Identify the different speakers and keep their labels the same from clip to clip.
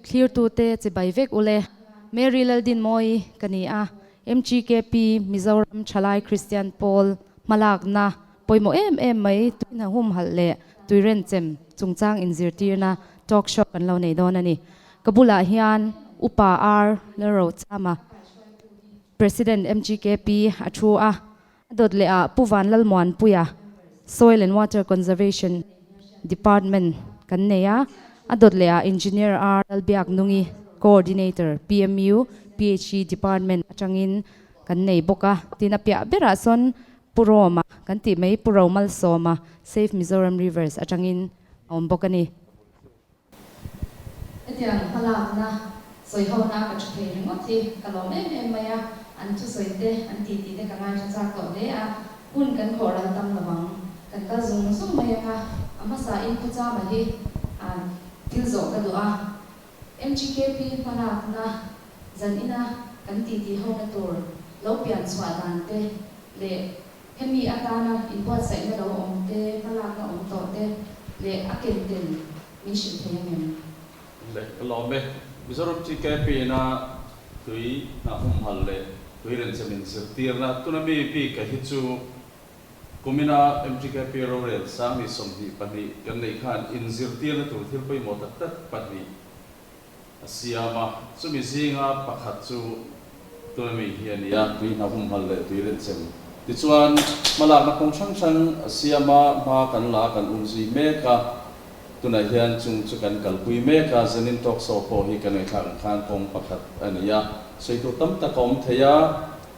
Speaker 1: Thlirtute chibai vek ule. Mary Laldinmawii ka ni a, MGKP, Mizoram Thalai Kristian Pawl hmalakna pawimawh em em mai tuihna humhalh leh tuirenchem chungchang inzirtirna talk show kan lo nei dawn a ni. Ka bulah hian Upa R Lalrochama, President MGKP a thu a, a dawt leh ah Pu Vanlalmuanpuia, Soil and Water Conservation Department kan nei a, a dawt leh ah Engineer R Lalbiaknungi, Coordinator, PMU, PHE Department atangin kan nei bawk a. Tin a piah berah sawn Pu Roma kan tih mai Pu Romalsawma, Save Mizoram Rivers atangin a awm bawk a ni. Hetiang hmalakna sawihona ka thu thei ringawt hi ka lawm em em mai a, an thusawi te, an titi te ka ngaithla chak tawh hle a, hun kan khawh ral tam lo ang, kan kal zung zung mai ang a, a hmasa in Pu Chama hi thil zawh ka duh a, MGKP hmalakna zan ina kan titi hona tur lo pian chhuah dan te leh hemi atana inbuatsaihna lo awm te, hmalakna awm tawh te leh a ken tel min hrilh thei ang em?
Speaker 2: Le ka lawm e. Mizoram TKP-na tui hna humhal leh tui renchem inzirtirna tuna mi bik a hi chu kumina MTKP rorel sang ni 22 kan neih khan inzirtirna tur thil pawimawh tak tak pahnih a siam a, chumi zinga pakhat chu tuna mi hi a ni a, tui hna humhal leh tui renchem. Tichuan, hmalakna kawng hrang hrang a siam a, hma kan la kan umzui mek a, tunah hian chung chu kan kalpui mek a, Zenin Talk Show pawh hi kan ngaihthlak ang khan kawng pakhat a ni a, sawi tur tam tak a awm thei a,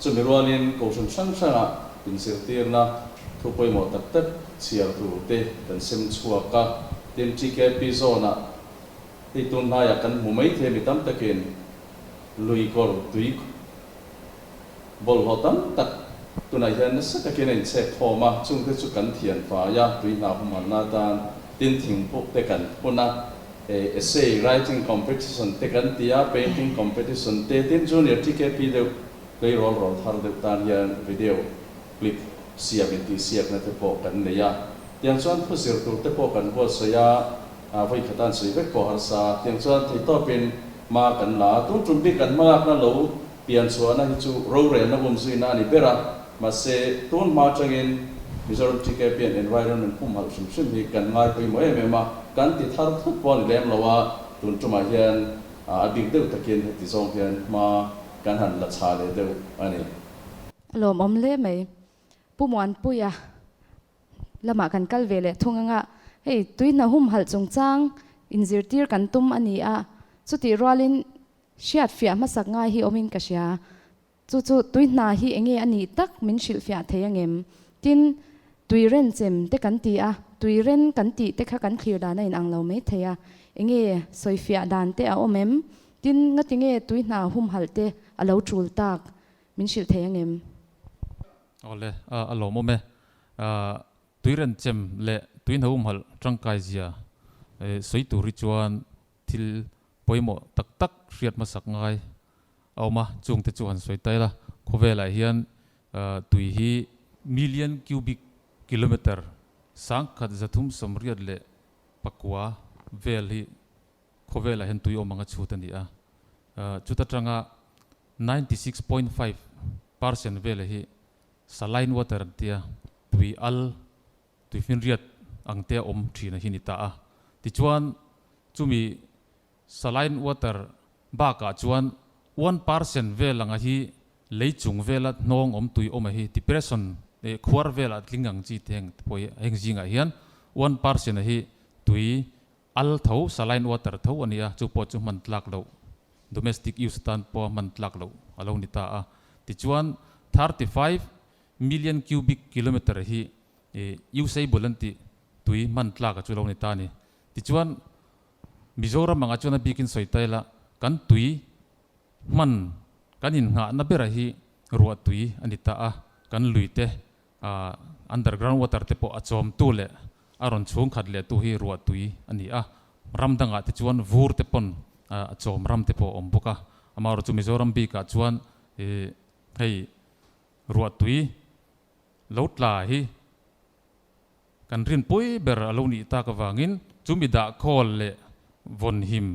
Speaker 2: chumi rualin kohhran hrang hrangah inzirtirna thu pawimawh tak tak chhiar tur te kan sem chhuak a, tin TKP zone-ah Hei tun hnaiah kan hmu mai thei mi tam takin lui kawr tui bawlhhlawh tam tak tunah hian nasa takin a inchhek khawm a, chungte chu kan thian fai a, tui hna humhalna atan tin thingpuk te kan phun a, essay writing competition te kan ti a, painting competition te, tin junior TKP deuh tleirawl rawl thar deuh tan hian video clip siam intihsiakna te pawh kan nei a, tiang chuan thu zir tur te pawh kan buatsaih a. A vawi khat an sawi vek pawh harsa. Tiang chuan theihtawpin hma kan la a, tun tum bik kan hmalakna lo pian chhuahna hi chu rorelna umzuina a ni ber a, mahse tun hma atangin Mizoram TKP and Environment humhalh hrim hrim hi kan ngai pawimawh em em a, kan ti thar thut pawh a ni lem lo a, tun tumah hian a bik deuh takin heti zawng hian hma kan han la chha leh deuh a ni.
Speaker 1: A lawmawm hle mai. Pu Muanpuia lamah kan kal ve leh thung anga hei tuihna humhalh chungchang inzirtir kan tum a ni a, chutih rualin hriat fiah hmasak ngai hi awmin ka hria. Chu chu tuihna hi enge a nih tak min hrilhfiah thei angem? Tin, tuirenchem te kan ti a, tuiren kan tih te kha kan thlir dan a inang lo mai thei a, enge sawifiah dan te a awm em? Tin, ngatinge tuihna humhalh te a lo tul tak min hrilh thei angem?
Speaker 3: Awle, a lawmawm e. Tuirenchem leh tuihna humhalh tangkai zia sawi tur hi chuan thil pawimawh tak tak hriat hmasak ngai a awm a, chungte chu han sawi ta ila. Khawvelah hian tui hi million cubic kilometer 1389 vel hi khawvelah hian tui awm anga chhut a ni a, chuta tanga 96.5% vela hi saline water an tia, tui al, tui finriat ang te a awm thin a hi ni ta a. Tichuan chumi saline water bakah chuan 1% vel anga hi lei chung vela hnawng awm tui awm a hi depression eh khuar vela tling ang chi te heng te pawh hi heng zingah hian 1% a hi tui Al tho, saline water tho a ni a, chu pawh chu hman tlak loh, domestic use atan pawha hman tlak loh a lo ni ta a. Tichuan, 35 million cubic kilometer hi usable an tih tui hman tlak a chu lo ni ta a ni. Tichuan, Mizoram angah chuan a bikin sawi ta ila, kan tui hman, kan innghahna bera hi ruah tui a ni ta a, kan lui te Underground water te pawh a chawmtu leh a rawn chhung khat leh tu hi ruah tui a ni a, ram dangah te chuan vur te pawn a chawm ram te pawh a awm bawk a, amaherawhchu chu Mizoram bikah chuan hei ruah tui lo tla hi kan rinpui ber a lo nih tak avangin chumi dah khawl leh vawnhim.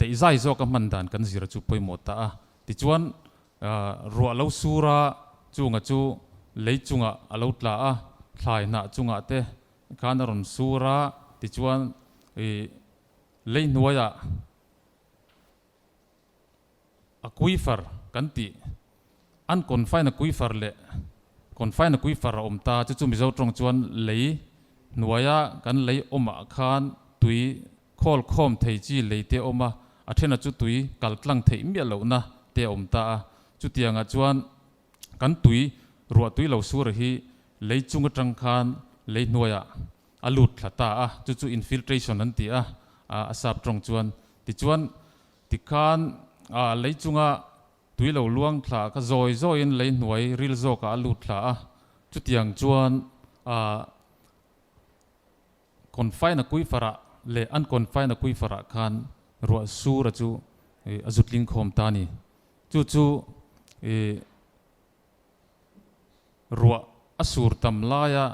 Speaker 3: Daihzai zawka hman dan kan zir chu pawimawh ta a. Tichuan, ruah lo sura chunga chu lei chungah a lo tla a, thlai hnah chungah te khan a rawn sur a, tichuan lei hnuaiah Aquifer kan tih, unconfined aquifer leh confined aquifer a awm ta, chu chu Mizo tawng chuan lei hnuaia kan lei awmah khan tui khawl khawm thei chi lei te a awm a, a thena chu tui kal tlang theih miah lohna te a awm ta a, chutiangah chuan kan tui ruah tui lo sur hi lei chung atang khan lei hnuaiah a lut thla ta a, chu chu infiltration an ti a, a sap tawng chuan tichuan Tikhan lei chunga tui lo luang thla kha zawi zawiin lei hnuai ril zawkah a lut thla a, chutiang chuan confine aquifer ah leh unconfined aquifer ah khan ruah sura chu a zut ling khawm ta a ni. Chu chu ruah a sur tam laia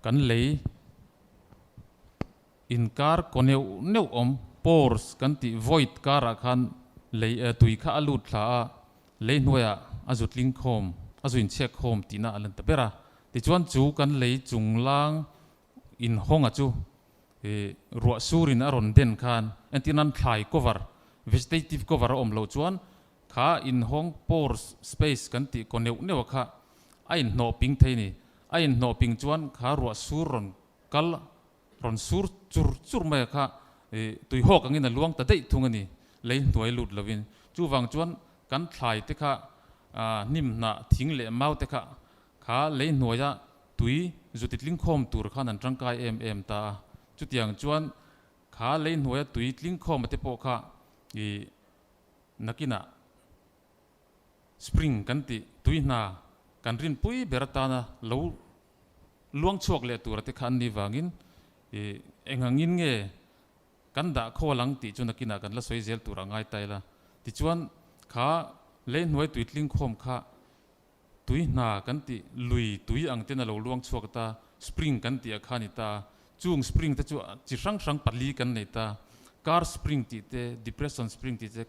Speaker 3: kan lei Inkar kaw neuh neuh awm, pores kan tih void karah khan lei tui kha a lut thla a, lei hnuaiah a zu tling khawm, a zu inchhiak khawm tihna a lan ta ber a. Tichuan chu kan lei chunglang inhawnga chu ruah surin a rawn den khan entir nan thlai cover, vegetative cover a awm loh chuan kha inhawng pores space kan tih kaw neuh neuh a kha a inhnawh ping thei a ni. A inhnawh ping chuan kha ruah sur rawn kal Rawn sur chur chur mai a kha tui hawk angin a luang ta daih thung a ni, lei hnuai lut lovin. Chuvang chuan kan thlai te kha hnim hnah thing leh mau te kha kha lei hnuaia tui zu titling khawm tur khan an tangkai em em ta a. Chutiang chuan kha lei hnuaia tui tling khawma te pawh kha nakinah spring kan tih tui hna kan rinpui ber atana lo Luang chhuak leh tura te kha an nih vangin eng angin nge kan dah khawl ang tih chu nakinah kan la sawi zel tur a ngai ta ila. Tichuan kha lei hnuai tui tling khawm kha tui hna kan tih lui tui ang ten a lo luang chhuak ta, spring kan tih a kha a ni ta. Chung spring te chu chi hrang hrang pali kan nei ta, Car spring tih te, depression spring tih te,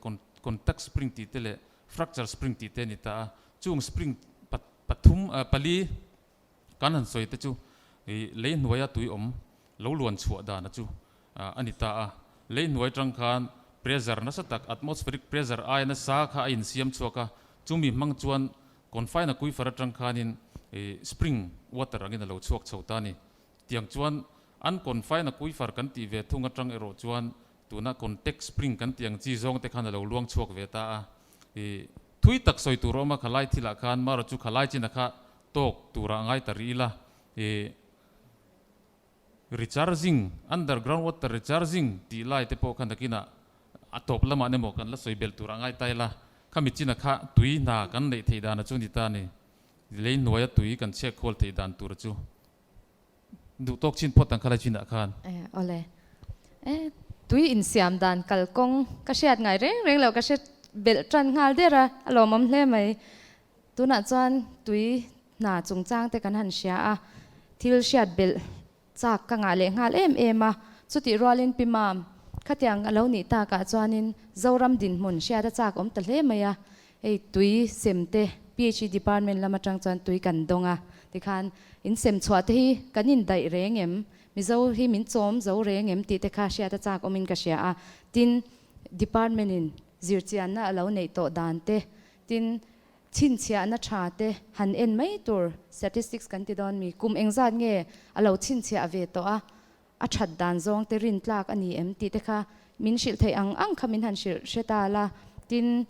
Speaker 3: contact spring tih te leh fracture spring tih te a ni ta a. Chung spring pathum pali Kan han sawi te chu i lei hnuaia tui awm lo luan chhuah dana chu a ni ta a. Lei hnuai tang khan pressure nasa tak, atmospheric pressure aia nasa kha a insiam chhuak a, chumi hmang chuan confine aquifer atang khanin i spring water angin a lo chhuak chho ta a ni. Tiang chuan unconfined aquifer kan tih ve thung atang erawh chuan tuna contact spring kan tih ang chi zawng te khan a lo luang chhuak ve ta a. I thui tak sawi tur a awm a, khalai thilah khan marawh chu khalai chin a kha tawk tura a ngai ta rih ila, i recharging, underground water recharging tih lai te pawh kha nakinah a tawp lamah emaw kan la sawi belh tura a ngai ta ila, khami china kha tui hna kan neih theih dan a chu ni ta a ni. Lei hnuaia tui kan chhiak khawl theih dan tur chu duh tawk chin phawt ang kha lai chinah khan.
Speaker 1: Awle. Tui insiam dan kalkawng ka hriat ngai reng reng lo, ka hre belh tan nghal der a, a lawmawm hle mai. Tunah chuan tui hna chungchang te kan han hria a, thil hriat belh chak ka ngah leh nghal em em a, chutih rualin Pi Mam, khatiang a lo nih takah chuanin Zoram dinhmun hriat a chak awm ta hle mai a, hei tui sem te PHE department lam atang chuan tui kan dawng a, tikhan in sem chhuah te hi kan indaih reng em, Mizo hi min chawm zo reng em tih te kha hriat a chak awmin ka hria a, tin department in zirchianna a lo neih tawh dan te Tin, chhinchhiahna tha te han en mai tur statistics kan ti dawn mi, kum engzat nge a lo chhinchhiah ve tawh a, a that dan zawng te rin tlak a ni em tih te kha min hrilh theih ang ang kha min han hrilh hre ta la. Tin,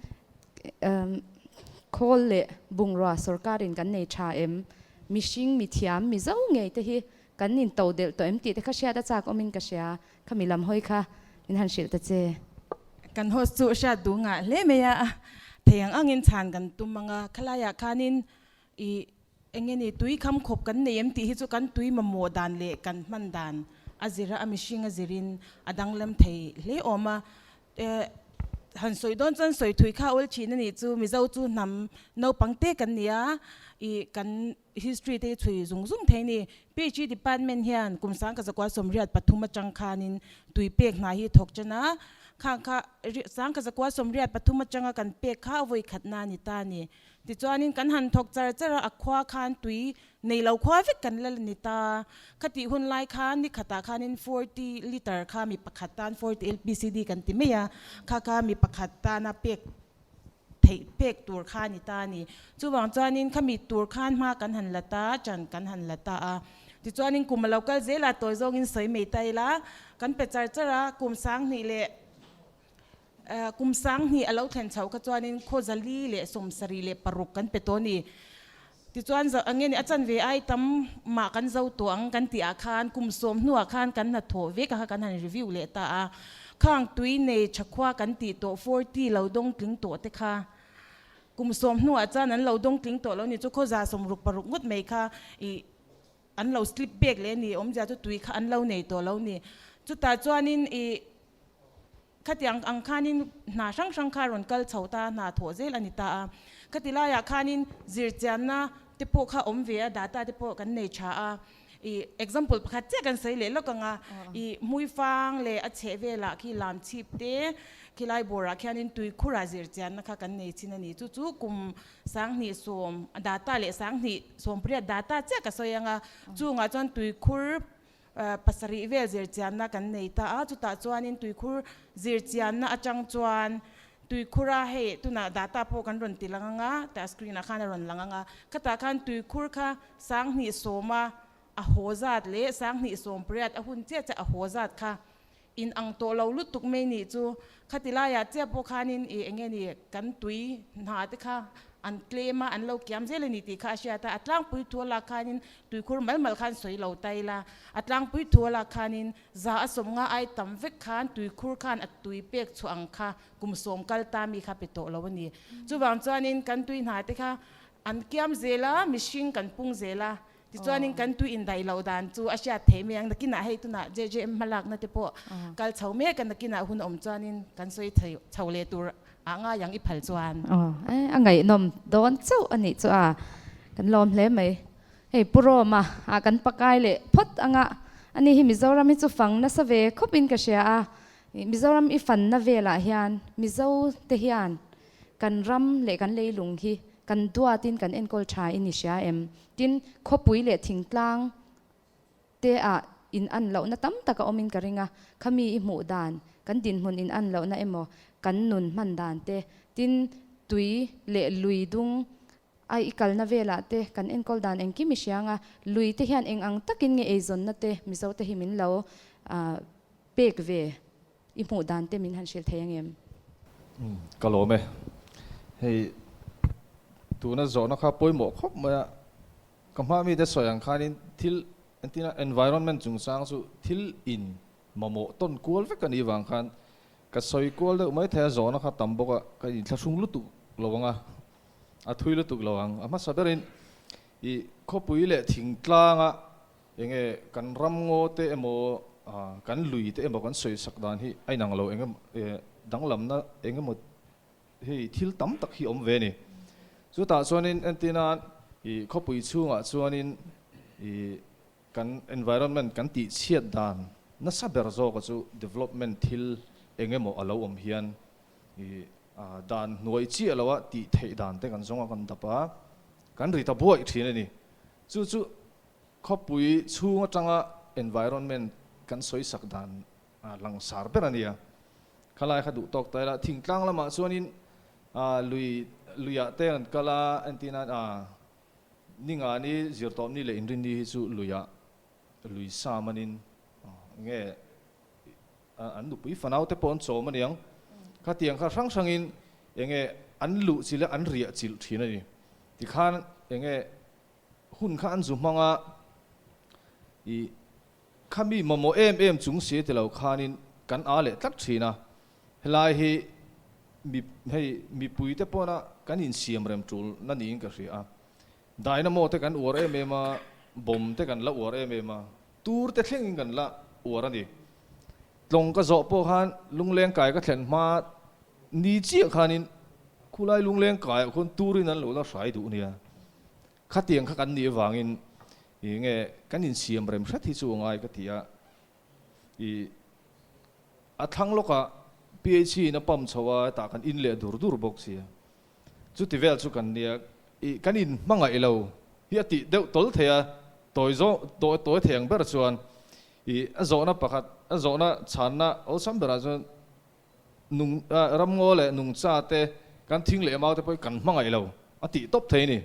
Speaker 1: khawl leh bungrua sorkarin kan nei tha em, mihring, mithiam, mizo ngei te hi kan into delh tawh em tih te kha hriat a chak awmin ka hria, khami lam hawi kha min han hrilh ta che.
Speaker 4: Kan host chu hriat duh ngah hle mai a, thei ang angin chhan kan tum ang a, khalaiah khanin i eng nge ni tui kham khawp kan nei em tih hi chu kan tui mamawh dan leh kan hman dan a zir a, a mihring a zirin a danglam thei hle awm a, han sawi dawn chuan sawi thui kha awl thin a nih chu, Mizo chu hnam naupang te kan ni a, i kan. history te hi chhui zung zung thei ni. PHE department hian kum 1983 atang khanin tui pek hna hi thawk chen a, khang kha 1983 atanga kan pek kha a vawi khatna a ni ta a ni. Tichuanin kan han thawk char char a, a khua khan tui nei lo khua vek kan la ni ta. Khatih hun lai khan ni khatah khanin 40 litre kha mi pakhat tan 40 LPCD kan ti mai a, kha kha mi pakhat tana pek theih pek tur kha a ni ta a ni. Chuvang chuanin khami tur khan hma kan han la ta, chan kan han la ta a. Tichuanin kum a lo kal zel a, tawi zawngin sawi mai ta ila, kan pe char char a, kum sanghnih leh kum sanghnih a lo thlen chhoh kha chuanin khaw 476 kan pe tawh a ni. Tichuan zo eng nge ni a chanve ai tam mah kan zo tawh ang kan tih ah khan kum sawm hnuah khan kan hnathawh vek a kha kan han review leh ta a, khang tui nei tha khua kan tih tawh 40 lo dawng tling tawh te kha kum sawm hnuah chuan an lo dawng tling tawh lo ni chu khaw 60 ngawt mai kha ih an lo slip back leh a ni awmzia chu tui kha an lo nei tawh lo ni. Chutah chuanin ih. Khatiang ang khanin hna hrang hrang kha rawn kal chho ta, hna thawh zel a ni ta a. Khati laiah khanin zirchianna te pawh kha awm ve a, data te pawh kan nei tha a. I example pakhat chiah kan sawi leh lawk ang a, i hmuifang leh a chheh velah khi lam chhip te, khilai bawrah khianin tuikhurah zirchianna kha kan nei chin a ni. Chu chu kum 2010 data leh 2018 data chiah ka sawi ang a, chungah chuan tuikhur Pasarih vel zirchianna kan nei ta a, chutah chuanin tuikhur zirchianna atang chuan tuikhura hei tunah data pawh kan rawn ti lang ang a, tah screen ah khan a rawn lang ang a, khatah khan tuikhur kha 2010 a a haw zat leh 2018 a hun chiah chiah a haw zat kha in ang tawh lo lutuk mai nih chu. Khati laiah chiah pawh khanin ih eng nge ni kan tui hna te kha an tlem a, an lo kiam zel a ni tih kha a hriat a, a tlangpui thu a lak khanin tuikhur mal mal khan sawi lo ta ila, a tlangpui thu a lak khanin 150 ai tam vek khan tuikhur khan a tui pek chhuah ang kha kum sawm kal ta mi kha pe tawh lo a ni. Chuvang chuanin kan tui hna te kha an kiam zel a, mihring kan pung zel a, Tichuanin kan tui indaih loh dan chu a hriat theih mai ang. Nakinah hei tunah JJM hmalakna te pawh kal chho mek a, nakinah hun awm chuanin kan sawi chho leh tur ah ngai ang i phal chuan.
Speaker 1: Aw, a ngaihnawm dawn chauh a nih chu a, kan lawm hle mai. Hei Pu Roma ah kan pakai leh phawt anga, ani hi Mizoram hi chu fang nasa ve khawp in ka hria a, Mizoram i fanna velah hian Mizo te hian kan ram leh kan leilung hi kan duatin kan enkawl tha in i hria em? Tin, khawpui leh thingtlang te ah in an lohna tam tak a awmin ka ring a, khami i hmuh dan, kan dinhmun in an lohna emaw, kan nun hman dan te, tin, tui leh lui dung a i kalna velah te kan enkawl dan engkim i hria ang a, lui te hian eng ang takin nge eizawnna te Mizo te hi min lo pek ve I hmuh dan te min han hrilh thei ang em?
Speaker 2: Ka lawm e. Hei tuna zawhna kha pawimawh khawp mai a, ka hma mite sawi ang khanin thil entina environment chungchang chu thil in mamawh tawn kual vek a nih vang khan ka sawi kual deuh mai thei a, zawhna kha tam bawk a, ka inthlahrung lutuk lo ang a, a thui lutuk lo ang. A hmasa berin i khawpui leh thingtlanga Enge kan ram ngaw te emaw kan lui te emaw kan sawi sak dan hi a inang lo eng danglamna eng emaw hei thil tam tak hi awm ve a ni. Chutah chuanin entirnan ih khawpui chhungah chuanin ih kan environment kan tih chhiat dan nasa ber zawka chu development thil eng emaw a lo awm hian ih dan hnuai chiah loa tih theih dan te kan zawng a kan dap a, kan ri ta buaih thin a ni. Chu chu Khawpui chhung atanga environment kan sawi sak dan langsar ber a nia. Khalai kha duh tawk ta ila, thingtlang lamah chuanin lui luiah te an kal a, entirnan Ningani zirtawpni leh Inrinni hi chu luiah lui sa manin nge an nupui fanau te pawh an chawm a niang. Khatiang kha hrang hrangin enge an luh chilh a an riah chilh thin a ni. Tikhan enge Hun kha an zu hmang a, i khami mamawh em em chung si ti lo khanin kan a leh tlat thin a, helai hi mi hei mipui te pawna kan insiam rem tul na niin ka hria a, dynamo te kan uar em em a, bomb te kan la uar em em a, tur te thlengin kan la uar a ni. Tlawng ka zawh pawh khan lungleng kai ka thlen hma ni chiah khanin khulai lungleng kaiah khuan turin an lo la hrai duh nia.
Speaker 5: Khatiang kha kan nih avangin i nge kan insiam rem hret hi chu a ngai ka ti a. I a thlang lawkah PHC in a pump chho a, hetah kan in leh dur dur bawk si a. Chuti vel chu kan nia, i kan in hmangaih lo hi a tih deuh tawl thei a, tawi zawh tawi tawi thei ang ber chuan i a zawhna pakhat a zawhna chhanna awlsam berah chuan nung ramngaw leh nungcha te kan thing leh mau te pawh hi kan hmangaih lo a tih tawp thei a ni.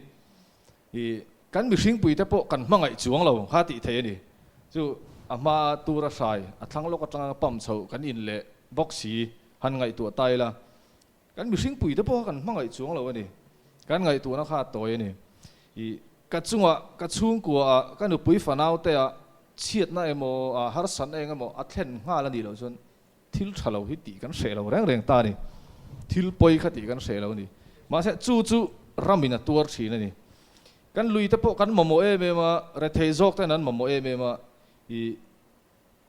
Speaker 5: I kan mihringpui te pawh kan hmangaih chuang lo kha tih thei a ni. Chu a hma tura hrai a thlang lawk atanga pump chho kan in leh bawk si han ngaihtuah ta ila. Kan mihring pui te pawh kha kan hmangaih chuang lo a ni. Kan ngaihtuahna kha a tawi a ni. I ka chungah, ka chhungkuaah, ka nupui fanau te ah chhiatna emaw, ah harsatna eng emaw a thlen nghal a nih loh chuan thil tha lo hi tih kan hreh lo reng reng ta a ni. Thil pawi kha tih kan hreh lo a ni. Mahse chu chu ramin a tuar thin a ni. Kan lui te pawh kan mamawh em em a, rethei zawk ten an mamawh em em a. I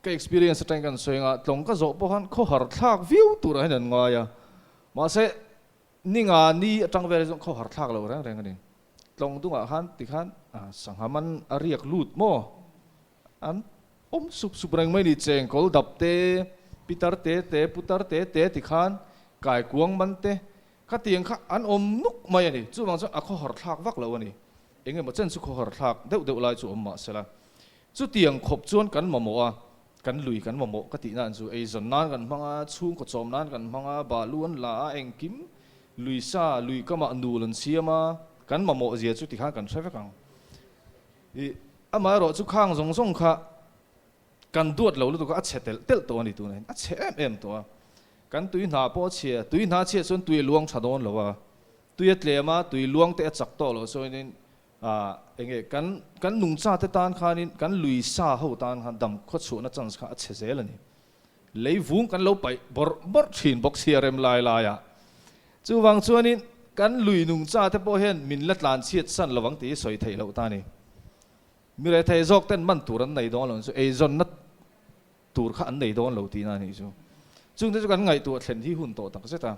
Speaker 5: Ka experience atang kan sawi anga tlawng ka zawh pawh khan khawhar thlak viau turah hian an ngai a, mahse ni nga ni atang vel hi chuan khawhar thlak lo reng reng a ni. Tlawng dungah khan tikhan sangha man a riak lut maw? An awm sup sup reng mai ni, chengkawl dap te, pitar te te, putar te te tikhan kaikuang man te khatiang kha an awm nuk mai a ni. Chuvang chuan a khawhar thlak vak lo a ni. Engemaw chen chu khawhar thlak deuh deuh lai chu awm mahsela Chutiang khawp chuan kan mamawh a, kan lui kan mamawh ka tih nan chu eizawn nan kan hmang a, chhungkaw chawm nan kan hmang a, bahlu an la a, engkim lui sa, lui kamah nul an siam a, kan mamawh zia chu tikhan kan hre vek ang. I amaherawh chu khang zawng zawng kha kan duat lo lutuk a, a chhe telh telh tawh a ni tunah hian, a chhe em em tawh a. Kan tui hna pawh a chhia, tui hna chhiat chuan tui a luang tha dawn lo a, tui a tlem a, tui luang te a chak tawh loh chuanin Ah, enge kan kan nungcha te tan khanin kan lui sa ho tan khan dam khaw chhuahna chance kha a chhe zel a ni. Lei vung kan lo paih bawrh bawrh thin bawk sia rem lai lai ah. Chuvang chuanin kan lui nungcha te pawh hian min la tlan chhiat san lovang tih hi sawi theih loh ta a ni. Mi rethei zawk ten man tur an nei dawn lo chu eizawnna tur kha an nei dawn lo tihna a nih chu. Chungte chu kan ngaihtuah thlen hi hun tawh tak zet a.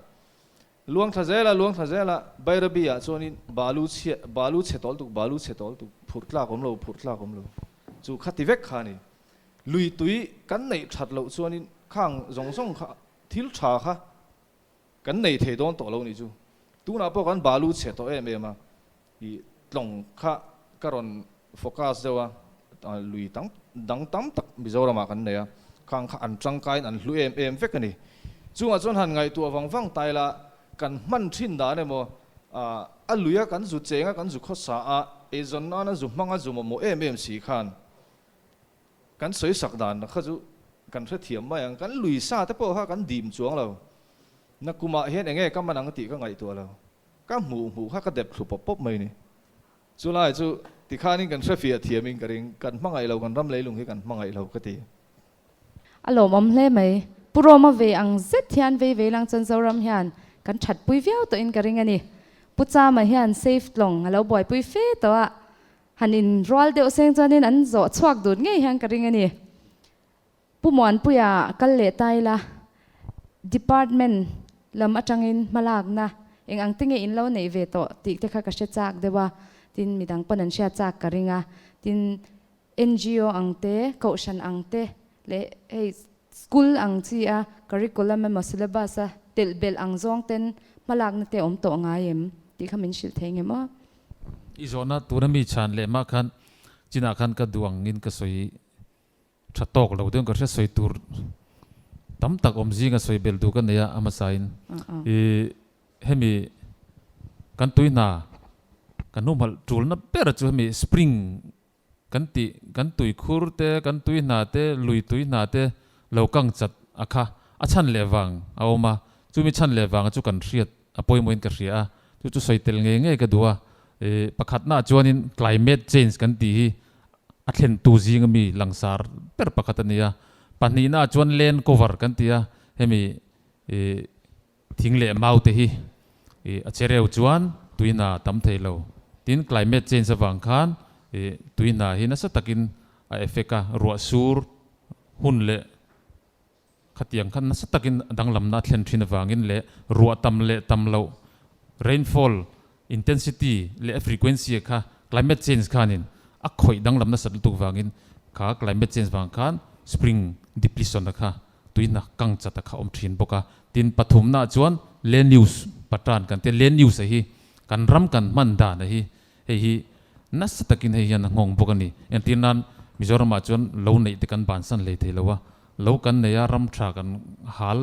Speaker 5: Luang thla zela, luang thla zela, Bairabi ah chuanin balu chhia, balu chhe tawl tuk, balu chhe tawl tuk, phurh tlak awm lo, phurh tlak awm lo. Chu kha ti vek kha a ni. Lui tui kan neih that loh chuanin khang zawng zawng kha thil tha kha kan nei thei dawn tawh lo nih chu. Tunah pawh kan balu chhe tawh em em a, i tlawng kha ka rawn focus deuh a, lui tam dang tam tak Mizoramah kan nei a, khang kha an tangkaiin an hlu em em vek a ni. Chungah chuan han ngaihtuah vang vang ta ila, kan hman thin dan emaw, a luia kan zu cheng a, kan zu khawsa a, eizawn nana zu hmanga zu mamawh em em si khan kan sawi sak dan kha chu kan hrethiam mai ang, kan lui sa te pawh kha kan dim chuang lo, nakumah hian enge ka man ang tih ka ngaihtuah lo. Ka hmuh hmuh kha ka dep thlu pawp pawp mai ni. Chulai chu tikhanin kan hrefiah thiamin ka ring, kan hmangaih lo, kan ram leilung hi kan hmangaih lo ka ti.
Speaker 1: A lawmawm hle mai. Pu Roma ve ang zet hian vei vei lang chuan Zoram hian kan that pui viau tawhin ka ring a ni. Pu Chama hian safe tlawng a lo buaipui fe tawh a, han in rual deuh seng chuanin an zawh chhuak dun ngei hian ka ring a ni. Pu Muanpuia kal leh ta ila, Department lam atangin hmalakna eng ang te nge in lo neih ve tawh tih te kha ka hre chak deuh a, tin midang pawn an hriat chak ka ring a, tin ngo ang te, kohhran ang te leh hei school ang chi a curriculum emaw syllabus a telh belh ang zawng ten hmalakna te awm tawh ngai em tih kha min hrilh thei ngem aw.
Speaker 3: I zawhna tuna mi chhan leh mah khan chinah khan ka duh angin ka sawi Tha tawk lo deuh ka hria sawi tur tam tak awm zinga sawi belh duh ka nei a a hmasa in i hemi kan tui hna kan humhalh tulna ber chu hemi spring kan tih kan tui khur te kan tui hna te lui tui hna te lo kang chat a kha a chhan leh vang a awm a chumi chhan leh vang chu kan hriat a pawimawh in ka hria a chu chu sawi tel ngei ngei ka duh a i pakhatna ah chuanin climate change kan tih hi A thlentu zinga mi langsar ber pakhat a ni a. Pahnihna ah chuan land cover kan ti a, hemi ih thing leh mau te hi ih a chereu chuan tui hna a tam thei lo. Tin, climate change avang khan ih tui hna hi nasa takin a effect a, ruah sur hun leh Khatiang khan nasa takin danglamna a thlen thin avangin leh ruah tam leh tam loh, rainfall intensity leh a frequency kha Climate change khanin a khawih danglam nasat lutuk vangin kha climate change vang khan spring depletion a kha tuihna kang chat a kha awm thin bawk a. Tin, pathumnaah chuan land use pattern kan tia, land use a hi kan ram kan hman dan a hi hei hi nasa takin hei hian a nghawng bawk a ni. Entir nan Mizoramah chuan lo neih te kan bansan hlei thei lo a, lo kan nei a ram tha kan hal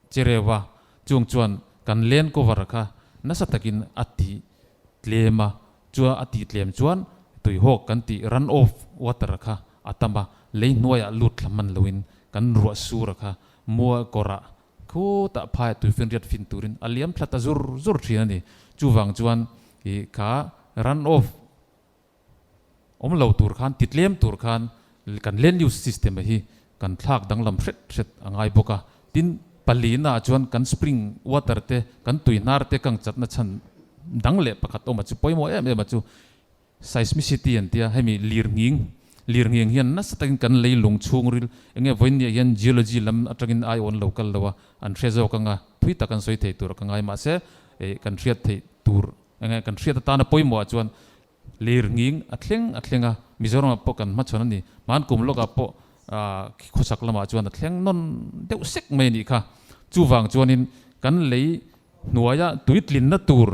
Speaker 3: Che reuh a, chung chuan kan land cover kha nasa takin a ti tlem a, chua a tih tlem chuan tuihawk kan tih run off water kha a tam a, lei hnuaiah lut thla hman loin kan ruah sur a kha mua kawrah khutah phaiah tuifinriat fin turin a liam thla ta zur zur thin a ni. Chuvang chuan ih kha run off Awm lo tur khan, ti tlem tur khan kan land use system a hi kan thlak danglam hret hret a ngai bawk a. Tin, palina ah chuan kan spring water te, kan tui hnar te kang chatna chhan dang leh pakhat awm a chu pawimawh em em a chu seismicity an tia, hemi lir nghing, lir nghing hian nasa takin kan lei lung chhungril enge vawinia hian geology lam atangin ai awn lo kal lo a, an hre zawk anga thui tak an sawi thei tur a ka ngai mahse kan hriat theih tur enge kan hriat atana pawimawh ah chuan Lir nghing a thleng a thleng a, Mizoramah pawh kan hmachhawn a ni. Hmankum lawkah pawh khawchhak lamah chuan a thleng nawn deuh sek mai a nih kha. Chuvang chuanin kan lei hnuaia tuitlinna tur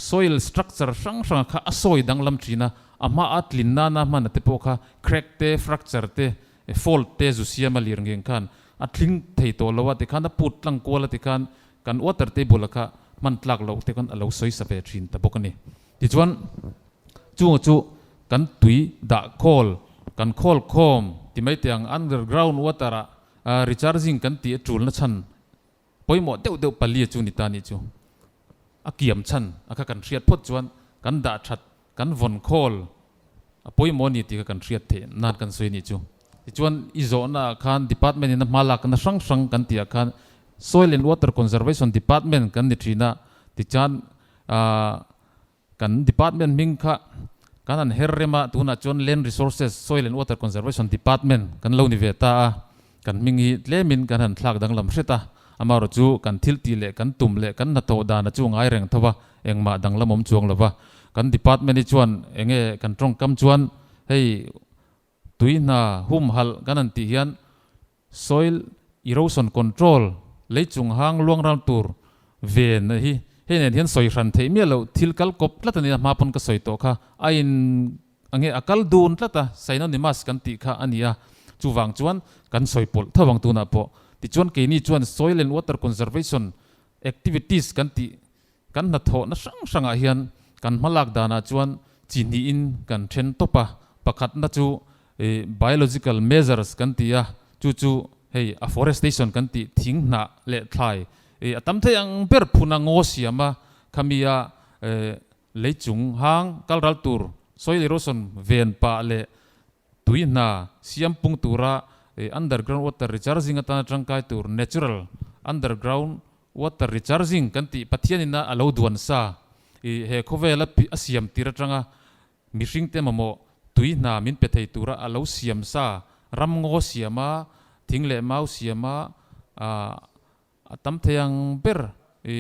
Speaker 3: soil structure hrang hranga kha a sawi danglam thin a, a hmaa tlin nana hmana te pawh kha crack te, fracture te, fault te zu siama lir ngheng khan a tling thei tawh lo a, tikhan a put tlang kual a tikhan kan water table a kha hman tlak loh te khan a lo sawi sa ve thin ta bawk a ni. Tichuan, chunga chu kan tui dah khawl, kan khawl khawm ti mai teh ang, underground water ah recharging kan tih a tulna chhan pawimawh deuh deuh palia chu ni ta nih chu. A kiam chhan a kha kan hriat phawt chuan kan dah that, kan vawn khawl a pawimawh a ni tih kha kan hriat theih nan kan sawi nih chu. Tichuan, i zawhna ah khan department in a hma lakna hrang hrang kan tih ah khan Soil and Water Conservation Department kan ni thin a, tichuan Ahh kan department hming kha kan han her rem a, tunah chuan Land Resources, Soil and Water Conservation Department kan lo ni ve ta a, kan hming hi tlemin kan han thlak danglam hret a, amaherawh chu kan thil tih leh kan tum leh kan hnathawh dan a chu ngai reng tho va, engmah danglam awm chuang lo va. Kan department hi chuan enge kan tawngkam chuan hei tui hna humhalh kan han tih hian Soil erosion control, lei chung hang luang ram tur ven a hi hei nen hian sawi hran theih miah loh thil kal kawp tlat a ni a, hma pawn ka sawi tawh kha a in ange a kal dun tlat a, synonymous kan tih kha a ni a, chuvang chuan kan sawi pawlh tho ang tunah pawh. Tichuan keini chuan soil and water conservation activities kan tih kan hnathawhna hrang hrangah hian kan hmalak danah chuan chi hnihin kan then tawp a, pakhatna chu biological measures kan ti a, chu chu hei afforestation kan tih thing hnah leh thlai a tam thei ang ber phuna ngaw siam a, khamia leichung hang kalral tur soil erosion ven pah leh Tui hna siam pung tura underground water recharging atana tangkai tur natural underground water recharging kan tih Pathian ina a lo duan sa i he khawvel a a siam tir atanga mihring te mamawh tui hna min pe thei tura a lo siam sa ram ngaw siam a thing leh mau siam a a tam thei ang ber i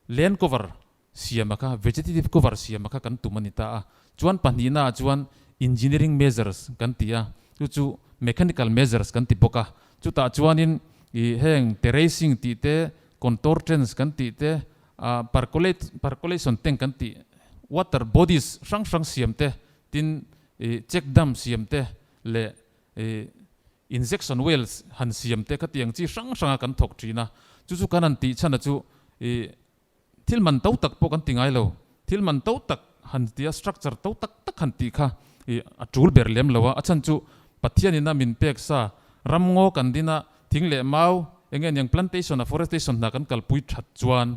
Speaker 3: Land cover siam a kha, vegetative cover siam a kha kan tum a ni ta a. Chuan pahnihna ah chuan engineering measures kan ti a, chu chu mechanical measures kan ti bawk a. Chutah chuanin ih heng terracing tih te, contour trench kan tih te, ah percolate percolation tank kan tih water bodies hrang hrang siam te, tin ih check dam siam te leh ih Injection wells han siam te khatiang chi hrang hranga kan thawk thin a, chu chu kan han tih chhan a chu ih thil man to tak pawh kan ti ngai lo, thil man to tak han tia structure to tak tak han tih kha ih a tul ber lem lo a, a chhan chu Pathian ina min pek sa ramngaw kan din a thing leh mau eng nge niang plantation afforestation hna kan kalpui that chuan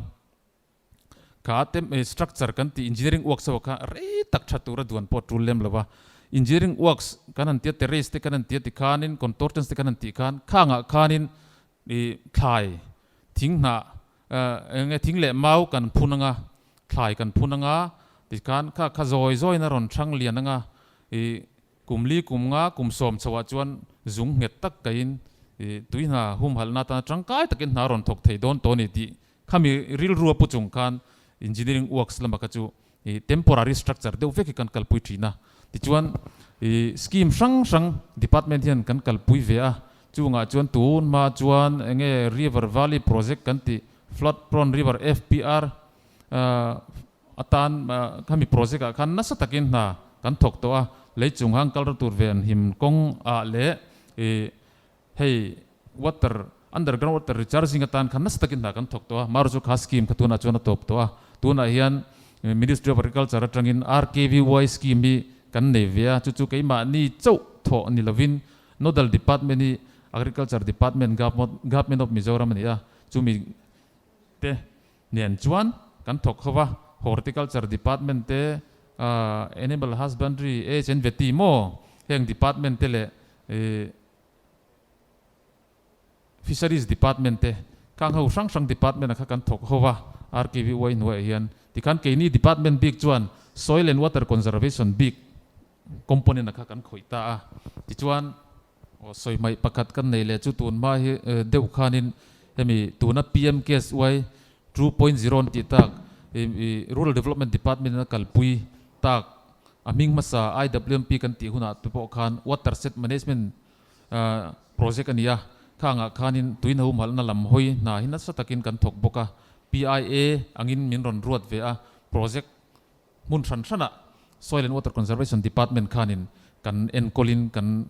Speaker 3: Kha tem structure kan tih engineering works ho kha rei tak tha tura duan pawh tul lem lo a. Engineering works kan han tia terrace te kan han tia tikhanin contortions te kan han tih khan khangah khanin ih thlai thing hnah eng nge thing leh mau kan phun anga thlai kan phun anga tikhan kha kha zawi zawiin a rawn thang lian anga ih Kum li kum nga kum sawm chhoah chuan zung nghet tak kaiin tui hna humhalhna atana tangkai takin hna rawn thawk thei dawn tawh a ni tih khami rilru a pu chung khan engineering works lama kha chu I temporary structure deuh vek hi kan kalpui thin a. Tichuan i scheme hrang hrang department hian kan kalpui ve a, chungah chuan tun hma chuan enge River Valley Project kan tih Flood Prone River, FPR, atan khami project ah khan nasa takin hna kan thawk tawh a, lei chung hang kal tur ve an him kawng ah leh i Hei water, underground water recharging atan khan nasa takin hna kan thawk tawh a, Maruchu kha scheme kha tunah chuan a tawp tawh a, tunah hian Ministry of Agriculture atangin RKVY scheme hi kan nei ve a, chu chu keimahni chauh thawh ni lovin Nodal Department hi Agriculture Department Government of Mizoram a ni a, chumi te nen chuan kan thawk ho va, Horticulture Department te, Animal Husbandry, HNVT maw heng department te leh Fisheries Department te khang ho hrang hrang department ah kha kan thawk ho va, RKVY hnuaiah hian. Tikhan keini department bik chuan Soil and Water Conservation bik component ah kha kan khawih ta a. Tichuan sawi hmaih pakhat kan nei leh chu tun hma hi deuh khanin hemi tuna PMKSY 2.0 an tih tak Rural Development Department in a kalpui tak A hming hmasa IWMP kan tih hunah te pawh khan Water Set Management Project a ni a, khangah khanin tuina humhalhna lam hawi hna hi nasa takin kan thawk bawk a, PIA angin min rawn ruat ve a, project hmun hran hranah Soil and Water Conservation Department khanin kan enkawlin kan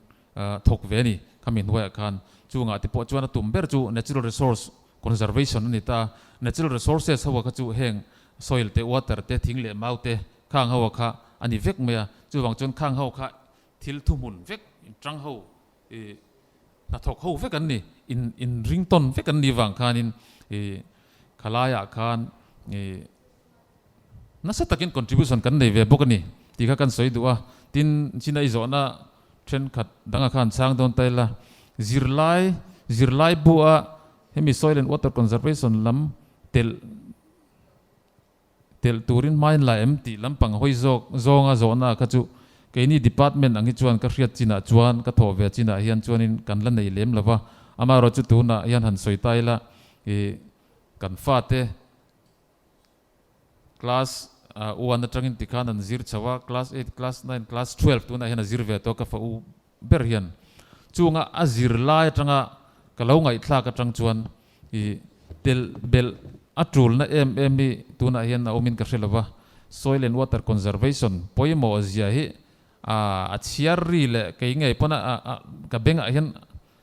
Speaker 3: thawk ve a ni khami hnuaiah khan. Chungah te pawh chuan a tum ber chu Natural Resource Conservation a ni ta a, Natural Resources ho kha chu heng soil te, water te, thing leh mau te, Khang ho a kha a ni vek mai a, chuvang chuan khang ho kha thil thuhmun vek, inṭang ho, ih hnathawk ho vek an ni, in inring tawn vek an nih vang khanin ih khalaiah khan ih nasa takin contribution kan nei ve bawk a ni tih kha kan sawi duh a. Tin, China i zawhna thenkhat danga khan chhang dawn ta ila, zirlai, zirlai bu a hemi soil and water conservation lam telh, Telh turin hmain la em tih lampang hawi zawk zawnga zawhna kha chu keini department ang hi chuan ka hriat chinah chuan ka thawh ve chinah hian chuanin kan la nei lem lo va, amaherawh chu tunah hian han sawi ta ila ih kan fate class one atangin tikhan an zir chho a, class eight, class nine, class 12 tunah hian a zir ve tawh ka fa u ber hian chunga a zir lai atanga ka lo ngaihthlak atang chuan I telh belh a tulna em em hi tunah hian a awmin ka hre lova, Soil and Water Conservation pawimawh zia hi a chhiar ri leh kei ngei pawn a ka bengah hian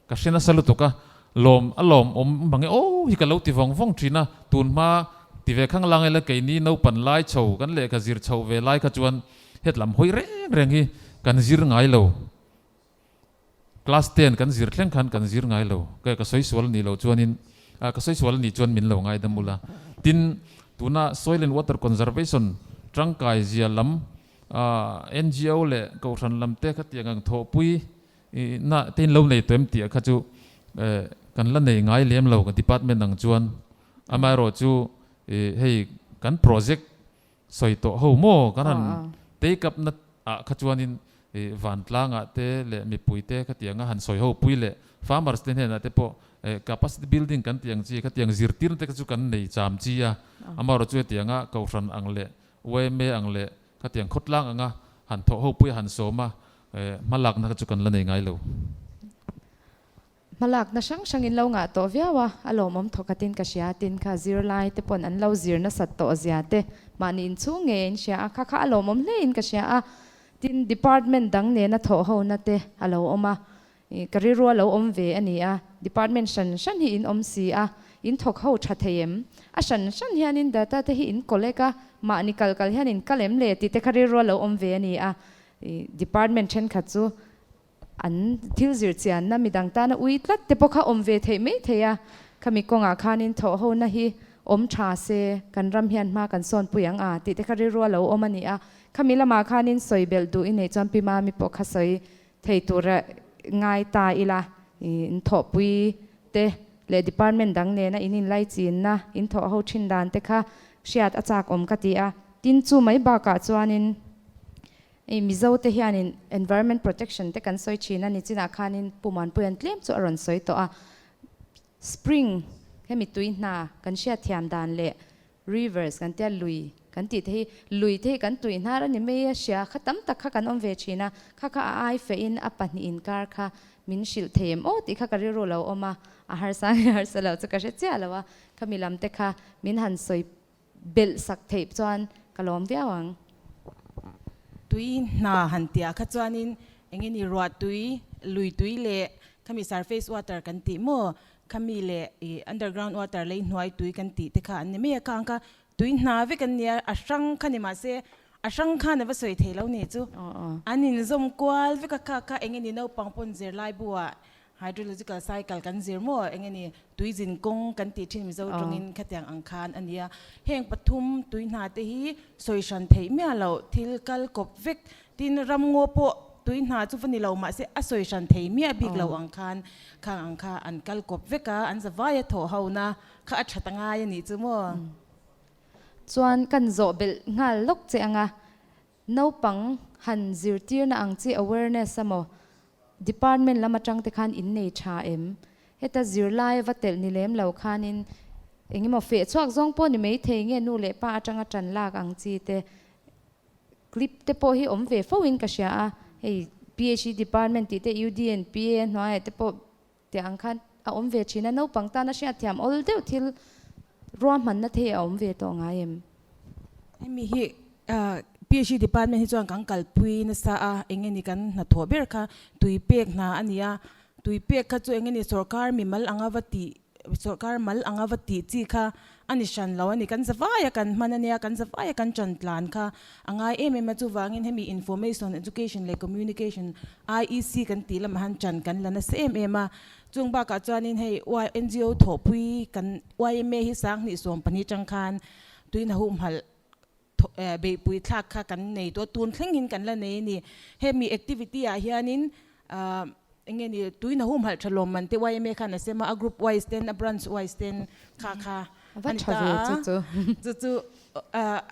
Speaker 3: ka hre nasa lutuk a, lawm a lawm awm mang e aw hi ka lo ti vawng vawng thin a, tun hma ti ve khang lang ila keini naupan lai chho kan lehkha zir chhoh ve lai kha chuan hetlam hawi reng reng hi kan zir ngai lo. Class 10 kan zir thleng khan kan zir ngai lo. Ka ka sawi sual ni lo chuanin ah ka sawi sual ni chuan min lo ngai dam ula. Tin, tuna Soil and Water Conservation tangkai zia lam ah NGO leh Kohhran lam te khatiang ang thawhpui na te in lo nei tawh em tih kha chu eh kan la nei ngai lem lo department ang chuan. Amaherawhchu hei kan project Sawi tawh ho maw? Kan han take up na ah kha chuanin vantlang ah te leh mipui te khatiang a han sawi ho pui leh farmers te hnenah te pawh capacity building kan tih ang chi khatiang zirtirna te kha chu kan nei cham chi a, amaherawh chu hetiang a kohhran ang leh yma ang leh khatiang khawtlang anga han thawh ho pui a han sawm a hmalakna kha chu kan la nei ngai lo.
Speaker 1: Hmalakna hrang hrang in lo ngah tawh viau a, a lawmawm thawkhatin ka hria, tin kha zirlai te pawn an lo zir nasat tawh zia te mahni inchhung ngei a in hria a, kha kha a lawmawm hle in ka hria a, tin department dang nena thawh ho na te a lo awm a, ih ka rilru a lo awm ve a ni a, department hran hran hi in awm si a, in thawk ho tha thei em? A hran hran hianin data te hi in collect a, mahni kal kal hian in kal em le tih te kha rilru a lo awm ve a ni a, ih department thenkhat chu An thil zir chianna midang tana ui tlat te pawh kha awm ve theih mai thei a, khami kawngah khanin thawh hona hi awm tha se, kan ram hian hma kan sawn pui ang a tih te kha rilru a lo awm a ni a. Khami lamah khanin sawi belh duh i neih chuan Pi Mami pawh kha sawi thei tura ngai ta ila, in thawhpui te leh department dang nena in inlaichinna, in thawh ho thin dan te kha hriat a chak awm ka ti a. Tin chu mai bakah chuanin Hei Mizo te hianin environment protection te kan sawi thin a, nichinah khanin Pu Muanpuia'n tlem chu a rawn sawi tawh a. Spring hemi tui hna kan hriatthiam dan leh rivers kan tia lui kan tih te hi lui te hi kan tui hnar a ni mai a hria kha tam tak kha kan awm ve thin a, kha kha a ai feh in a pahnih inkar kha min hrilh thei em aw tih kha ka rilru lo awm a, a harsa nge harsa lo chu ka hre chiah lo a, khami lam te kha min han sawi belh sak theih chuan ka lawm viau ang.
Speaker 4: Tui hna han tih ah kha chuanin eng nge ni ruah tui, lui tui leh khami surface water kan tih maw khami leh ih underground water lei hnuai tui kan tih te kha an ni mai a, khang kha tui hna vek an nia, a hrang kha ni mahse a hrang khan a va sawi thei lo ni chu an inzawm kual vek a, kha kha eng nge ni naupang pawn zirlai bu ah Hydrological cycle kan zir maw? Eng nge ni? Tui zin kawng kan tih thin Mizo tawngin khatiang ang khan a nia. Heng pathum tui hna te hi sawi hran theih miah loh thil kal kawp vek. Tin, ram ngaw pawh tui hna chu va ni lo mahse a sawi hran thei miah bik lo ang khan khang ang kha an kal kawp vek a, an zavai a thawh ho na kha a that a ngai a nih chu maw?
Speaker 1: Chuan kan zawh belh nghal lawk che ang a, Naupang han zirtirna ang chi awareness emaw department lam atang te khan in nei tha em? Heta zirlai va telh ni lem lo khanin eng emaw feh chhuak zawng pawh ni mai thei nge nu leh pa atanga tan lak ang chi te clip te pawh hi awm ve fo in ka hria a, hei PHE department tih te UDNPA hnuaiah te pawh tih ang khan a awm ve thin a, naupang tana hriatthiam awl deuh thil ruahmanna thei a awm ve tawh ngai em?
Speaker 4: Hemi hi PHE department hi chuan kan kalpui nasa a, eng nge ni kan hnathawh ber kha tui pek hna a ni a, tui pek kha chu eng nge ni sorkar mimal anga va tih sorkar mal anga va tih chi kha a ni hran lo a ni, kan zavaia kan hman a nia, kan zavaia kan ṭan tlan kha a ngai em em a, chuvangin hemi Information, Education leh Communication, IEC kan tih lamah han ṭan kan la nasa em em a, chung bakah chuanin hei NGO thawhpui kan yma hi 2012 ṭang khan tuina humhalh beihpui thlak kha kan nei tawh a, tun thlengin kan la nei a ni. Hemi activity ah hianin eng nge ni tuina humhalh tha lawm man te yma khan a sem a, a group wise ten a branch wise ten kha kha a ni ta a, chu chu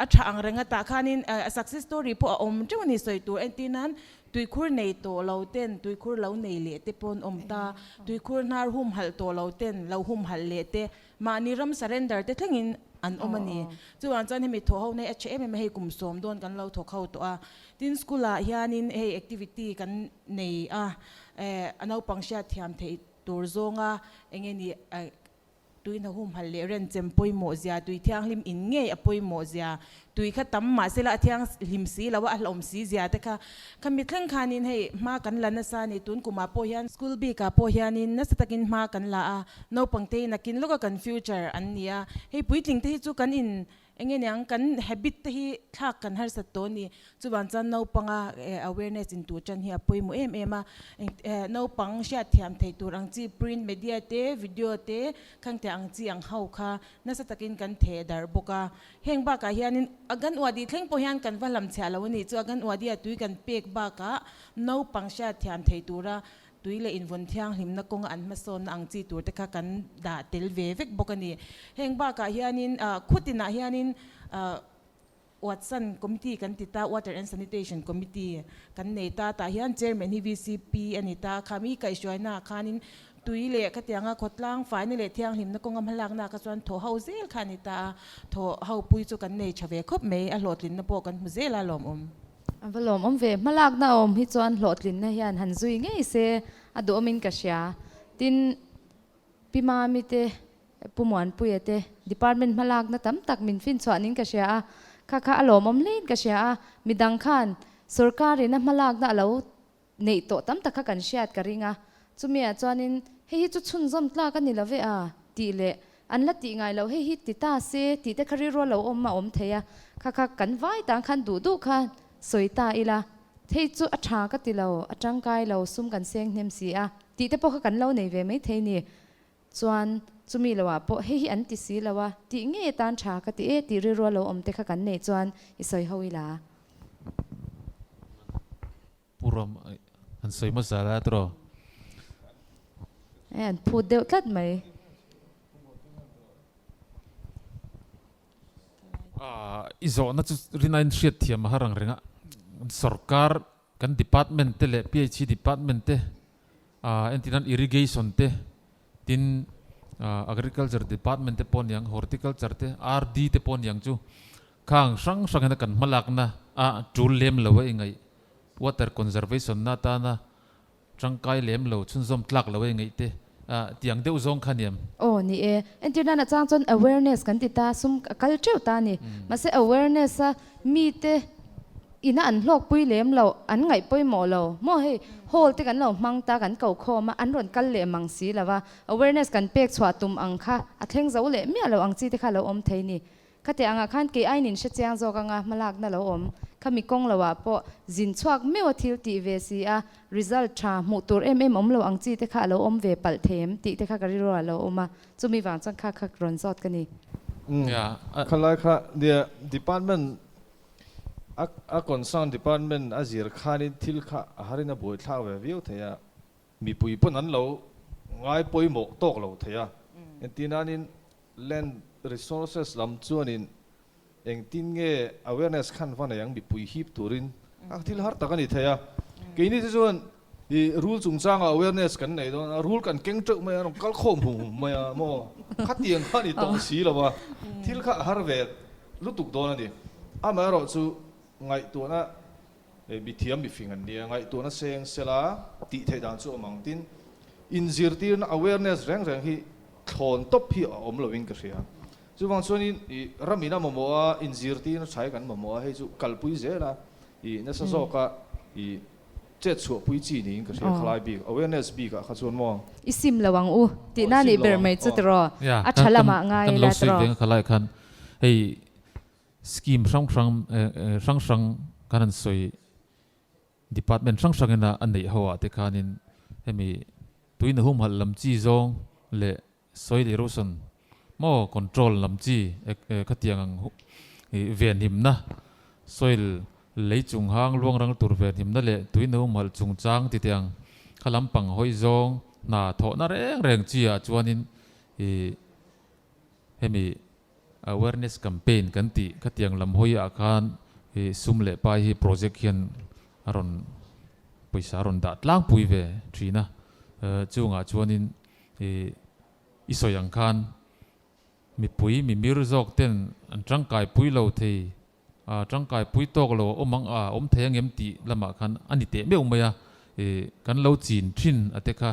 Speaker 4: a tha ang reng a tah khanin a success story pawh a awm teuh a ni sawi tur entir nan tuikhur nei tawh lo ten tuikhur lo nei leh te pawh an awm ta, tuikhur hnar humhalh tawh lo ten lo humhalh leh te Mahni ram surrender te thlengin an awm a ni. Chuvang chuan hemi thawh ho na hi a chhe em em a, hei kum sawm dawn kan lo thawk ho tawh a. Tin school ah hianin hei activity kan nei a, a naupang hriat thiam theih tur zawnga eng nge ni tuina humhalh leh renchem pawimawh zia, tui thianghlim in ngei a pawimawh zia, Tui kha tam mahsela a thianghlim si lo a, a hlauhawm si zia te kha khami thleng khanin hei hma kan la nasa a ni. Tun kumah pawh hian school bikah pawh hianin nasa takin hma kan la a, naupang te hi nakin lawka kan future an ni a. Hei puitling te hi chu kan in eng nge niang kan habit te hi thlak kan harsat tawh a ni. Chuvang chuan naupanga awareness in tur tan hi a pawimawh em em a. Naupang hriatthiam theih tur ang chi print media te video te khangte ang chi ang ho kha nasa takin kan theh darh bawk a. Heng bakah hianin a gan uadi thleng pawh hian kan va hlam chhiah lo a nih chu, a gan uadia tui kan pek bakah naupang hriat thiam thei tura tui leh invawn thianghlimna kawnga an hmasawnna ang chi tur te kha kan dah tel ve vek bawk a ni. Heng bakah hianin khutinah hianin Watsan Committee kan ti ta, Water and Sanitation Committee kan nei ta, tah hian Chairman hi VCP a ni ta, khami kaihhruainaah khanin Tui leh khatianga khawtlang faina leh thianghlimna kawnga hmalakna kha chuan thaw ho zel kha a ni ta a, thaw ho pui chu kan nei tha ve khawp mai, a hlawhtlinna pawh kan hmu zel a lawmawm.
Speaker 1: A va lawmawm ve, hmalakna a awm hi chuan hlawhtlinna hian han zui ngei se a duhawmin ka hria. Tin, Pi Mami te, Pu Muanpuia te department hmalakna tam tak min finchhuahnin ka hria a, kha kha a lawmawm hlein ka hria a, midang khan sorkarin a hmalakna a lo neih tawh tam tak kha kan hriat ka ring a, chumi ah chuanin hei hi chu chhunzawm tlak a ni lo ve a tih leh an la tih ngai loh hei hi ti ta se tih te kha rilru a lo awm a awm thei a, kha kha kan vai tang khan duh duh kha sawi ta ila hei chu a tha ka ti lo, a tangkai lo, sum kan seng hnem si a tih te pawh kha kan lo nei ve mai thei ni. Chuan chumi lo ah pawh hei hi an ti si lo a tih ngei atan tha ka ti e tih rilru a lo awm te kha kan neih chuan i sawi ho ila.
Speaker 3: Pu Ram an sawi hmasa la tawh.
Speaker 1: E an phut deuh tlat mai.
Speaker 3: I zawhna chu rinain hriat thiam a har ang reng a, sorkar kan department te leh PHE department te entir nan irrigation te tin agriculture department te pawh aniang horticulture te RD te pawh aniang chu. Khang hrang hrang hian kan hmalakna a tul lem lo a i ngaih, water conservation na atana tangkai lem lo, chhunzawm tlak lo a i ngaih te tiang deuh zawng kha aniam.
Speaker 1: Aw ni e, entir nan a chang chuan awareness kan ti ta, sum a kal teuh ta a ni. Mahse awareness a mite ina an hlawkpui lem lo, an ngaih pawimawh lo maw hei hall te kan lo hmang ta, kan ko khawm a, an rawn kal leh mang si lo va, awareness kan pek chhuah tum ang kha a thleng zo leh miah lo ang chi te kha a lo awm thei ni. Khati angah khan kei aiin in hre chiang zawk anga hmalakna lo awm. Khami kawng lo ah pawh zin chhuak meuh a thil tih ve si a, result tha hmuh tur em em awm lo ang chi te kha a lo awm ve palh thei em tih te kha ka rilru ah a lo awm a, chumi vang chuan kha kha rawn zawt ka ni.
Speaker 5: Umm khalai kha nia department a a concern department a zir khanin thil kha a harin a buaithlak ve viau thei a, mipui pawn an lo ngai pawimawh tawk lo thei a, engtihnanin Land resources lam chuanin engtin nge awareness khan va nei ang mipui hip turin a thil har tak a ni thei a. Keini te chuan i rul chungchanga awareness kan nei dawn a, rul kan keng teuh mai a, rawn kal khawm hum hum mai a maw? Khatiang kha a ni tawh si lo a, thil kha a har ve lutuk dawn a ni. Amaherawhchu chu ngaihtuahna mithiam mifing an nia, ngaihtuahna seng sela tih theih dan chu awm ang. Tin, inzirtirna awareness reng reng hi thlawn tawp hi a awm loin ka hria. Chuvang chuanin i ramin a mamawh a, inzirtirna tha hi kan mamawh a, hei chu kalpui zel a, i nasa zawka i chet chhuahpui chi niin ka hria khalai bik, awareness bikah kha chuan maw.
Speaker 1: I sim lo ang u tihna nih ber mai chu tiraw? A tha lamah ngai
Speaker 3: ila tiraw? Kan lo sawi ve ang khalai khan hei Scheme hrang hrang hrang hrang kan han sawi department hrang hrangin a a neih ho ah te khanin hemi tuina humhalh lam chi zawng leh soil erosion maw control lam chi khatiang ang venhimna soil lei chung hang luang rang tur venhimna leh tuina humhalh chungchang ti te ang kha lampang hawi zawng hna thawhna reng reng chi ah chuanin ih hemi Awareness campaign kan tih khatiang lam hawi ah khan i sum leh pai hi project hian a rawn pawisa a rawn dah tlangpui ve thin a, chungah chuanin i i sawi ang khan mipui mimir zawk ten an tangkai pui lo thei a, tangkai pui tawk lo a awm ang a, awm thei angem tih lamah khan a ni teh meuh mai a, i kan lo chin thin a te kha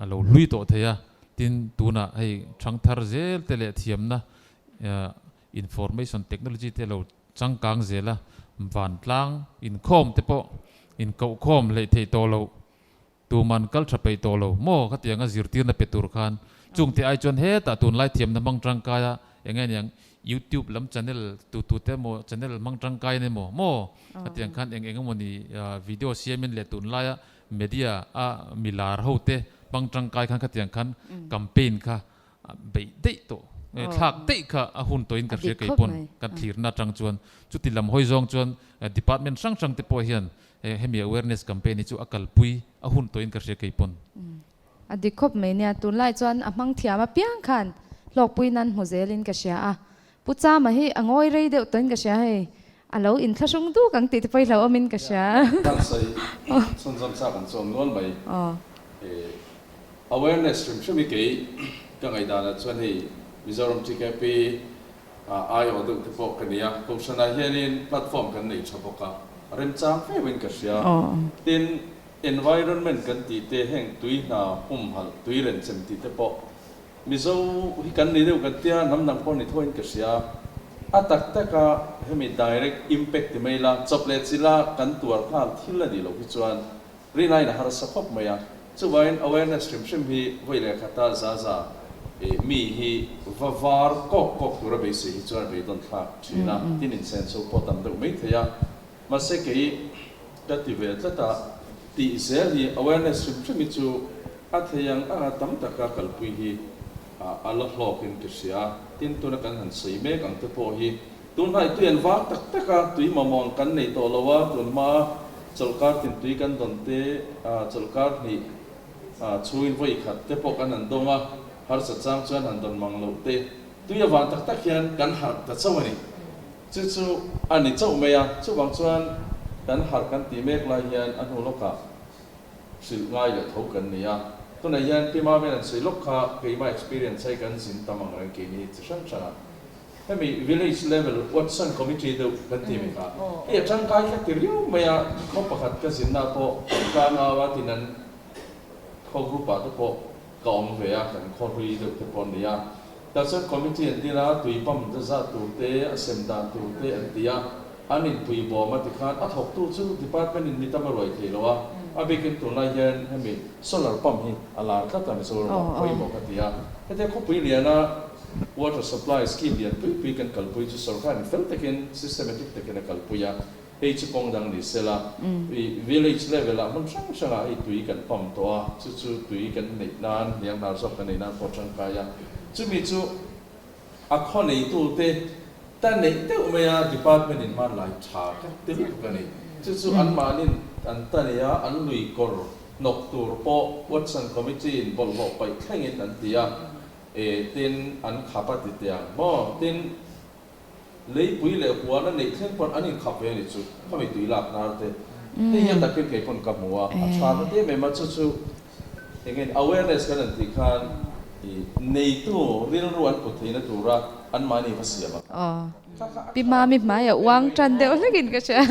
Speaker 3: a lo hlui tawh thei a, tin tunah hei thangthar zel te leh thiamna information technology te lo changkang zel a, vantlang inkhawm te pawh inkohkhawm hleih theih tawh loh, tuman kal tha peih tawh lo maw khatianga zirtirna pe tur khan chungte ai chuan hetah tunlai thiamna hmang tangkai a eng nge niang youtube lam channel tu tu te emaw channel hmang tangkai in emaw maw khatiang khan eng eng emawni video siamin leh tunlaia Media a milar ho te hmang tangkai khan khatiang khan campaign kha beih daih tawh thlak daih kha a hun tawhin ka hria kei pawn kan thlirna atang chuan chuti lam hawi zawng chuan department hrang hrang te pawh hian hemi awareness campaign hi chu a kalpui a hun tawhin ka hria kei pawn.
Speaker 1: A dik khawp mai nia, tunlai chuan a hmang thiam apiang khan hlawkpui nan hmu zelin ka hria a, Pu Chama hi a ngawi rei deuh tawhin ka hria hei, a lo inthlahrung duk ang tih te pawh hi hlauhawmin ka hria.
Speaker 2: Kan sawi chhunzawm chak ang chuan nual mai. Awareness hrim hrim hi kei ka ngaihdanah chuan hei Mizoram TKP aiawh deuh te pawh ka ni a, Kohhranah hianin platform kan nei tha bawk a, remchang feuhin ka hria. Tin, environment kan tih te heng tui hna humhalh, tui renchem tih te pawh Mizo hi kan ni deuh kan tia, hnam dang pawh ni tho in ka hria. A tak tak a hemi direct impact ti mai ila, chawp leh chila kan tuar nghal thil a nih loh hi chuan rinaiin a harsa khawp mai a. Chuvangin awareness hrim hrim hi vawi leh khata za za mi hi va var kawk kawk tura beisei hi chuan a beidawn thlak thin a, tin insenso pawh tam deuh mai thei a. Mahse kei ka ti ve tlat a, tih zel hi awareness hrim hrim hi chu a thei ang anga tam taka kalpui hi a la hlawkin ka hria. Tin, tuna kan han sawi mek ang te pawh hi tunhnai tui an vang tak tak a, tui mamawng kan nei tawh lo a, tunhma chawlhkar tin tui kan dawn te, chawlhkar hnih chhungin vawi khat te pawh kan han dawng a, harsa chang chuan han dawn mang loh te, tui avang tak tak hian kan harh ta chauh a ni. Chu chu a ni chauh mai a, chuvang chuan kan harh kan tih mek lai hian a hnu lawkah hrilh ngai leh tho kan ni a. Tunah hian Pi Mamen an sawi lawk kha keimah experience hi kan zin tam ang reng keini chi hrang hrangah. Hemi village level Watson committee deuh kan ti mai kha. Hei a tangkai kha ti riau mai a, khaw pakhat ka zinna pawh an tlangau a tin an khaw group ah te pawh ka awm ve a, kan khaw hlui deuh te pawh an ni a. Tah chuan committee an din a, tui pump zat tur te, a sem dan tur te an ti a, an inpui bawm a tikhan a thawktu chu department in mi tam a ruai thei lo a, a bikin tunlai hian hemi solar pump hi a lar tlat a Mizoram ah pawimawh ka ti a, hetia khawpui liana Water supply scheme lian pui pui kan kalpui chu sorkarin fel takin, systematic takin a kalpui a, hei chu kawng dang ni sela, i village level ah hmun hrang hrangah hei tui kan pump tawh a, chu chu tui kan neih nan, hnianghnar zawk kan neih nan pawh tangkai a, chumi chu a khaw neitute ta neih deuh mai a, department in hmanlai tha ka ti lutuk a ni, chu chu anmahnin an ta nei a, an lui kawr hnawk tur pawh Watson committee in bawlhhlawh paih thlengin an ti a. E, tin, an khap a ti teh ang maw? Tin, leipui leh huan a neih thleng pawn an inkhap ve a ni chu, khami tui lak hnar te. Hei hian takin kei pawn ka hmu a, a tha ta te mai ma chu chu eng nge awareness kan han tih khan i neitu rilru an put theihna tura anmahni va siam a.
Speaker 1: Aw, Pi Mami hmaiah uang tan deuh hlekin ka hria.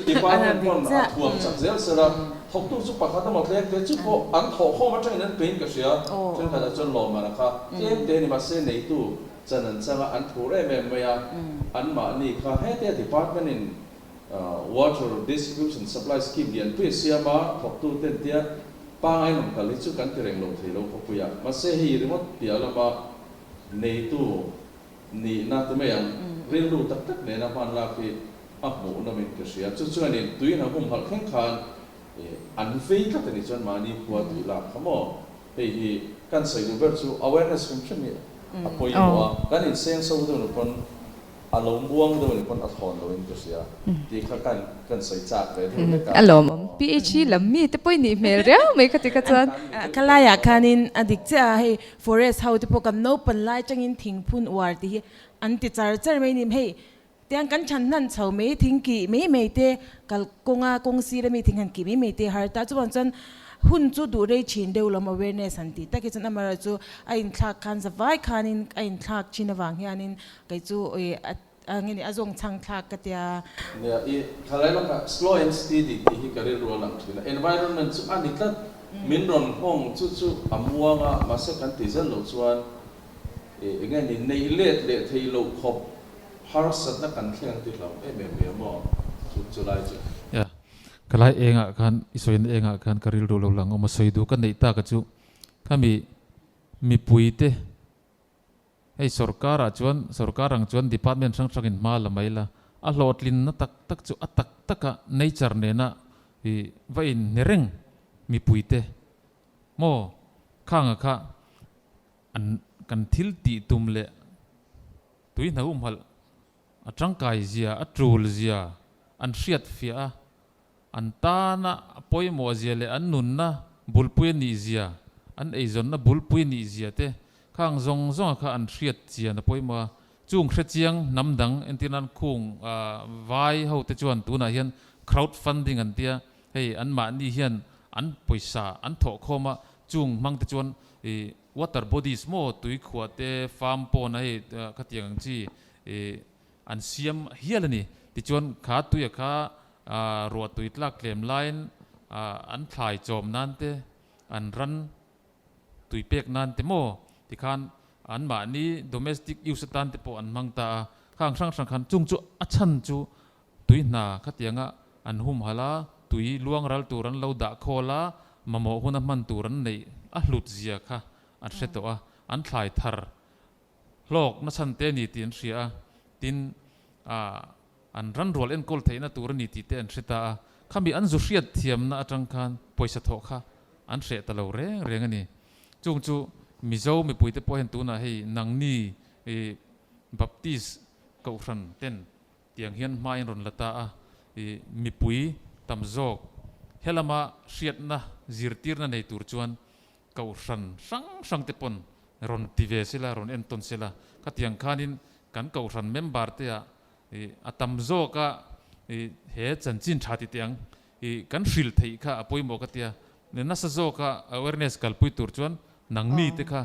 Speaker 2: Department pawn a thuam chak zel sela, thawktu chu pakhat emaw tlem te chu pawh an thawh khawm atangin an pein ka hria. Thenkhatah chuan lawmman a kha tlem te ni mahse neitu chan an chang a, an phur em em mai a. Anmahni kha hetia department in water distribution supply scheme lianpui a siam a, thawktu ten tia pangai rawn kal hi chu kan ti reng lo thei lo khawpuiah. Mahse hei ringawt piah lama neitu Nihna ti mai ang, rilru tak tak nena hman lak hi a hmuh nawmin ka hria. Chu chuanin tuiin a humhalh thleng khan an vei tlat a nih chuan mahni khua tui lak kha maw? Hei hi kan sawi duh ber chu awareness hrim hrim hi a pawimawh a, kan inseng so deuh ni pawn a lo muang deuh ni pawn a thawn loin ka hria tih kha kan kan sawi chak ve deuh hlek a.
Speaker 1: A lawmawm. PHE lam mi te pawh i nih hmel riau mai kha ti kha chuan.
Speaker 4: Ka laiah khanin a dik chiah a, hei Forest ho te pawh kan naupan lai tangin thingphun uar tih hi an ti char char mai ni. Hei tiang kan chhan hnan chho mai thing kih mai mai te kal kawnga kawng sir ami thing han kih mai mai te har ta. Chuvang chuan hun chu duh rei thin deuh lawm awareness han tih tak hi chuan amaherawhchu chu a inthlak khan zavai khanin a inthlak thin avang hianin kei chu a nge ni a zawng chhang thlak ka tia.
Speaker 2: Nia, i thalai lawkah slow and steady tih hi ka rilru a lang thin a, environment chu a ni tlat, min rawn nghawng chu chu a muang a, mahse kan ti zel loh chuan i eng nge ni neih let leh theih loh khawp harsatna kan thleng ang ti hlauh em em mai maw chu chu lai chu.
Speaker 3: Nia, ka lai engah khan i sawina engah khan ka rilru lo lang awm a, sawi duh ka neih tak a chu khami mipuite Hei sorkarah chuan, sorkar ang chuan department hrang hrangin hma la mai la, a hlawhtlinna tak tak chu a tak taka nature nena i va inhne reng mipuite maw khanga kha an kan thil tih tum leh tui hna humhalh a tangkai zia, a tul zia an hriat fiah a, An tana pawimawh zia leh an nunna bulpui a nih zia, an eizawnna bulpui a nih zia te khang zawng zawnga kha an hriat chian a pawimawh a. Chung hrechiang hnam dang entir nan khung vai ho te chuan tunah hian crowd funding an tia, hei anmahni hian an pawisa an thawh khawm a, chung hmang te chuan ih water bodies maw tui khuah te farm pawn a hei khatiang ang chi ih An siam hial a ni. Tichuan, kha tuia kha ruah tui tlak tlem laiin an thlai chawm nan te, an ran tui pek nan te maw tikhan anmahni domestic use atan te pawh an hmang ta a. Khang hrang hrang khan chung chu a chhan chu tui hna khatianga an humhalh a, tui luang ral tur an lo dah khawl a, mamawh huna hman tur an neih a hlut zia kha an hre tawh a, an thlai thar Hlawk na chhan te a ni tih an hria a, tin, an ran rual enkawl theihna tur a ni tih te an hre ta a. Khami an zu hriat thiamna atang khan pawisa thawh kha an hreh ta lo reng reng a ni. Chung chu Mizo mipuite pawh hian tunah hei nangni Baptist Kohhran ten tiang hian hma in rawn la ta a, mipui tam zawk helama hriatna zirtirna nei tur chuan Kohhran hrang hrang te pawn rawn ti ve sela, rawn entawn sela, khatiang khanin kan kohhran member te ah ih a tam zawk a ih he chanchin tha ti teh ang ih kan hrilh theih kha a pawimawh ka tia, nasa zawk a awareness kalpui tur chuan nangni te kha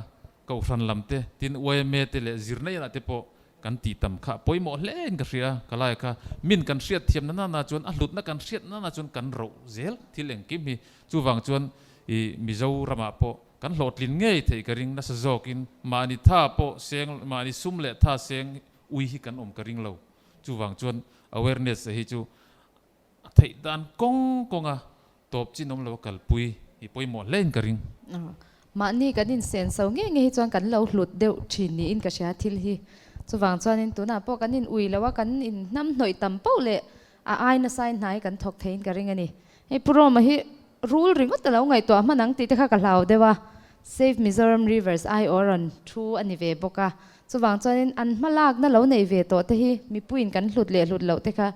Speaker 3: kohhran lam te tin yma te leh zirna inah te pawh kan tih tam kha pawimawh hle in ka hria. Ka lai kha min kan hriat thiam na nana chuan a hlutna kan hriat nana chuan kan roh zel thil engkim hi. Chuvang chuan i Mizoramah pawh kan hlawhtlin ngei theih ka ring nasa zawkin mahni tha pawh seng mahni sum leh tha seng ui hi kan awm ka ring lo. Chuvang chuan awareness hi chu a theih dan kawng kawnga tawp chin awm lo a kalpui hi pawimawh hle in ka ring.
Speaker 1: Mahni kan insen so nge nge hi chuan kan lo hlut deuh thin niin ka hria thil hi. Chuvang chuanin tunah pawh kan in ui lo a, kan in hnam hnawih tam poh leh a ai nasa in hnai kan thawk theiin ka ring a ni. Hei Pu Roma hi rul ringawt a lo ngaihtuah hman ang tih te kha ka hlau deuh a, Save Mizoram Rivers aiawh rawn thu a ni ve bawk a. Chuvang chuanin an hmalakna lo nei ve tawh te hi mipuiin kan hlut leh hlut loh te kha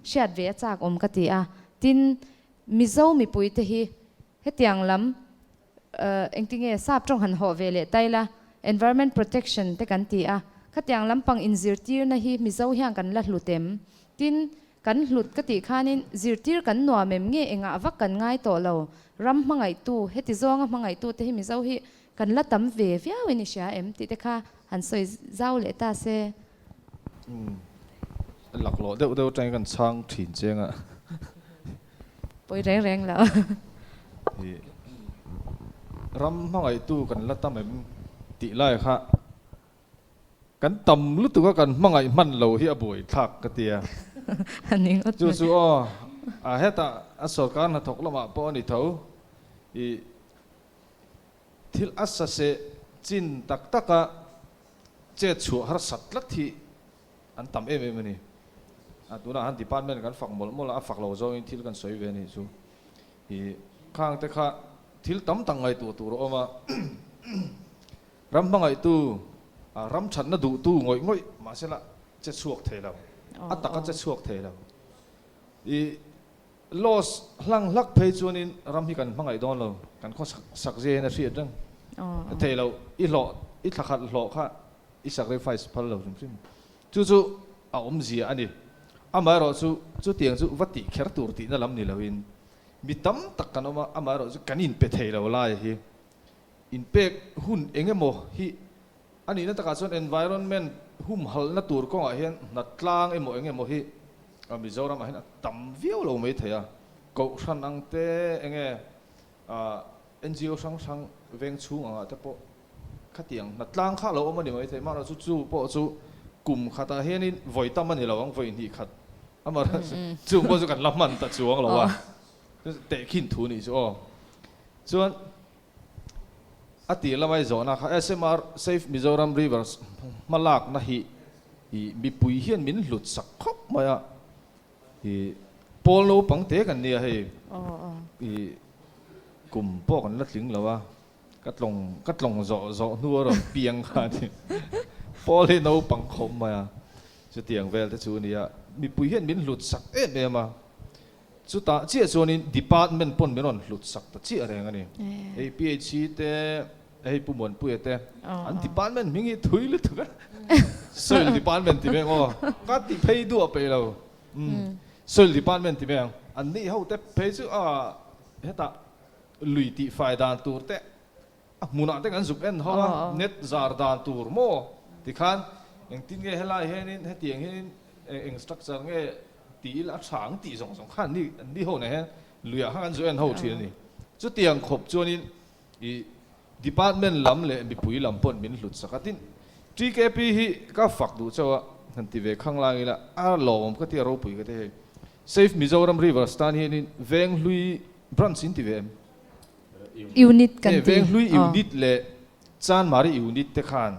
Speaker 1: hriat ve a chak awm ka ti a. Tin, Mizo mipuite hi hetiang lam engtinge sap tawng han hawh ve leh tai la, environment protection te kan ti a, khatiang lampang inzirtirna hi Mizo hian kan la hlut em? Tin, kan hlut ka tih khanin zirtir kan nuam em nge engah vak kan ngai tawh lo, ram hmangaihtu, heti zawnga hmangaihtu te hi Mizo hi kan la tam ve viau in i hria em tih te kha han sawi zau leh ta se.
Speaker 5: Laklawh deuh deuh atangin kan chhang thin cheng a.
Speaker 1: Pawi reng reng lo.
Speaker 5: Ram hmangaihtu kan la tam em tih lai kha kan tam lutuk a kan hmangaih hman lo hi a buai thlak ka tia. Chu chu aw a hetah a sorkar hnathawk lamah pawh a ni tho i thil a saseh chin tak tak a chet chhuah harsat tlat hi an tam em em a ni. A tunah han department kan fak mawlh mawlh a, a fak lo zawngin thil kan sawi ve a nih chu. Ih khang te kha thil tam tak ngaihtuah tur a awm a, ram hmangaihtu, ram thatna duhtu ngawih ngawih mahsela che chhuak thei lo, a taka che chhuak thei lo. Ih Loss hlang hlak phei chuanin ram hi kan hmangaih dawn lo, kan khaw sak zia hian a hriat reng. A thei lo, i hlawh, i thla khat hlawh kha i sacrifice phal lo hrim hrim. Chu chu a awmzia a ni. Amaherawhchu chutiang chu va tih kher tur tihna lam ni loin mi tam tak kan awm a, amaherawhchu kan inpe thei lo lai hi inpek hun eng emaw hi a nihna takah chuan environment humhalhna tur kawngah hian hna tlang emaw eng emaw hi Mizoramah hian a tam viau lo mai thei a, Kohhran ang te eng nge NGO hrang hrang veng chhung angah te pawh khatiang hna tlang kha lo awm a ni mai thei, mahna chu chu pawh chu kum khatah hianin vawi tam a ni lo ang, vawi hnih khat amaherawhchu chung pawh chu kan la hman ta chuang lo a, tehkhin thu nih chu aw. Chuan A tih lamai zawhna kha SMR, Save Mizoram Rivers, hmalakna hi i mipui hian min hlut sak khawp mai a, i pawl naupang te kan nia hei, i kum pawh kan la tling lo a, ka tlawng ka tlawng zawh zawh hnu a rawn piang kha a ni, pawl hi naupang khawp mai a, chutiang vel te chu a nia, mipui hian min hlut sak em em a. Chutah chiah chuanin department pawn min rawn hlut sak ta chiah reng a ni. Hei PHC te, hei Pu Muanpuia te, an department hming hi thui lutuk a, Soil department ti veng aw, ka ti phei duah peih lo. Soil department ti veng, an nih ho te phei chu a hetah lui tihfai dan tur te, a hmunah te kan zuk en ho a, net zar dan tur maw tikhan engtin nge helai hianin hetiang hianin eng structure nge tih ila a tha ang tih zawng zawng khan ni an ni ho nen hian luiah khan kan zu en ho thin a ni. Chutiang khawp chuanin ih department lam leh mipui lam pawn min hlut sak a, tin TKP hi ka fak duh chauh a, han ti ve khang lang ila a lawmawm ka ti a ropui ka ti hei. Save Mizoram Rivers tan hianin Venghlui branch in ti ve em?
Speaker 1: Unit kan ti.
Speaker 5: Venghlui unit leh Chanmari unit te khan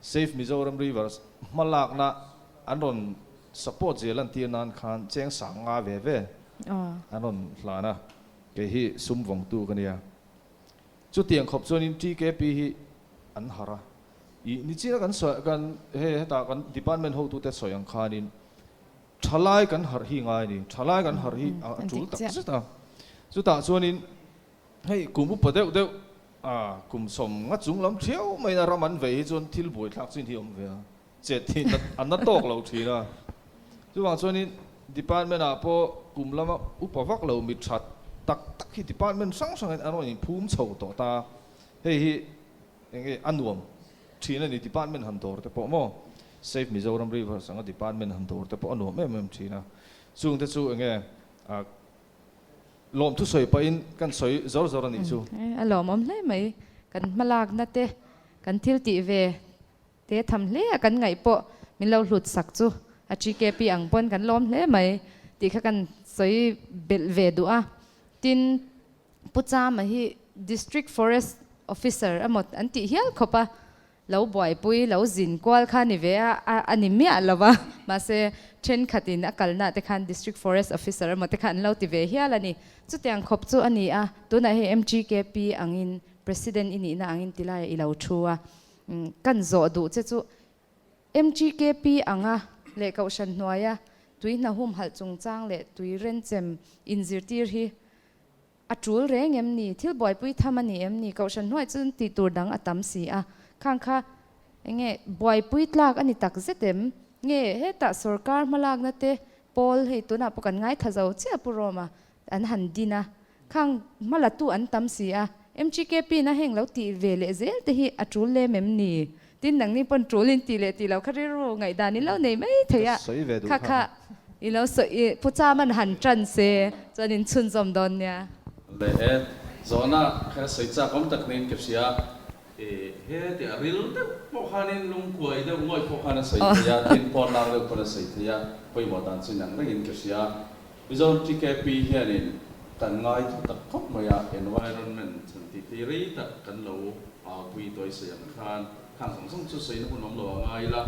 Speaker 5: Save Mizoram Rivers hmalakna an rawn support zel an tir nan khan cheng sang nga ve ve an rawn hlan a, kei hi sum vawngtu ka nia. Chutiang khawp chuanin TKP hi an harh a, ih nichina kan sawi kan hei hetah kan department hotute sawi ang khanin thalai kan harh hi ngai a ni, thalai kan harh hi a tul tak zet a. Chutah chuanin hei kum upa deuh deuh a kum sawm nga chung lam thiau maiin a ram an vei hi chuan thil buaithlak chin hi a awm ve a, chet hi an na tawk lo thin a. Chuvang chuanin department ah pawh kum lama upa vak lo mi tha tak tak hi department hrang hrangin an rawn inphum chho tawh ta. Hei hi eng nge a nuam thin a ni department han dawr te pawh maw. Save Mizoram Rivers anga department han dawr te pawh a nuam em em thin a. Chungte chu enge lawmthu sawi pahin kan sawi zawr zawr a nih chu.
Speaker 1: A lawmawm hle mai. Kan hmalakna te, kan thil tih ve te tham hle a kan ngaih pawh min lo hlut sak chu a TKP ang pawn kan lawm hle mai tih kha kan sawi belh ve duh a. Tin, Pu Chama hi District Forest Officer emaw an tih hial khawp a, lo buaipui, lo zin kual kha ni ve a, a ni miah lo va, mahse thenkhatin a kalna te khan District Forest Officer emaw te kha an lo ti ve hial a ni. Chutiang khawp chu a ni a, tunah hei MGKP angin President i nihna angin tilaiah i lo thu a, kan zawh duh che chu MGKP anga leh kohhran hnuaia tui hna humhalh chungchang leh tui renchem inzirtir hi A tul reng em ni? Thil buaipui tham a ni em ni? Kohhran hnuai chuan tih tur dang a tam si a. Khang kha enge buaipui tlak a ni tak zet em? Nge hetah sorkar hmalakna te pawl hei tunah pawh kan ngaithla zo chiah Pu Roma an han din a. Khang hmalatu an tam si a. MGKP na heng lo tih ve leh zel te hi a tul lem em ni? Tin nangni pawn tul in tih leh tih lo kha rilru ngaihdan in lo nei mai thei a, kha kha i lo sawi Pu Chaman han tan se chuan in chhunzawm dawn nia.
Speaker 2: Leh e, zawhna kha sawi chak awm tak niin ka hria. E, he tih a ril deuh pawh khanin lungkuai deuh ngawih pawh khan a sawi thei a, tin pawn lar deuh pawn a sawi thei a, pawimawh dan chu inang rengin ka hria. Mizoram TKP hianin kan ngai thu tak khawp mai a, environment chan tih te hi rei tak kan lo aupui tawi sawi ang khan khang zawng zawng chu sawina hun awm lo a ngai ila.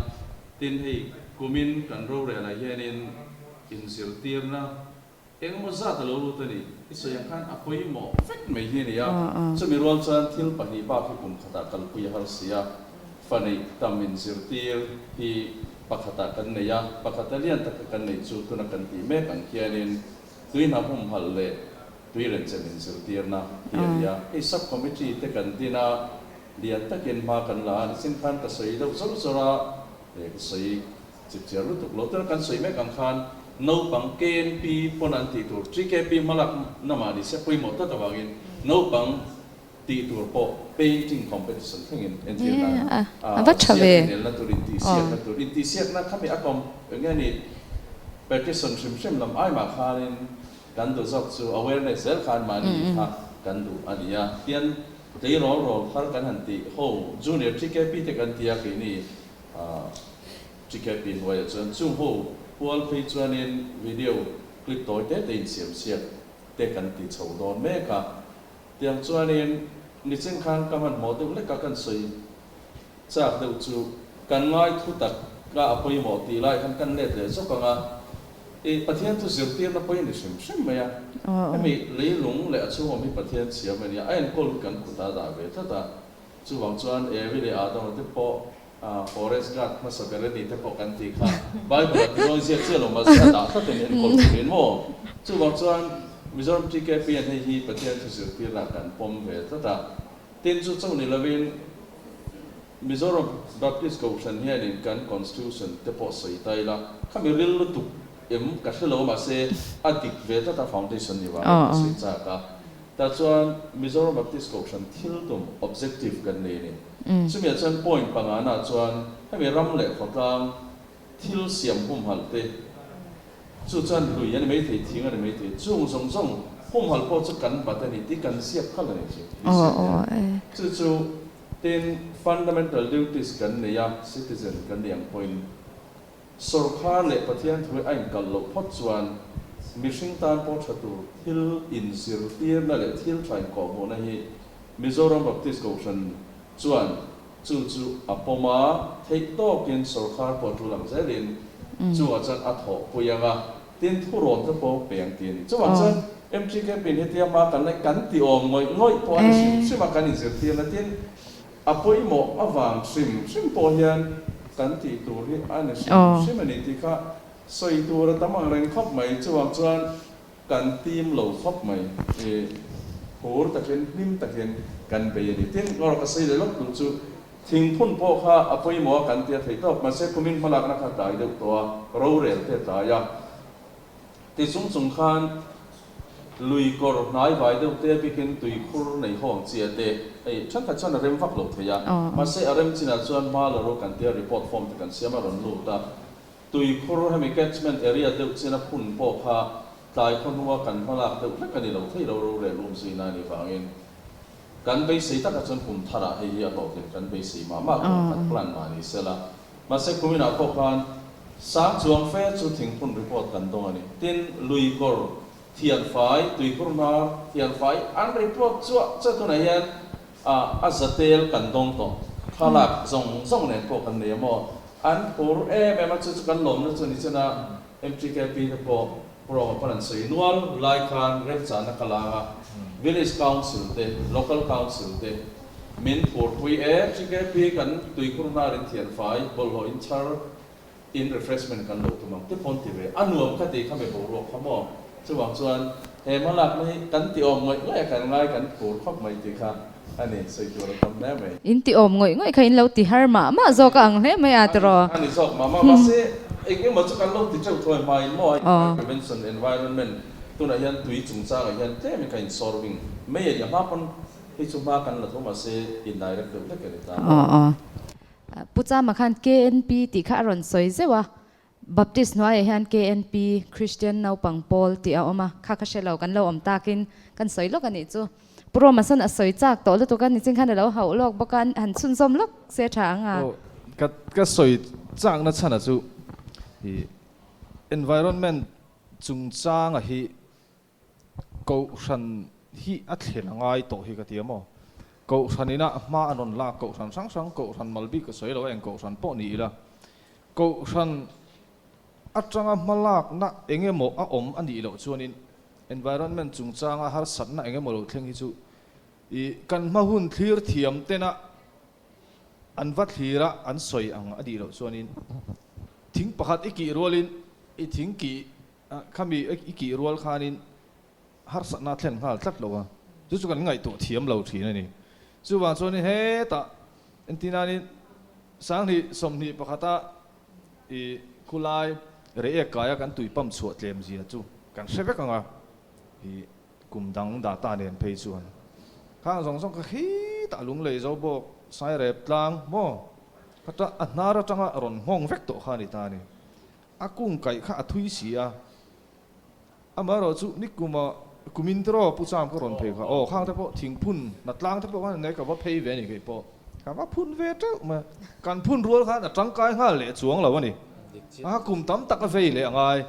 Speaker 2: Tin hei kumin kan rorel ah hianin inzirtirna engemaw zat a lo lut a ni. I sawi ang khan a pawimawh vek mai hi a ni a, chumi rual chuan thil pahnih bak hi kum khatah kalpui a har si a, fa neih tam inzirtir hi Pakhatah kan nei a, pakhata lian taka kan nei chu tuna kan tih mek ang khianin tui hna humhalh leh tui renchem inzirtirna hi a ni a. Hei sub committee te kan din a, lian takin hma kan la a, nichin khan ka sawi deuh zawr zawr a, he ka sawi chipchiar lutuk lo. Tuna kan sawi mek ang khan naupang KNP pawn an tih tur, TKP hmalak na mah ni se pawimawh tlat avangin naupang Tih tur pawh painting competition thlengin entir nan
Speaker 1: A va tha ve.
Speaker 2: Ziak inelna tur, intihsiakna tur, intihsiakna khami a kawm eng nge ni petition hrim hrim lam ai mah khanin kan duh zawk chu awareness zel khan mahni kha kan duh a ni a. Tian tleirawl rawl thar kan han tih ho junior TKP te kan ti a keini TKP hnuaiah chuan chung ho pual phei chuanin video clip tawi te te insiamsiak te kan ti chho dawn mek a. Tiang chuanin nichin khan ka hmanhmawh deuh lek a kan sawi chak deuh chu kan ngai thu tak ka a pawimawh tih lai khan kan let leh zawk ang a, i Pathian chu zirtirna pawh i ni hrim hrim mai a, hemi leilung leh a chhungawm hi Pathian siam a nia, a enkawl hi kan kut a dah ve tlat a, chuvang chuan Evi leh Adama te pawh forest guard hmasa ber a ni te pawh kan tih kha Bible ah tirawn ziak chiah lo mahse a dah tlat a ni enkawl turin maw? Chuvang chuan Mizoram TKP an hei hi Pathian thu zirtirna kan pawm ve tlat a, tin chu chauh ni lovin Mizoram Baptist Kohhran hianin kan Constitution te pawh sawi ta ila khami ril lutuk em ka hre lo mahse a dik ve tlat a foundation ni vangin ka sawi chak a. Tah chuan Mizoram Baptist Kohhran thil tum, objective, kan nei a ni. Chumi ah chuan point pangana chuan hemi ram leh khawtlang thil siam humhalh te, chu chuan lui a ni maithei, thing a ni maithei, chung zawng zawng humhalh pawh chu kan bat a ni tih kan ziak khalh a ni chu BCM hian. Chu chu tin fundamental duties kan nei a, citizen kan ni ang pawhin. Sawrkar leh Pathian thu a inkalh loh phawt chuan mihring tan pawh tha tur thil inzirtirna leh thil tha inkawhhmuhna hi Mizoram Baptist Kohhran chuan chu chu a pawm a, theih tawkin sawrkar pawh tul ang zelin chungah chuan a thawhpui ang a, tin thurawn te pawh pe ang ti a ni. Chuvang chuan MTK pin hetia hma kan laih kan ti awm ngawih ngawih pawh a ni hrim hrim a kan inzirtirna tin A pawimawh avang hrim hrim pawh hian kan tih tur hi a ni hrim hrim a ni tih kha sawi tur a tam ang reng khawp mai. Chuvang chuan kan tim lo khawp mai i phur takin hlim takin kan bei a ni. Tin, ngawrh ka sawi leh lawk tur chu thingphun pawh kha a pawimawh a kan tia theih tawp. Mahse kumin hmalakna kha tlai deuh tawh a, rorel te a tlai a. Ti chung chung khan lui kawr hnai vai deuh te bikin tui khur nei hawng chia te Hei thenkhat chuan a rem vak lo thei a, mahse a rem chinah chuan hma la ro kan tia report form te kan siam a rawn lut a. Tuikhur hemi catchment area deuh china phun pawh kha tlai khaw hnua kan hmalak deuh hlek a ni lo thei lo rorel um zuina a nih vangin kan beisei takah chuan kum tharah hei hi a hlawhtlin kan beisei mah mah kum khat plan mah ni sela. Mahse kuminah pawh khan sang chuang fe chu thingphun report kan dawng a ni. Tin, luikawr Thianfai, tuikhur hnar thianfai an report chuah chuah tunah hian a zatel kan dawng tawh. Thlalak zawng zawng nen pawh kan nei a maw? An phur em em a, chu chu kan lawmna chu ni chena MTKP te pawh Purama pawn an sawi nual lai khan remchahna ka lang a, Village Council te, Local Council te min phurpui e, MTKP kan tuikhur hnar in thianfai bawlhhlawh in chhar In refreshment kan lo tum ang te pawn ti ve a nuam ka ti kha mi boruak kha maw? Chuvang chuan he hmalakna hi kan ti awm ngawih ngawih a kan ngai kan phur khawp mai tih kha a ni sawi tur a tam hle mai.
Speaker 1: In ti awm ngawih ngawih kha in lo ti har mah mah zawk a ang hle mai a tiraw?
Speaker 2: A ni zawk mah mah mahse eng emaw chu kan lo ti teuh thawi hmain maw a fire prevention environment tunah hian tui chungchangah hian tlem in ka in solving mai a ni a hma pawn hei chu hma kan la tho mahse indirect deuh hlek a ni ta maw?
Speaker 1: Pu Chama khan KNP tih kha a rawn sawi zeuh a, Baptist hnuaiah hian KNP, Christian Naupang Pawl, tih a awm a, kha ka hre lo, kan lo awm takin kan sawi lawk a nih chu. Pu Roma sawn a sawi chak tawh lutuk a, nichin khan a lo hauh lawk bawk a, han chhunzawm lawk se tha ang a.
Speaker 5: Aw, ka ka sawi chakna chhana chu i environment chungchanga hi Kohhran hi a thlen a ngai tawh hi ka ti a maw? Kohhran ina hma an rawn lak Kohhran hrang hrang, Kohhran mal bik ka sawi lo a, eng Kohhran pawh ni ila, Kohhran atanga hma lakna eng emaw a awm a nih loh chuanin environment chungchanga harsatna eng emaw lo thleng hi chu i kan hma hun thlir thiam tena an va thlir a an sawi ang a nih loh chuanin thing pakhat i kih rualin i thing kih Khami i kih rual khanin harsatna a thlen nghal tlat lo a, chu chu kan ngaihtuah thiam lo thin a ni. Chuvang chuanin hetah entinanin Sanghnih 21 a i khulai Reiek kaia kan tui pump chhuah tlem zia chu kan hre vek ang a, i kum dang data nen phei chuan khang zawng zawng kha khitah lunglei zo bawk Sairep tlang maw khata a hnar atanga rawn nghawng vek tawh kha a ni ta a ni. A kung kaih kha a thui si a, amaherawh chu nikuma kumin tiraw Pu Cham ka rawn phei kha, aw khang te pawh thingphun hnatlang te pawh khan nei ka va phei ve a ni kei pawh, ka va phun ve teuh mai a, kan phun rual khan a tangkai nghal leh chuang lo a ni, a kum tam tak a vei leh a ngai,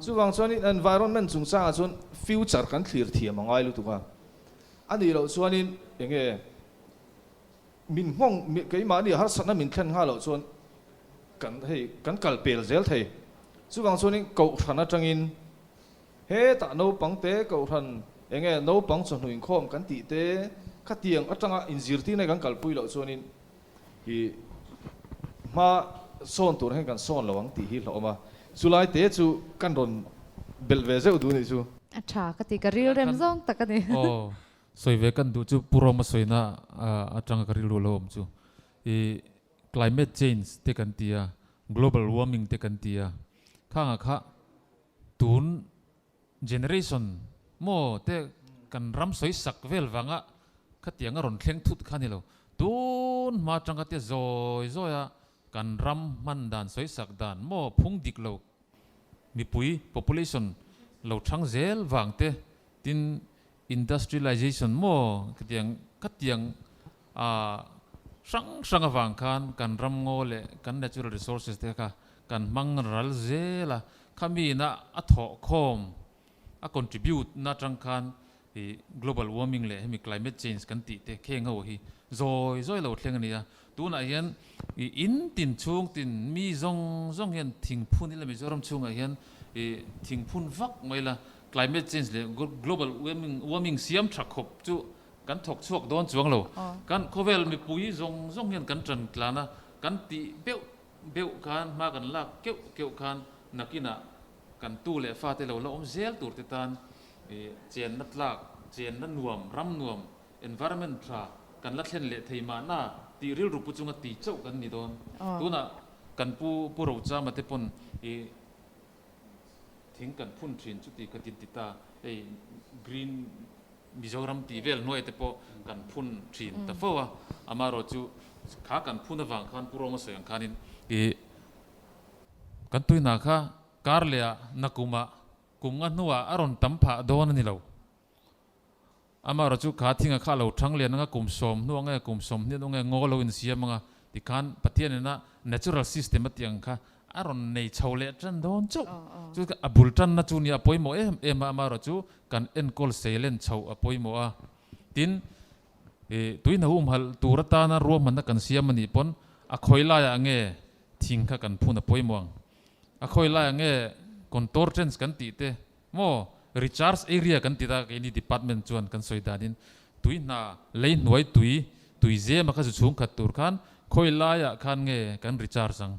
Speaker 5: chuvang chuanin environment chungchangah chuan future kan thlir thiam a ngai lutuk a, a nih loh chuanin enge Min nghawng, keimahni harsatna min thlen nghal loh chuan kan hei kan kal pel zel thei. Chuvang chuanin Kohhran atangin hetah naupang te Kohhran eng nge naupang chawhnu inkhawm kan tih te khatiang atanga inzirtirna kan kalpui loh chuanin i hma sawn tur hian kan sawn lo ang tih hi hlauhawm a. Chulai te chu kan rawn belh ve zeuh duh nih chu.
Speaker 1: A tha ka ti, ka rilrem zawng tak a ni.
Speaker 3: Aw. Sawi ve kan duh chu Pu Roma sawina atanga ka rilru lo awm chu i climate change te kan ti a, global warming te kan ti a, khangah kha tun generation maw te kan ram sawi sak vel vanga khatiang a rawn thleng thut kha ni lo, tun hma atanga te zawi zawi a kan ram hman dan sawi sak dan maw phung dik lo mipui population lo thang zel vang te tin Industrialization maw khatiang khatiang ah hrang hrang avang khan kan ram ngaw leh kan natural resources te kha kan hmang ral zel a, khami ina a thawh khawm a contribute na atang khan ih global warming leh hemi climate change kan tih te kheng ho hi zawi zawi lo thleng a ni a, tunah hian ih in tin chhung tin mi zawng zawng hian thingphun ila Mizoram chhungah hian ih thingphun vak mai la Climate change leh global warming siam tha khawp chu kan thawk chhuak dawn chuang lo. Kan khawvel mipui zawng zawng hian kan tan tlan a, kan tih beuh beuh khan hma kan lak keuh keuh khan nakinah kan tu leh fate lo la awm zel tur te tan chenna tlak, chenna nuam, ram nuam, environment tha kan la thlen leh thei mahna tih rilru pu chunga ti chauh kan ni dawn. Tunah kan pu Pu Rochama te pawn ih Thing kan phun thin chuti ka tin ti ta, hei green Mizoram tih vel hnuai te pawh kan phun thin ta fo a, amaherawhchu kha kan phun avang khan Pu Roma sawi ang khanin ih kan tuihna kha kar leh ah nakumah kum nga hnuah a rawn tam phah dawn a ni lo. Amaherawhchu kha thinga kha a lo thang lian anga kum sawm hnu ange kum sawmhnih hnu ange ngaw lo insiam anga tikhan Pathian ina natural system a tih ang kha a rawn nei chho leh tan dawn chauh. Chu a bul tanna chu nia a pawimawh em em a, amaherawhchu kan enkawl seilen chhoh a pawimawh a. Tin, ih tuihna humhalh tur atana ruahmanna kan siam a nih pawn a khawi laiah nge thing kha kan phun a pawimawh ang. A khawi laiah nge contortence kan tih te Maw recharge area kan ti ta keini department chuan kan sawi danin tui hna lei hnuai tui tui zem a kha zu chhung khat tur khan khawi laiah khan nge kan recharge ang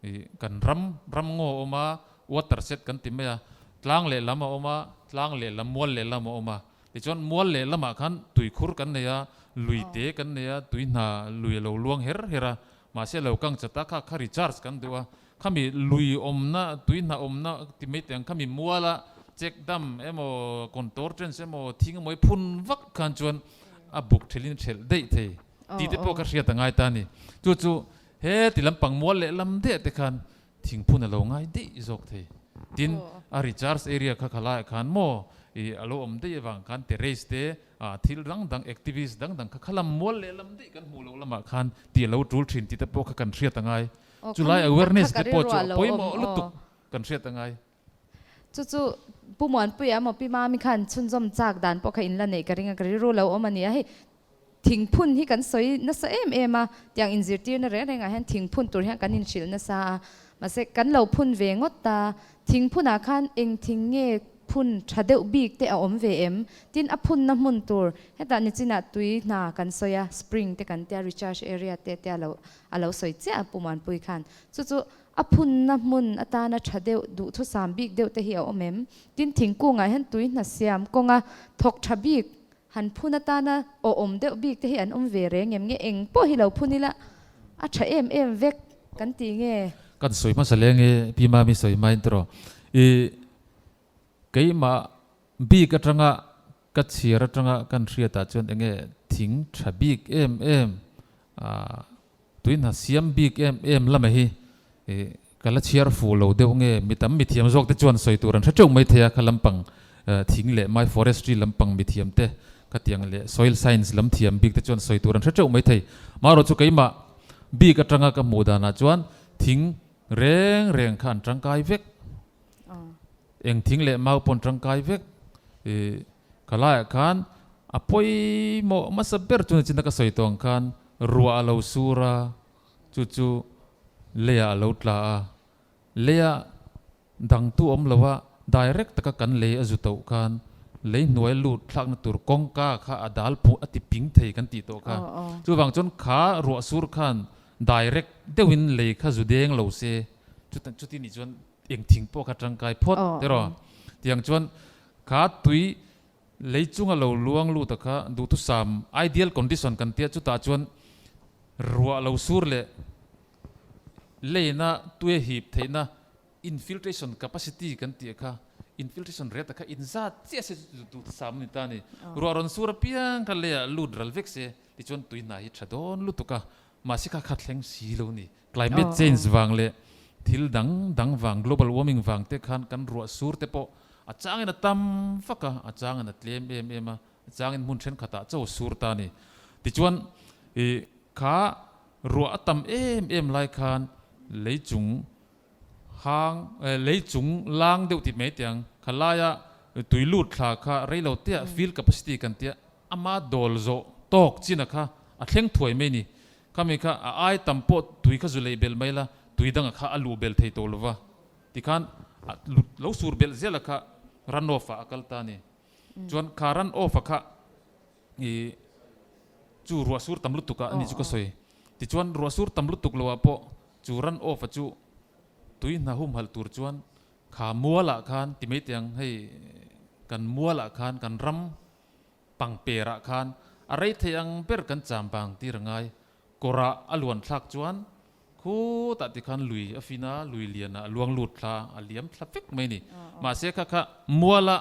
Speaker 3: ih kan ram ram ngaw a awm a water set kan ti mai a tlang leh lam a awm a tlang leh lam mual leh lam a awm a tichuan mual leh lamah khan tui khur kan nei a lui te kan nei a tui hna lui a lo luang her her a mahse lo kang chat a kha kha recharge kan duh a Khami lui awmna, tui hna awmna ti mai teh ang, khami muala check dam emaw, contortance emaw, thing emaw hi phun vak khan chuan a buk thelhin a thelh daih thei tih te pawh ka hriat a ngai ta a ni. Chu chu he ti lampang mual leh lam deh te khan thingphun a lo ngai daih zawk thei. Tin, a recharge area kha khalaiah khan maw ih a lo awm daih avang khan terrace te, ah thil dang dang activist dang dang kha khalam mual leh lam daih kan hmuh loh lamah khan tih a lo tul thin tih te pawh kha kan hriat a ngai. Chulai awareness te pawh chu a pawimawh lutuk kan hriat a ngai.
Speaker 1: Chu chu Pu Muanpuia emaw Pi Mami khan chhunzawm chak dan pawh kha in la neih ka ring a, ka rilru lo awm a ni a. Hei thingphun hi kan sawi nasa em em a, tiang inzirtirna reng rengah hian thingphun tur hian kan inhrilh nasa a, mahse kan lo phun ve ngawt ta. Thingphunah khan eng thing nge phun tha deuh bik te a awm ve em? Tin a phunna hmun tur hetah nichinah tui hna kan sawi a, spring te kan tia, recharge area te tia lo a lo sawi chiah a Pu Muanpui khan. Chu chu a phunna hmun atana tha deuh, duhthusam bik deuh te hi a awm em? Tin, thingkungah hian tui hna siam kawnga thawk tha bik, han phun atana awhawm deuh bik te hi an awm ve reng em nge? Eng pawh hi lo phun ila a tha em em vek kan ti nge?
Speaker 3: Kan sawi hmasa leng i Pi Mami sawi hmain tawh i keimah bik atanga Ka chhiar atanga kan hriatah chuan enge thing tha bik em em ah tuihna siam bik em em lama hi ih ka la chhiar fuh lo deuh nge mi tam mithiam zawk te chuan sawi tur an hre teuh mai thei a kha lampang thing leh mai forestry lampang mithiam te khatiang leh soil science lam thiam bik te chuan sawi tur an hre teuh mai thei marawh chu keimah bik atanga ka hmuh danah chuan thing reng reng kha an tangkai vek. Eng thing leh mau pawn tangkai vek i ka laiah khan a pawimawh hmasa ber chu nachina ka sawi tawh ang khan ruah a lo sur a, chu chu leiah a lo tla a, leia dangtu awm lo a direct taka kan lei a zu toh khan lei hnuai lut thlakna tur kawngka kha a dal phu a ti ping thei kan tih tawh kha. Chuvang chuan kha ruah sur khan direct deuhin lei kha zu deng lo se chuti nih chuan Eng thing pawh kha tangkai phawt tiraw? Tiang chuan kha tui lei chunga lo luang lut a kha duhthusam ideal condition kan tia chutah chuan ruah lo sur leh leina tui a hip theihna infiltration capacity kan tih a kha infiltration rate a kha inzat chiah se chu duhthusam a ni ta a ni. Ruah rawn sur apiang kha leiah lut ral vek se tichuan tui hna hi tha dawn lutuk a mahse kha kha thleng si lo ni. Climate change vang leh thil dang dang vang, global warming vang te khan kan ruah sur te pawh a changin a tam vak a, a changin a tlem em em a, a changin hmun thenkhatah chaw sur ta a ni. Tichuan ih kha ruah a tam em em lai khan lei chung hang lei chung lang deuh tih mai tiang kha laia tui lut thla kha rei lo te ah fill capacity kan tia ama dawl zawh tawk chin a kha a thleng thuai mai a ni. Khami kha a ai tam pawh tui kha zu lei belh mai la, tui danga kha a luh belh thei tawh lova, tikhan a lut lo sur belh zela kha run off ah a kal ta a ni. Chuan kha run off a kha ih chu ruah sur tam lutuk ah a ni chu ka sawi. Tichuan ruah sur tam lutuk lo ah pawh chu run off a chu tui hna humhalh tur chuan kha mual ah khan ti mai teh ang hei kan mual ah khan kan ram Pangperah khan a rei thei ang ber kan cham bang tir a ngai. Kawrah a luan thlak chuan khutah ti khan lui a fin a, lui lianah a luang lut thla a, a liam thla vek mai a ni. Mahse kha kha muala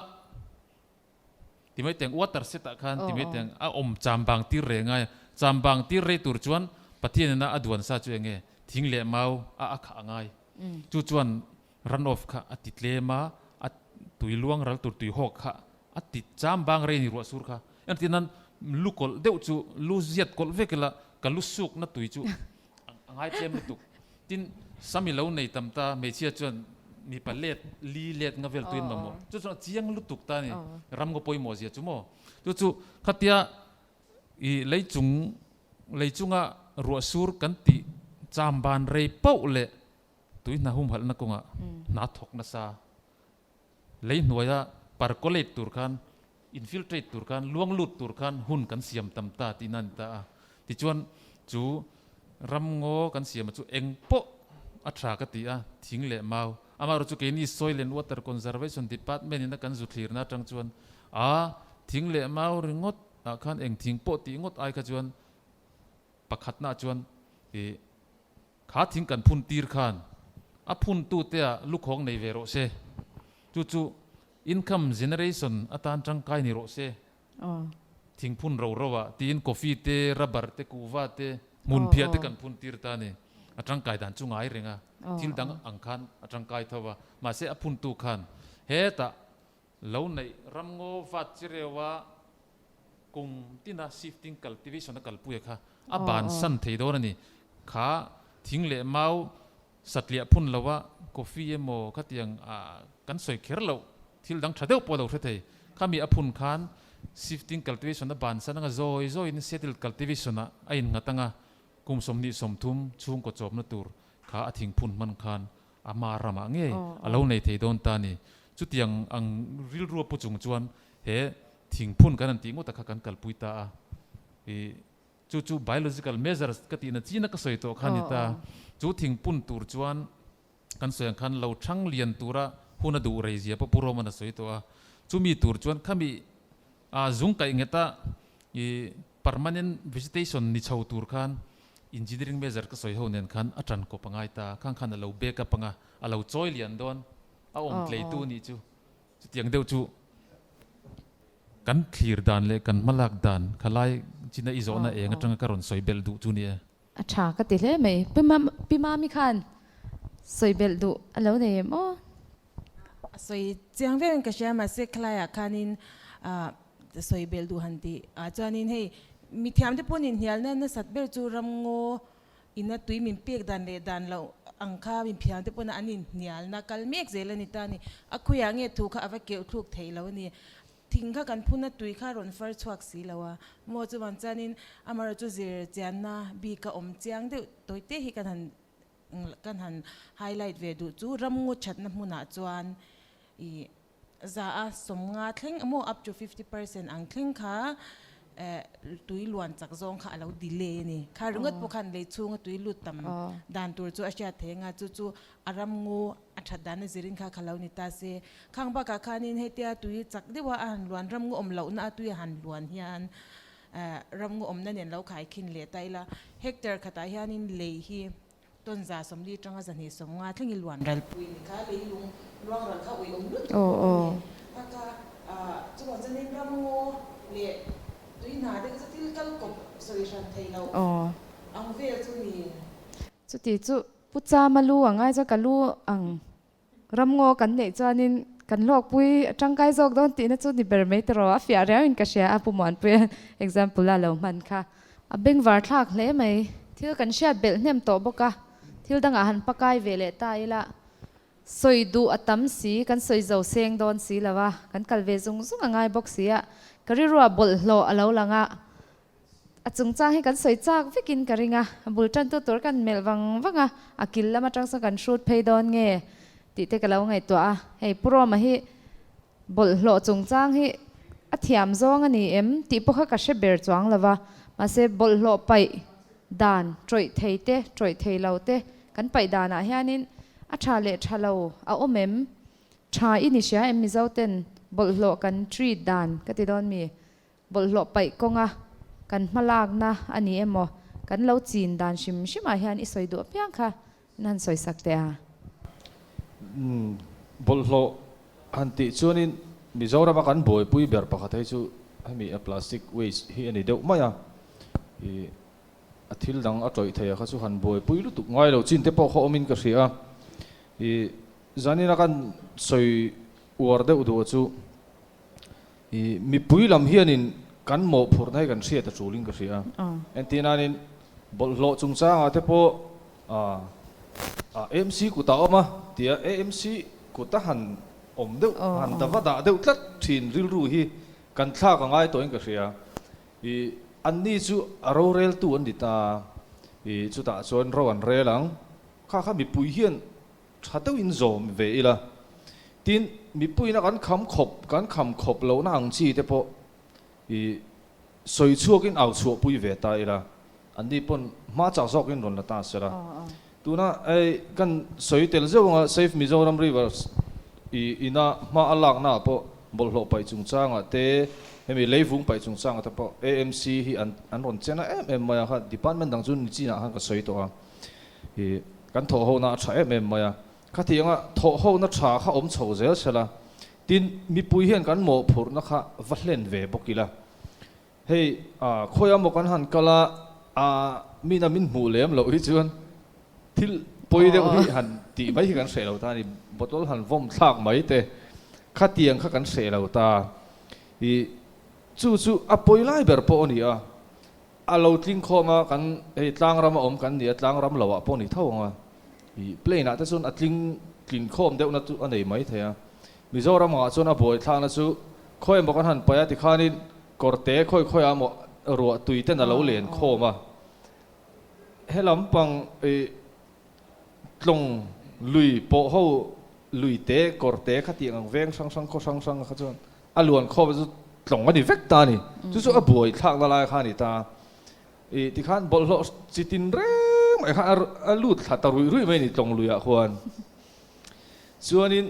Speaker 3: Ti mai teng water set ah khan ti mai teng a awm chambang tir reng a, chambang tir rei tur chuan Pathian ina a duan sa chu enge thing leh mau a a khah a ngai. Chu chuan run off kha a ti tlem a, a tui luang ral tur tui hawk kha a ti chambang rei ni ruah sur kha. Engtin nan lu kawlh deuh chu lu ziat kawlh vek ila ka lu suk na tui chu A ngai tlem lutuk. Tin, Sami lo nei tam ta, hmeichhia chuan mipa let, li let nga vel tuin mamawh. Chu chuan a chiang lutuk ta a ni, ram nga pawimawh zia chu maw. Chu chu khatia i leichung, leichunga ruah sur kan tih cham ban rei pauh leh tui hna humhalhna kawngah hna thawk nasa. Lei hnuaia percolate tur khan, infiltrate tur khan, luang lut tur khan hun kan siam tam ta tihna a ni ta a. Tichuan, chu ramngaw kan siama chu eng pawh a tha ka ti a, thing leh mau. Amaherawhchu chu keini Soil and Water Conservation Department in a kan zu thlirna atang chuan a thing leh mau ringawt ah khan eng thing pawh tih ngawt ai kha chuan pakhatna chuan ih Kha thing kan phun tir khan a phuntute ah lukhawng nei ve rawh se. Chu chu income generation atan tangkai ni rawh se. Thing phun ro ro ah tiin coffee te, rubber te, kuhva te, hmunphiah te kan phun tir ta a ni. A tangkai dan chu ngai reng a, thil dang ang khan a tangkai tho va. Mahse a phuntu khan hetah lo neih ramngaw vat chi reuh a kum tina shifting cultivation a kalpui a kha a bansan thei dawn a ni. Kha thing leh mau satliah phun lo a coffee emaw khatiang kan sawi kher loh thil dang tha deuh pawh a lo hre thei. Khami a phun khan shifting cultivation a bansan anga zawi zawiin settled cultivation ah a innghat anga kum 23 chhungkaw chawpna tur kha a thing phun hman khan Ama ramah ngei a lo nei thei dawn ta a ni. Chutiang ang rilru a pu chung chuan he thingphun kan han tih ngawt a kha kan kalpui ta a. I chu chu biological measures ka tihna china ka sawi tawh kha a ni ta. Chu thingpun tur chuan kan sawi ang khan lo thang lian tura hun a duh rei zia pawh Pu Roman a sawi tawh a. Chumi tur chuan khami a zung kaih nghet a i Permanent vegetation ni chho tur khan engineering measure ka sawi ho nen khan a tan kawp a ngai ta, khang khan a lo back up anga, a lo chawi lian dawn, a awm tleitu nih chu chutiang deuh chu kan thlir dan leh kan hmalak dan khalai china i zawhna eng atanga ka rawn sawi belh duh chu ni e.
Speaker 1: A tha ka ti hle mai. Pi Mami khan sawi belh duh a lo nei em aw?
Speaker 4: A sawi chiang viau in ka hria mahse khalaiah khanin sawi belh duh han tih ah chuanin hei mithiam te pawh nin hnialna nasat ber chu ramngaw ina tui min pek dan leh dan loh ang kha mithiam te pawhin an inhnialna kal mek zel a ni ta a ni. A khuiah nge thu kha a va keuh thluk theih lo a ni. Thing kha kan phun a tui kha rawn far chhuak si lo a maw chuvang chuanin amaherawhchu chu zir chianna bik a awm chiang deuh tawi te hi kan han Kan han highlight ve duh chu ramngaw thatna hmunah chuan ih za a 50 thleng emaw up to 50% ang thleng kha eh tui luan chak zawng kha a lo delay a ni. Kha ringawt pawh khan lei chhunga tui lut tam dan tur chu a hriat thei anga chu chu a ramngaw a that dan a zirin kha kha lo ni ta se. Khang bakah khanin hetia tui chak deuha a han luan ramngaw awm lohna a tui a han luan hian Ramngaw awmna nen lo khaikhin leh ta ila, hectare khatah hianin lei hi tawn 140 atanga 250 thleng i luan ral pui a ni kha, lei lung luang ral kha ui awm lutuk bawk a ni. Kha kha chuvang chuanin ramngaw leh tui hna te kha chu thil kal kawp sawi hran thei loh ang vel chu ni.
Speaker 1: Chuti chu Pu Chama lu ang ai chuan ka lu ang Ramngaw kan neih chuanin kan hlawkpui tangkai zawk dawn tihna chu ni ber mai tawh a fiah riauin ka hria a, Pu Muanpuia example a lo hman kha. A bengvar thlak hle mai. Thil kan hriat belh hnem tawh bawk a, thil dangah han pakai ve leh ta ila sawi duh a tam si, kan sawi zo seng dawn si lo a, kan kal ve zung zung a ngai bawk si a, ka rilruah bawlhhlawh a lo lang a, A chungchang hi kan sawi chak vekin ka ring a, a bul tantu tur kan melh vang vang a, a kil lam atang sawn kan hrut phei dawn nge tih te ka lo ngaihtuah a, hei Pu Roma hi bawlhhlawh chungchang hi a thiam zawng a ni em tih pawh kha ka hre ber chuang lo va, mahse bawlhhlawh paih dan tawih thei te tawih thei lo te kan paih danah hianin a tha leh tha lo a awm em? Tha i ni hria em Mizo ten bawlhhlawh kan treat dan ka ti dawn mi? Bawlhhlawh paih kawnga kan hmalakna a ni emaw, kan lo chin dan hrim hrimah hian i sawi duh apiang kha in han sawi sak teh a.
Speaker 5: Bawlhhlawh han tih chuanin Mizorama kan buaipui ber pakhat hei chu hemi a plastic waste hi a ni deuh mai a, ih a thil dang a tawih thei a kha chu han buaipui lutuk ngai lo chin te pawh kha awmin ka hria a, ih zanina kan sawi uar deuh duh chu ih mipui lam hianin kan mawhphurhna hi kan hriat a tulin ka hria a, entirnanin bawlhhlawh chungchangah te pawh ah AMC kutah a awm a tia AMC kut a han awm deuh han ta va dah deuh tlat thin rilru hi kan thlak a ngai tawhin ka hria. Ih anni chu a roreltu an ni ta, ih chutah chuan ro an rel ang. Kha kha mipui hian tha deuhin zawm ve ila. Tin, mipuiin a kan kham khawp, kan kham khawp lohna ang chi te pawh ih sawi chhuakin au chhuahpui ve ta ila. Anni pawn hma chak zawkin rawn la ta sela. Tuna hei kan sawi tel zeuh anga Save Mizoram Rivers i ina hma a lakna ah pawh bawlhhlawh paih chungchangah te hemi leivung paih chungchangah te pawh AMC hi an an rawn chena em em mai a kha department dang chu nichinah khan ka sawi tawh a i kan thawh hona a tha em em mai a. Khatianga thawh hona tha kha awm chho zel sela tin mipui hian kan mawhphurhna kha va hlen ve bawk ila. Hei khawi amaw kan han kal a, a mina min hmuh lem loh hi chuan thil pawi deuh hi han tih mai hi kan hreh lo ta a ni, bottle han vawm thlak mai te khatiang kha kan hreh lo ta. I chu chu a pawi lai ber pawh a ni a, a lo tling khawm a kan hei tlang ram a awm kan ni a, tlang ram lo ah pawh a ni tho ang a, i plane ah te chuan a tling tlin khawm deuh na chu a nei mai thei a. Mizoram ah chuan a buai thlakna chu khawi emaw kan han paih a tikhanin Kawrte khawi khawi ah maw ruah tui ten a lo len khawm a, he lampang ih tlawng lui pawh ho lui te kawrte kha tiang ang veng hrang hrang khaw hrang hrang kha chuan a luan khawm chu tlawng a ni vek ta a ni. Chu chu a buai thlakna lai kha a ni ta. Ih tikhan bawlhhlawh chi tin reng mai kha a lut thla ta ruih ruih mai a ni tlawng luiah khuan. Chuanin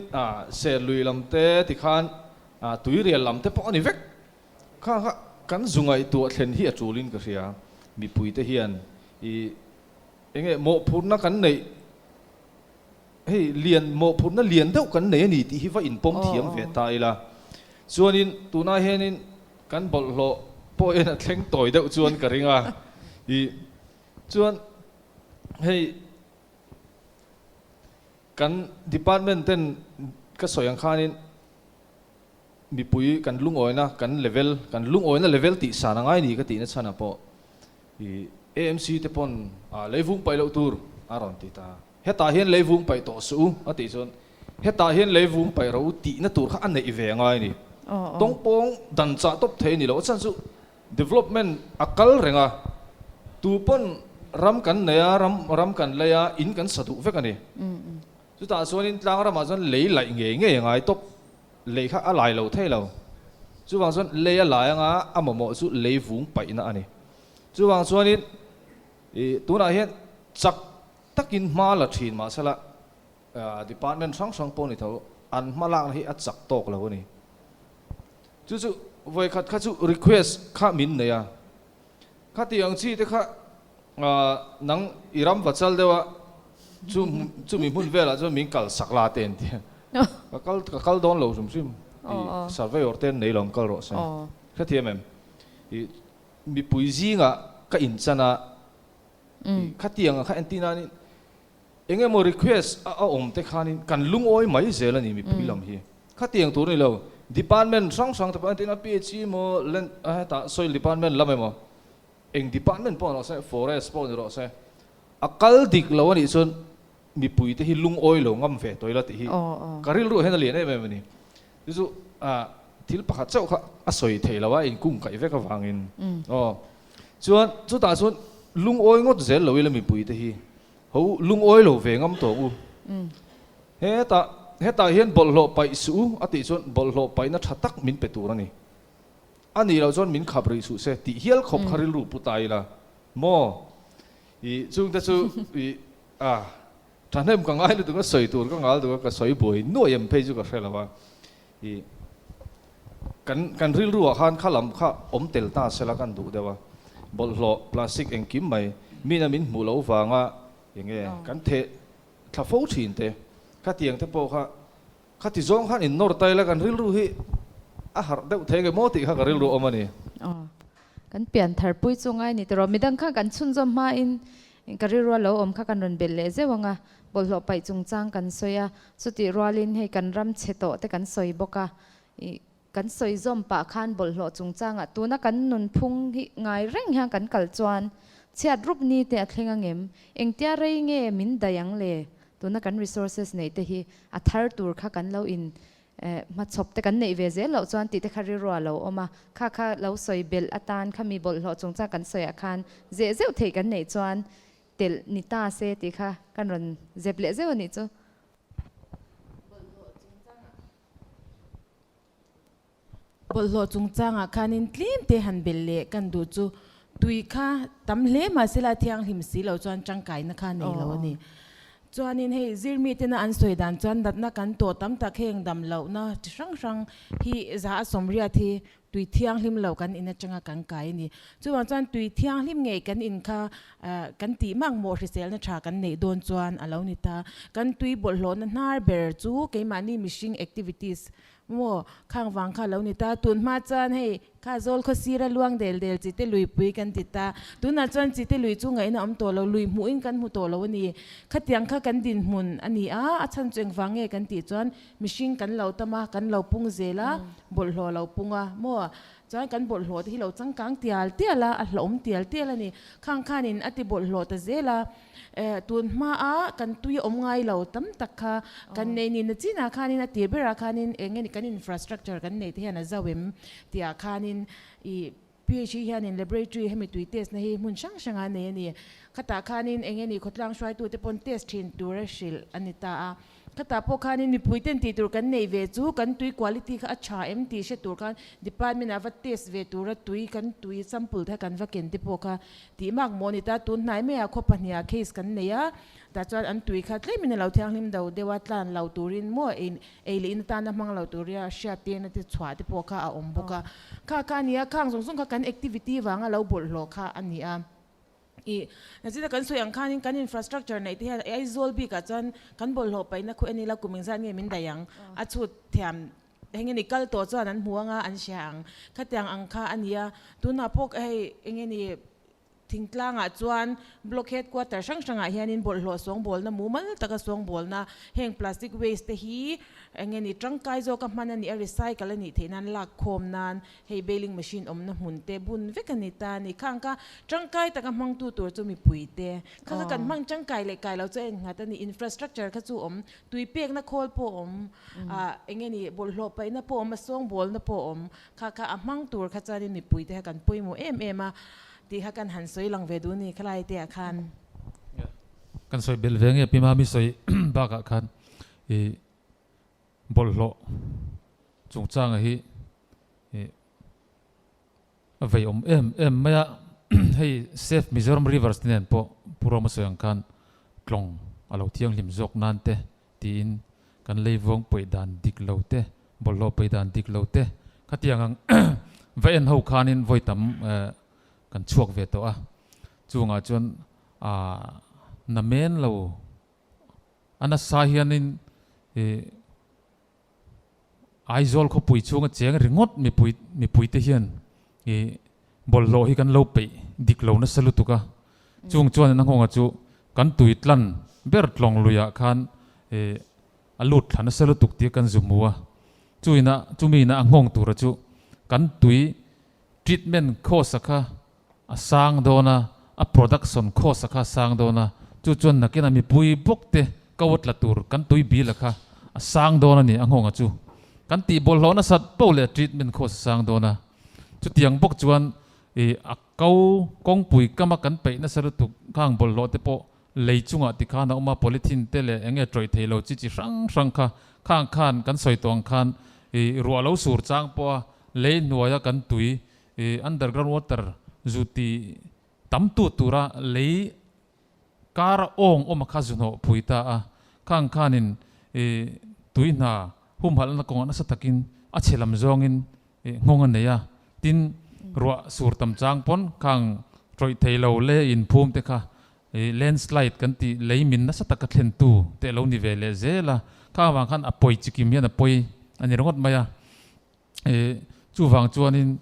Speaker 5: ser lui lam te tikhan tuirial lam te pawh a ni vek. Kha kha kan zu ngaihtuah thlen hi a tulin ka hria. Mipuite hian ih enge mawhphurhna kan neih hei lian mawhphurhna lian deuh kan nei a ni tih hi va inpawm thiam ve ta ila. Chuanin tunah hianin kan bawlhhlawh pawh hian a thleng tawi deuh chuan ka ring a. Ih chuan hei. Kan department ten ka sawi ang khanin mipui kan lungawina kan level kan lungawina level tih san a ngai ni ka tihna chhanah pawh ih AMC te pawn ah leivung paih loh tur a rawn ti ta. Hetah hian leivung paih tawh suh u a tih chuan hetah hian leivung paih ro u tihna tur kha a neih ve a ngai ni. Tawngpawng dan chah tawp thei a ni lo a chhan chu Development a kal reng a, tu pawn ram kan nei a, ram ram kan lei a, in kan sa duh vek a ni. Chutah chuanin tlang ramah chuan lei laih ngei ngei a ngai tawp, lei kha a lai lo thei lo. Chuvang chuan lei a lai anga a mamawh chu lei vung paihna a ni. Chuvang chuanin ih tunah hian chak takin hma la thin mahsela department hrang hrang pawh ni tho an hma lakna hi a chak tawk lo a ni. Chu chu vawikhat kha chu request kha min nei a, khati ang chi te kha nang i ram va chal deuh a, chu chumi hmun velah chuan min kal sak la te an ti a, ka kal ka kal dawn lo hrim hrim i surveyor te an nei lo ang kal rawh se, hrethiam em? I mipui zingah ka inchan a, i khatiang ang kha entir nanin Eng emaw request a awm te khanin kan lungawi mai zel a ni mipui lam hi. Khatiang tur a ni lo. Department hrang hrang te pawh entin a PHE emaw land hetah soil department lam emaw eng department pawh ni rawh se forest pawh ni rawh se a kal dik lo a nih chuan mipui te hi lungawi lo ngam ve tawh ila tih hi ka rilruah hian a lian em em a ni. Chu chu thil pakhat chauh kha a sawi theih lo a inkung kaih vek avangin aw chuan chutah chuan lungawi ngawt zel lo ila mipui te hi Ho lungawi lo ve ngam tawh u. Hetah hetah hian bawlhhlawh paih suh u a tih chuan bawlhhlawh paihna tha tak min pe tur a ni. A nih loh chuan min khap rih suh se tih hial khawp kha rilru pu ta ila maw? Ih chungte chu ih a thahnem ka ngai lutuk a sawi tur ka ngal duh a ka sawi buai nuai em phei chu ka hre lo a. Ih kan kan rilru ah khan kha lam kha awm tel ta sela kan duh deuh a, bawlhhlawh plastic engkim mai mina min hmuh loh vanga enge kan theh thla fo thin te khatiang te pawh kha khati zawng khan in nawr ta ila kan rilru hi a harh deuh thei nge maw tih kha ka rilru awm a ni.
Speaker 1: Aw, kan pian thar pui chu ngai ni tawh rawh. Midang kha kan chhunzawm hmain ka rilrua lo awm kha kan rawn belh leh zeuh ang a, bawlhhlawh paih chungchang kan sawi a, chutih rualin hei kan ram chhe tawh te kan sawi bawk a, ih kan sawi zawm pah khan bawlhhlawh chungchangah tuna kan nunphung hi ngai reng hian kan kal chuan chhiat rup ni te a thleng angem? Engtia rei nge min daih ang le? Tuna kan resources neih te hi a thar tur kha kan lo in hmachhawp te kan neih ve zel loh chuan tih te kha rilru a lo awm a, kha kha lo sawi belh atan khami bawlhhlawh chungchang kan sawiah khan zeh zeuh theih kan neih chuan telh ni ta se tih kha kan rawn zep leh zeuh a nih chu.
Speaker 4: Bawlhhlawh chungchangah khanin tlem te han belh leh kan duh chu tui kha tam hle mahsela thianghlim si lo chuan tangkaina kha nei lo a ni. Chuanin hei zirmi tena an sawi dan chuan natna kan tawh tam tak heng dam lohna chi hrang hrang hi za a sawmriat hi tui thianghlim lo kan in atanga kan kai a ni. Chuvang chuan tui thianghlim ngei kan in kha kan tih makmawh hriselna tha kan neih dawn chuan a lo ni ta. Kan tui bawlhhlawhna hnar ber chu keimahni mihring activities Maw, khang vang kha lo ni ta. Tun hma chuan hei kha zawl khaw sira luang del del chi te luipui kan ti ta. Tunah chuan chi te lui chu ngaihna awm tawh lo, lui hmuhin kan hmu tawh lo a ni. Khatiang kha kan dinhmun a ni a, a chhan chu engvang nge kan tih chuan mihring kan lo tam a, kan lo pung zel a, bawlhhlawh lo pung a. Maw, chuan kan bawlhhlawh te hi lo changkang tial tial a, a hlauhawm tial tial a ni. Khang khanin a ti bawlhhlawh ta zel a. Tun hmaa kan tui awm ngai lo tam tak kha kan nei ni na chinah khanin a tir berah khanin eng nge ni kan infrastructure kan neih te hian a zau em tihah khanin ih PHE hianin laboratory hemi tui test na hi hmun hrang hrangah a nei a ni. Khatah khanin eng nge ni khawtlang hruaitute pawn test thin tur a hrilh a ni ta a. Khatah pawh khanin mipui ten tih tur kan neih ve chu kan tui quality kha a tha em tih hre tur khan department ah va test ve tura tui kan tui sample te kha kan va ken te pawh kha tih mak maw ni ta. Tun hnai maiah khaw pahniha case kan nei a, tah chuan an tui kha tlemin a lo thianghlim do deuh a, tlan lo turin maw ei ei leh in atana hmang lo turia hriat tirna te chhuah te pawh kha a awm bawk a. Kha kha a ni a, khang zawng zawng kha kan activity vanga lo bawlhhlawh kha a ni a. I nachina kan sawi ang khanin kan infrastructure neih te hian Aizawl bikah chuan kan bawlhhlawh paihna khu en ila kum engzat nge min daih ang a chhut thiam eng nge ni kal tawh chuan an hmu anga an hria ang khatiang ang kha a nia tunah pawh hei eng nge ni thingtlangah chuan block headquarter hrang hrangah hianin bawlhhlawh sawngbawlna mumal taka sawngbawlna heng plastic waste te hi eng nge ni tangkai zawka hman a nih a recycle a nih theih nan lak khawm nan Hei baling machine awmna hmun te bun vek a ni ta a ni. Khang kha tangkai taka hmangtu tur chu mipui te. Kha kha kan hmang tangkai leh kai lo chu a engnghat a ni. Infrastructure kha chu awm, tui pekna khawl pawh awm, ah eng nge ni bawlhhlawh paihna pawh awm, a sawngbawlna pawh awm. Kha kha a hmang tur kha chuanin mipui te kha kan pawimawh em em a tih kha kan han sawi lang ve duh a ni khalai te ah khan.
Speaker 3: Kan sawi belh ve nge Pi Mami sawi bakah khan i Bawlhhlawh chungchanga hi a vei awm em em mai a, hei Save Mizoram Rivers te nen pawh Pu Roma sawi ang khan tlawng a lo thianghlim zawk nan te tiin kan leivuang paih dan dik lo te, bawlhhlawh paih dan dik lo te khatiang ang va en ho khanin vawi tam kan chhuak ve tawh a, chungah chuan na men lo A nasa hianin ih Aizawl khawpui chhunga cheng ringawt mipui mipuite hian ih bawlhhlawh hi kan lo peih dik lo nasa lutuk a. Chung chuan a nghawngah chu kan tui tlan ber tlawng luiah khan ih a lut thla nasa lutuk tih kan zu hmu a. Chuina chumi ina a nghawng tura chu kan tui treatment cost a kha a sang dawn a, a production cost a kha a sang dawn a, chu chuan nakinah mipui bawk te ko a tla tur kan tui bil a kha a sang dawn a ni a nghawnga chu. Kan tih bawlhhlawh nasat poh leh treatment cost a sang dawn a, chutiang bawk chuan ih a ko kawngpui kama kan peih nasa lutuk khang bawlhhlawh te pawh lei chungah tikhan a awm a, polythene te leh eng nge tawih thei lo chi chi hrang hrang kha khang khan kan sawi tawh ang khan ih ruah lo sur chang pawh a lei hnuaia kan tui I underground water zu ti tam tu tura lei kar a awng awm a kha zu hnawh phui ta a, khang khanin i tui hna humhalhna kawngah nasa takin a chhe lam zawngin i nghawng a nei a, tin ruah sur tam chang pawn khang tawih thei lo le inphum te kha i landslide kan tih lei min nasa taka thlen tu te a lo ni ve leh zel a, khang avang khan a pawi chikim hian a pawi a ni ringawt mai a. E chuvang chuanin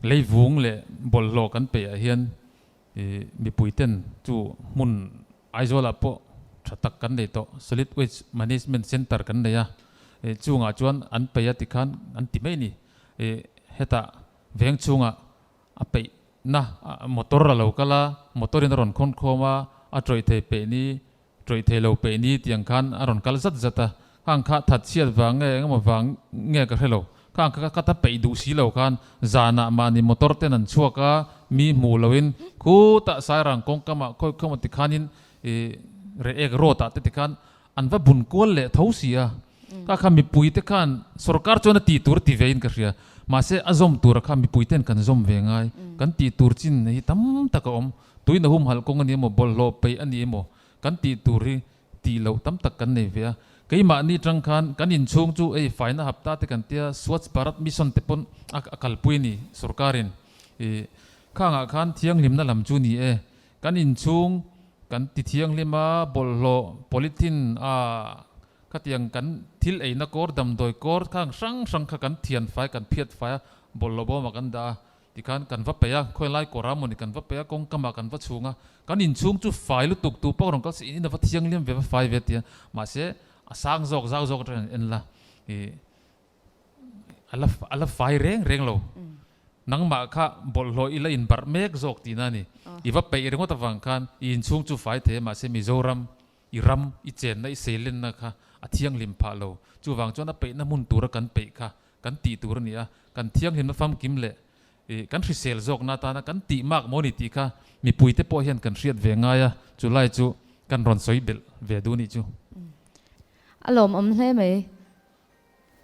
Speaker 3: leivung leh bawlhhlawh kan peih ah hian e mipui ten chu hmun Aizawl ah pawh tha tak kan nei tawh Solid Waste Management Centre kan nei a, e chungah chuan an peih a tikhan an ti mai a ni. E hetah veng chhungah a peih na motor a lo kal a, motor in a rawn khawn khawm a, a tawih thei peih ni Tawih thei lo peih ni tiang khan a rawn kal zat zat a, khang kha that chhiat vang nge engemaw vang nge ka hre lo, khang kha ka ta peih duh si lo khan zanah mahni motor ten an chhuak a, mi hmu loin khutah Sairang kawngkamah khawi khawmaw tikhanin ih Reek road ah te tikhan an va bun kual leh tho si a, kha kha mipui te khan sorkar chuan a tih tur ti vein ka hria, mahse a zawm tura kha mipui ten kan zawm ve ngai, kan tih tur chin hi tam tak a awm. Tuina humhalh kawng a ni emaw, bawlhhlawh peih a ni emaw, kan tih tur hi tih loh tam tak kan nei ve a. Keimahni tang khan kan inchhung chu ei faina hapta te kan tia Swachh Bharat Mission te pawn a kalpui a ni sorkarin. Ih khangah khan thianghlimna lam chu ni e. Kan inchhung kan ti thianghlim a, bawlhhlawh polythene a khatiang kan thil eina kawr damdawi kawr khang hrang hrang kha kan thian fai kan phiat fai a, bawlhhlawh bawmah kan dah a. Tikhan kan va peih a, khawi lai kawr a mawni kan va peih a, kawngkamah kan va chhung a, kan inchhung chu fai lutuk tu pawh rawn kal se in in a va thianghlim ve va fai ve tia, mahse a sang zawk zau zawk atangin an en la ih a la a la fai reng reng lo, nangmah kha bawlhhlawh i la inbarh mek zawk tihna a ni, i va peih ringawt avang khan i inchhung chu fai thei a, mahse Mizoram i ram i chenna i seilenna kha a thianghlim phah lo, chuvang chuan a peihna hmun tura kan peih kha kan tih tur a ni a, kan thianghlimna famkim leh kan hrisel zawkna atana kan tih mak maw ni tih kha mipuite pawh hian kan hriat ve ngai a, chu lai chu kan rawn sawi belh ve duh nih chu.
Speaker 1: A lawmawm hle mai.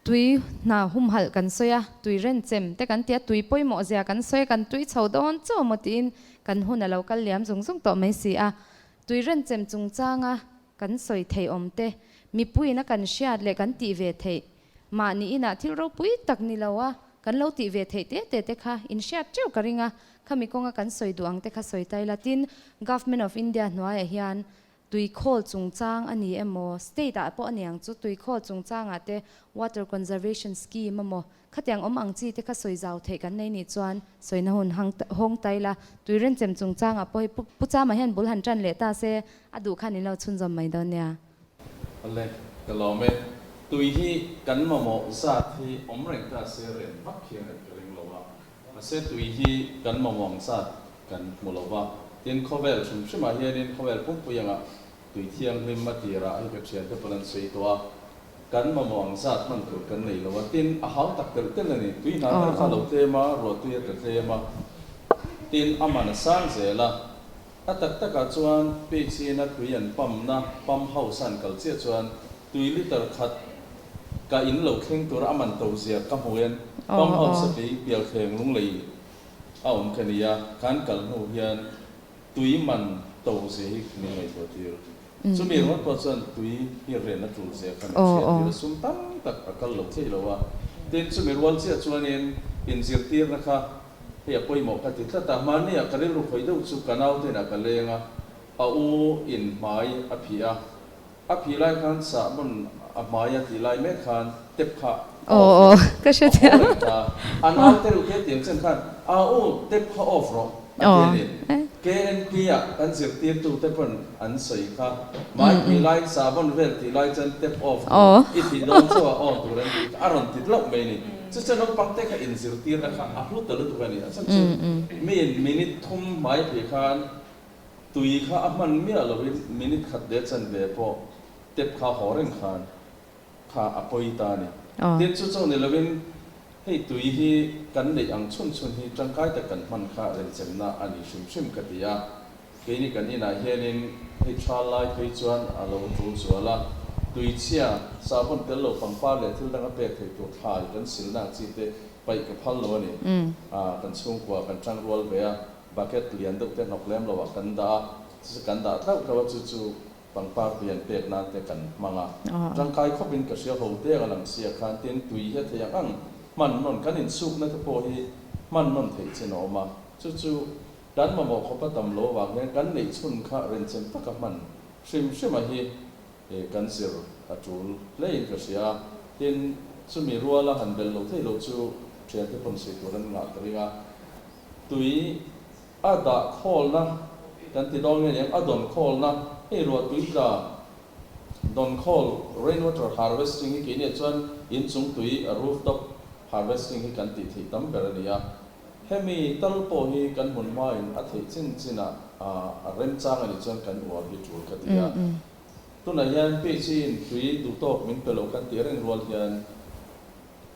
Speaker 1: Tui hna humhalh kan sawi a, tui renchem te kan ti a, tui pawimawh zia kan sawi a, kan tui chho dawn chauh maw tiin kan hun a lo kal liam zung zung tawh mai si a. Tui renchem chungchanga kan sawi theih awm te, mipuiin a kan hriat leh kan tih ve theih Mahni inah thil ropui tak ni lo a, kan lo tih ve theih te te te kha in hriat teuh ka ring a, khami kawnga kan sawi duh ang te kha sawi ta ila. Tin, Government of India hnuaiah hian tui khawl chungchang a ni emaw, state ah pawh a ni ang chu, tui khawl chungchangah te water conservation scheme emaw, khatiang awm ang chi te kha sawi zau theih kan nei nih chuan sawina hun hawng ta ila. Tui renchem chungchangah pawh hi Pu Chama hian bul han tan leh ta se, a duh khan in lo chhunzawm mai dawn nia.
Speaker 2: Awle, ka lawm e. Tui hi kan mamawh zat hi awm reng ta se ren vak hian ka ring lo a. Mahse tui hi kan mamawh ang zat kan hmu lo va. Tin, khawvel hrim hrimah hianin khawvel pumpui anga tui thianghlim a tirah hei ka thiante pawn an sawi tawh a. Kan mamawh ang zat hman tur kan nei lo a. Tin, a hau tak telh telh a ni. Tui hna ber kha a lo tlem a, ruahtui a tla tlem a. Tin, a man a sang zel a. A tak takah chuan Peichina tui an pump na pump house a an kal chiah chuan tui liter khat ka in lo thleng tura a man to zia ka hmu en pump house a kei pialthleng lunglei a awm ka nia kan kal hnu hian tui man to zia hi min ngaihtuah tir. Chumi ringawt pawh chuan tui hi ren a tul zia kha min hriat tir a sum tam tak a kal lo theih lo a. Tin chumi rual chiah chuanin inzirtirna kha Hei a pawimawh ka ti tlat a, hmani ah ka rilru khawih deuh chu ka naute inah ka leng a, a u in hmai a phih a, a phih lai khan sahbawn a hmai a tih lai mek khan tep kha a off leh a haw reng ta, a naute reuh te tiang chen khan a u tep kha off rawh a ti a ni. KNP ah kan zirtirtu te pawn an sawi kha, hmai phih laiin sahbawn vel tih lai chuan tep off tur i tih dawn chauh a on tur an tih kha a rawn ti hlauh mai a ni. Chu chuan naupang te kha inzirtirna kha a hlu ta lutuk a ni. A chhan chu miin minute thum hmai phei khan tui kha a hman miah loin minute khat leh chanve pawh tep kha haw reng khan kha a pawi ta a ni. Tin, chu chauh ni loin hei tui hi kan neih ang chhun chhun hi tangkai tak kan hman kha renchenna a ni hrim hrim ka ti a. Keini kan inah hianin hei tha lai phei chuan a lo tul zual a, tuichhia, sahbawn tel lo pangpar leh thil danga pek theih tur thlai kan silna ang chi te paih ka phal lo a ni. Kan chhungkua kan tang rual ve a, bucket lian deuh te hnawk lem loah kan dah a, chu chu kan dah tlauh tlauh a, chu chu pangpar tui an pek nan te kan hmang a. Tangkai khawpin ka hria ho te ang a lang sia khan tin tui hi a thei ang ang hman nawn kan insukna te pawh hi hman nawn theih chin a awm a, chu chu Kan mamawh khawpa tam lo avang hian kan neih chhun kha renchem taka hman hrim hrima hi kan zir a tul hlein ka hria a. Tin, Chumi ruala han belh lo thei lo chu thiante pawn sawi tur an ngah ka ring a. Tui a dah khawlna kan ti dawn nge niang, a dawn khawlna, hei ruah tui tla dawn khawl, rain water harvesting, hi keiniah chuan inchung tui, rooftop harvesting, hi kan tih theih tam ber a ni a. Hemi tal pawh hi kan hmun hmain a theih chin chinah a remchang a nih chuan kan uar hi tul ka ti a. Tunah hian PHC in tui duh tawk min pe lo kan tih reng rual hian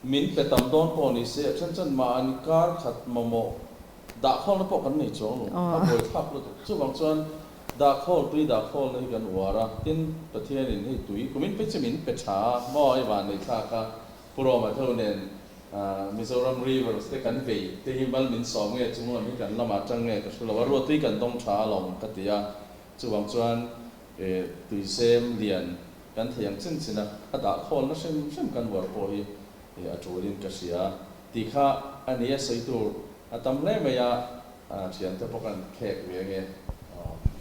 Speaker 2: min pe tam dawn pawh ni se a then chuan mahni kar khat mamawh dahkhawlna pawh kan nei chuang lo, a buaithlak lutuk. Chuvang chuan dahkhawl, tui dahkhawlna hi kan uar a, tin Pathianin hei tui kumin pe chi min pe tha a, maw i van nei thlak a, Pu Roma tho nen Mizoram Rivers te kan vei te hi mal min sawm nge chung lam hi kan lamah tang nge ka hre lo a, ruahtui kan dawng tha alawm ka ti a, chuvang chuan tuisem lian kan thei ang chin chin a, a dah khawlna hrim hrim kan uar pawh hi a tulin ka hria tih kha a ni a, sawi tur a tam hle mai a, thiante pawh kan khek ve ange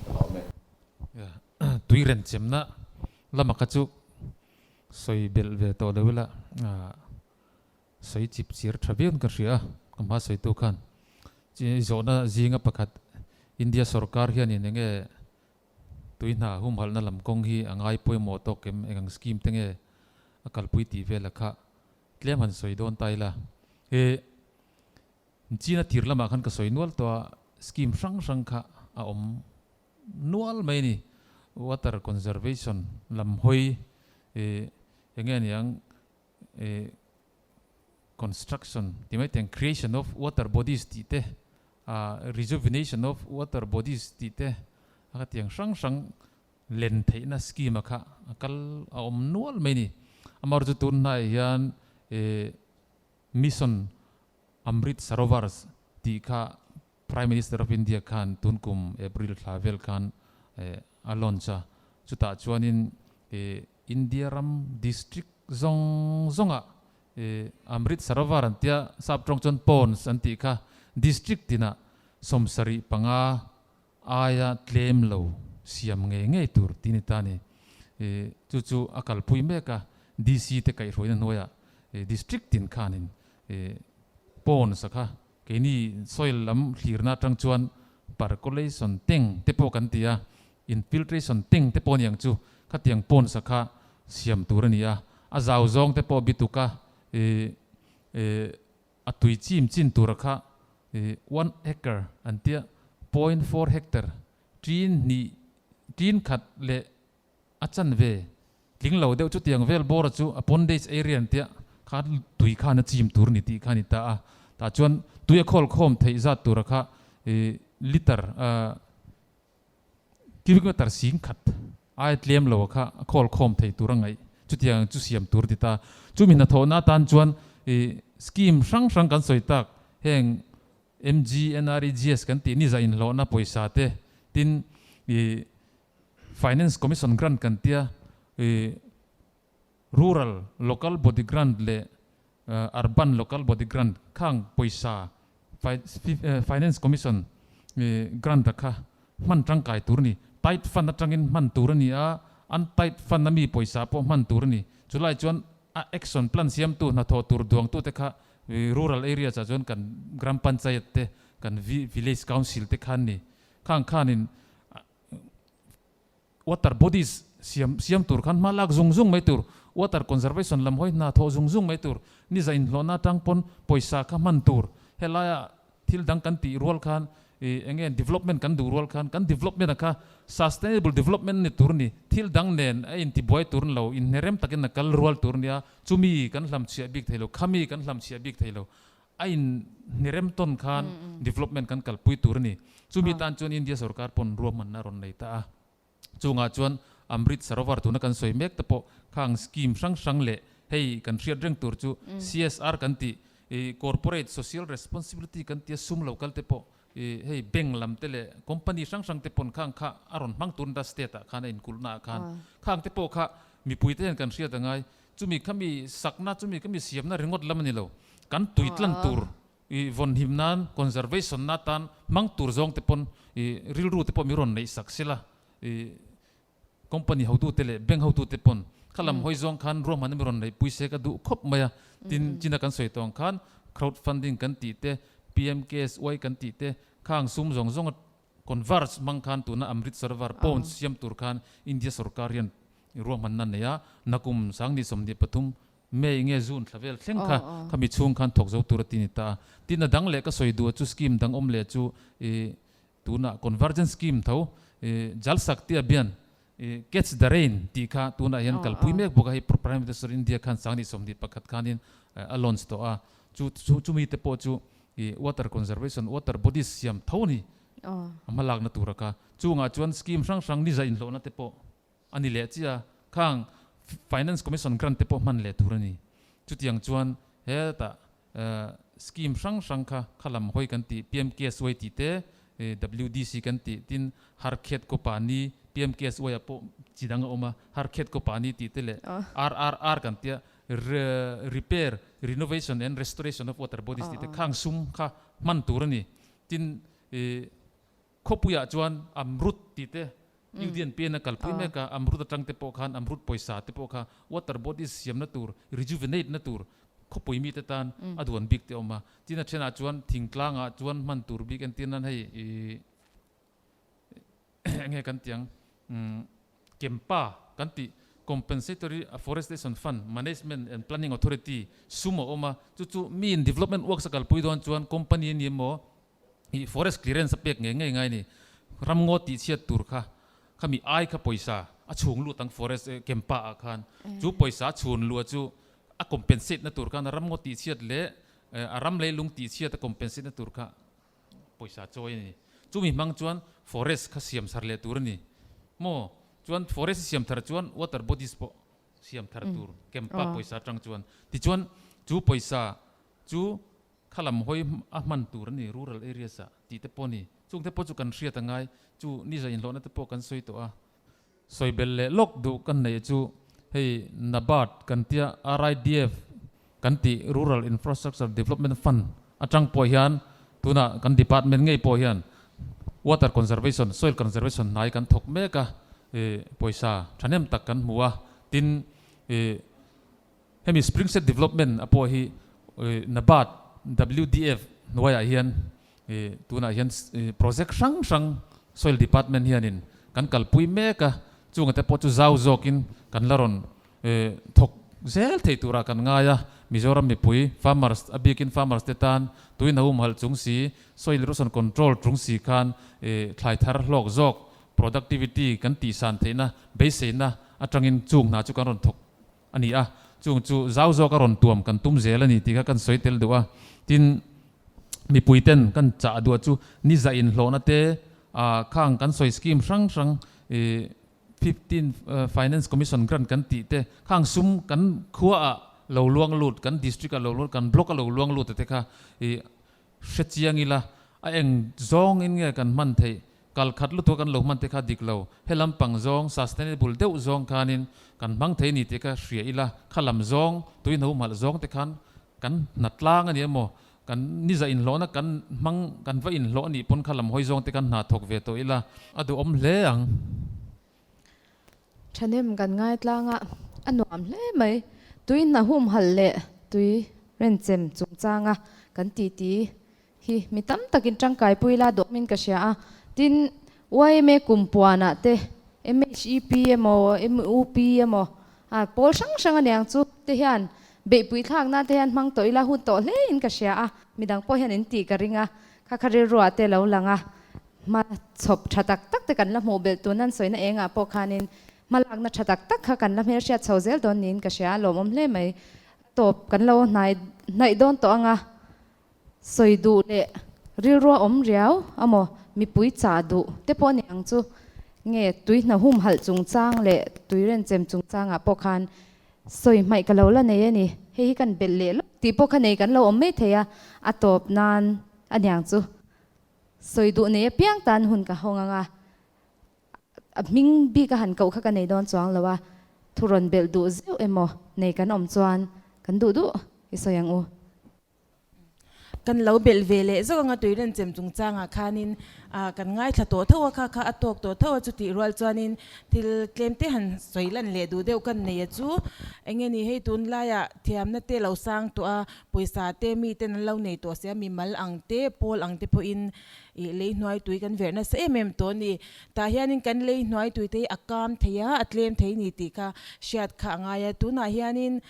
Speaker 2: ka lawm e.
Speaker 3: Tui renchemna lama kha chu sawi belh ve tawh lo ila sawi chip chir tha viauin ka hria a, ka hma sawitu khan zawhna zinga pakhat India sorkar hianin enge Tui hna humhalhna lam kawng hi a ngai pawimawh tawk em eng ang scheme te nge a kalpui tih vel a kha tlem han sawi dawn ta ila. He China tir lamah khan ka sawi nual tawh a, scheme hrang hrang kha a awm nual mai a ni. Water conservation lam hawi eng nge aniang construction ti mai teng creation of water bodies tih te rejuvenation of water bodies tih te a khatiang hrang hrang len theihna scheme a kha a kal a awm nual mai ni. Amaherawhchu tun hnaiah hian mission Amrit Sarovars tih kha Prime Minister of India khan tun kum April thla vel khan a launch a, chutah chuanin India ram district zawng zawngah Amrit Sarovar an tia, sap tawng chuan ponds an tih kha district tinah 75 aia tlem lo siam ngei ngei tur tih a ni ta a ni. Chu chu a kalpui mek a, DC te kaihhruaina hnuaiah district tin khanin ponds a kha Keini soil lam thlirna atang chuan percolation tank te pawh kan ti a, infiltration tank te pawh a ni ang chu, khatiang ponds a kha siam tur a ni a, a zau zawng te pawh bituk a, ih ih a tui chim chin tur a kha ih one acre an tia, point four hectare, tin hnih, tin khat leh A chanve tling lo deuh chutiang vel bawra chu a pondage area an tia kha tui khan a chim tur ni tih kha a ni ta a. Tah chuan tui a khawl khawm theih zat tura kha liter cubic meter 10,000 aia tlem lo kha a khawl khawm thei tur a ngaih chutiang chu siam tur ti ta. Chumi hnathawhna atan chuan scheme hrang hrang kan sawi tak heng MGNREGS kan tih ni zah inhlawhna pawisa te tin Finance Commission grant kan tia i Rural Local Body Grant leh Urban Local Body Grant khang pawisa Finance Commission grant a kha hman tangkai tur a ni. Tight fund atangin hman tur a ni a, untight fund a mi pawisa pawh hman tur a ni. Chulai chuan a action plan siamtu hnathawh tur duangtute kha rural areas ah chuan kan Gram Panchayat te, kan Village Council te khan ni. Khang khanin Water bodies siam siam tur khan hma lak zung zung mai tur, water conservation lam hawi hna thawh zung zung mai tur, ni za inhlawhna atang pawn pawisa kha hman tur, helaia thil dang kan tih rual khan ih eng nge development kan duh rual khan kan development a kha sustainable development ni tur ni, thil dang nen a intibuai tur ni lo, inhnerem takin a kal rual tur nia, chumi kan hlamchhiah bik thei lo, khami kan hlamchhiah bik thei lo, A in hnirem tawn khan development kan kalpui tur a ni. Chumi tan chuan India sorkar pawn ruahmanna a rawn nei ta a. Chungah chuan Amrit Sarovar tuna kan sawi mek te pawh khang scheme hrang hrang leh hei kan hriat reng tur chu CSR kan tih i Corporate Social Responsibility kan tia sum lo kal te pawh i hei bank lam te leh company hrang hrang te pawn khang kha a rawn hmang tur nita state ah khan a inkulhna ah khan khang te pawh kha mipui te hian kan hriat a ngai. Chumi kha mi sakna, chumi kha mi siamna ringawt lam a ni lo. Kan tui tlan tur i vawnhim nan, conservation na atan hmang tur zawng te pawn i rilru te pawh mi rawn neih sak sela i Company hotute leh bank hotute pawn kha lam hawi zawng khan ruahmanna mi rawn neihpui se ka duh khawp mai a. Tin, China kan sawi tawh ang khan crowd funding kan tih te, PMKSY kan tih te, khang sum zawng zawnga converge hmang khan tuna Amrit Sarovar pond siam tur khan India sorkar hian ruahmanna a nei a, nakum 2023 May nge June thla vel thleng kha khami chhung khan thawk zo tur a ti ni ta a. Tin, a dang leh ka sawi duh chu scheme dang awm leh chu i Tunah convergence scheme tho Jal Shakti Abhiyan Catch the Rain tih kha tunah hian kalpui mek bawk a, hei Prime Minister India khan 2021 khanin a launch tawh a, chu chumi te pawh chu water conservation, water bodies siam tho a ni a hmalakna tura kha. Chungah chuan scheme hrang hrang ni za inhlawhna te pawh a ni leh chiah a, khang Finance Commission grant te pawh hman leh tur a ni. Chutiang chuan hetah Scheme hrang hrang kha kha lam hawi kan tih, PMKSY tih te, WDC kan tih, tin Harkhet Kopani, PMKSY ah pawh chi dang a awm a, Harkhet Kopani tih te leh RRR kan tia, Repair, Renovation and Restoration of Water Bodies tih te khang sum kha hman tur a ni. Tin, Khawpuiah chuan Amrut tih te UDNP in a kalpui mek a, Amrut atang te pawh khan Amrut pawisa te pawh kha water bodies siamna tur, rejuvenate na tur khawpui mite tan a duan bik te a awm a. Tin a thenah chuan thingtlangah chuan hman tur bik entir nan hei ih enge kan tih ang Kempa kan tih Compensatory Afforestation Fund Management and Planning Authority sum a awm a, chu chu miin development works a kalpui dawn chuan company a ni emaw Ih forest clearance a pek ngei ngei ngai ni. Ramngaw tih chhiat tur kha khami ai kha pawisa a chhung lut ang forest Kempa ah khan. Chu pawisa a chhun luh chu a compensate na tur khan ramngaw tih chhiat leh a ram leilung tih chhiat a compensate na tur kha pawisa chawi a ni. Chumi hmang chuan forest kha siam thar leh tur a ni. Maw? Chuan forest siam thar chuan water bodies pawh siam thar tur Kempa pawisa atang chuan. Tichuan chu pawisa chu Kha lam hawi a hman tur a ni rural areas ah tih te pawh a ni. Chung te pawh chu kan hriat a ngai. Chu ni za inhlawhna te pawh kan sawi tawh a. Sawi belh leh lawk duh kan neih chu hei NABARD kan tia RIDF kan tih Rural Infrastructure Development Fund atang pawh hian tunah kan department ngei pawh hian water conservation, soil conservation hnai kan thawk mek a, pawisa thahnem tak kan hmu a. Tin, Hemi Spring Set Development a pawh hi NABARD, WDF hnuaiah hian tunah hian project hrang hrang Soil Department hianin kan kalpui mek a, chunga te pawh chu zau zawkin kan la rawn thawk zel thei turah kan ngai a. Mizoram mipui farmers a bikin farmers te tan tuina humhalh chung si, soil erosion control chung si khan thlai thar hlawk zawk productivity kan tihsan theihna beiseina atangin chung hna chu kan rawn thawk a ni a, chung chu zau zawk a rawn tuam kan tum zel a ni tih kha kan sawi tel duh a. Tin, mipui ten kan chah duah chu ni zah inhlawhna te, ah khang kan sawi scheme hrang hrang ih 15 Finance Commission grant kan tih te, khang sum kan khua ah lo luang lut, kan district ah lo luang, kan block a lo luang lut te kha ih Hre chiang ila, a eng zawng in nge kan hman theih? Kal khat lutuk a kan lo hman te kha dik lo. He lampang zawng, sustainable deuh zawng khanin kan hmang thei ni tih kha hria ila, kha lam zawng, tuihna humhalh zawng te khan kan hna tlang a ni emaw, kan niza inhlawhna kan hmang, kan va inhlawh a nih pawn kha lam hawi zawng te khan hna thawk ve tawh ila, a duhawm hle ang.
Speaker 1: Thahnem kan ngaitlang a, a nuam hle mai. Tui hna humhalh leh tui renchem chungchanga kan titi hi mi tam takin tangkaipui la dawmin ka hria a. Tin, yma kumpuanah te, MHEP emaw, MUP emaw, a pawl hrang hrang aniang chu te hian beihpui thlak nan te hian hmang tawh ila hun tawh hlein ka hria a. Midang pawh hian in tih ka ring a, kha kha rilruah te lo lang a. Hma chhawp tha tak tak te kan la hmuh belh tun an sawina engah pawh khanin hma lakna tha tak tak kha kan la hmelhriat chho zel dawn niin ka hria a lawmawm hle mai. A tawp kan lo hnai hnaih dawn tawh anga sawi duh leh rilrua awm riau amaw mipui chah duh te pawh a ni ang chu nge tui hna humhalh chungchang leh tui renchem chungchangah pawh khan sawi hmaih ka lo la nei a ni. Hei hi kan belh leh lawk tih pawh kha nei kan lo awm mai thei a, a tawp nan a niang chu. Sawi duh nei apiang tan hun ka hawng ang a, a hming bik a han koh kha ka nei dawn chuang lo a, thu rawn belh duh zeuh emaw nei kan awm chuan kan duh duh i sawi ang u.
Speaker 4: Kan lo belh ve leh zawk anga tui renchem chungchangah khanin kan ngaithla tawh tho a, kha kha a tawk tawh tho a, chutih rual chuanin thil tlem te han sawi lan leh duh deuh kan nei a chu eng nge ni hei tunlaiah thiamna te lo sang tawh a, pawisa te mi ten an lo nei tawh sia, mimal ang te pawl ang te pawhin ih lei hnuai tui kan verh nasa em em tawh a ni. Tah hianin kan lei hnuai tui te hi a kam thei a, a tlem thei ni tih kha hriat kha a ngai a, tunah hianin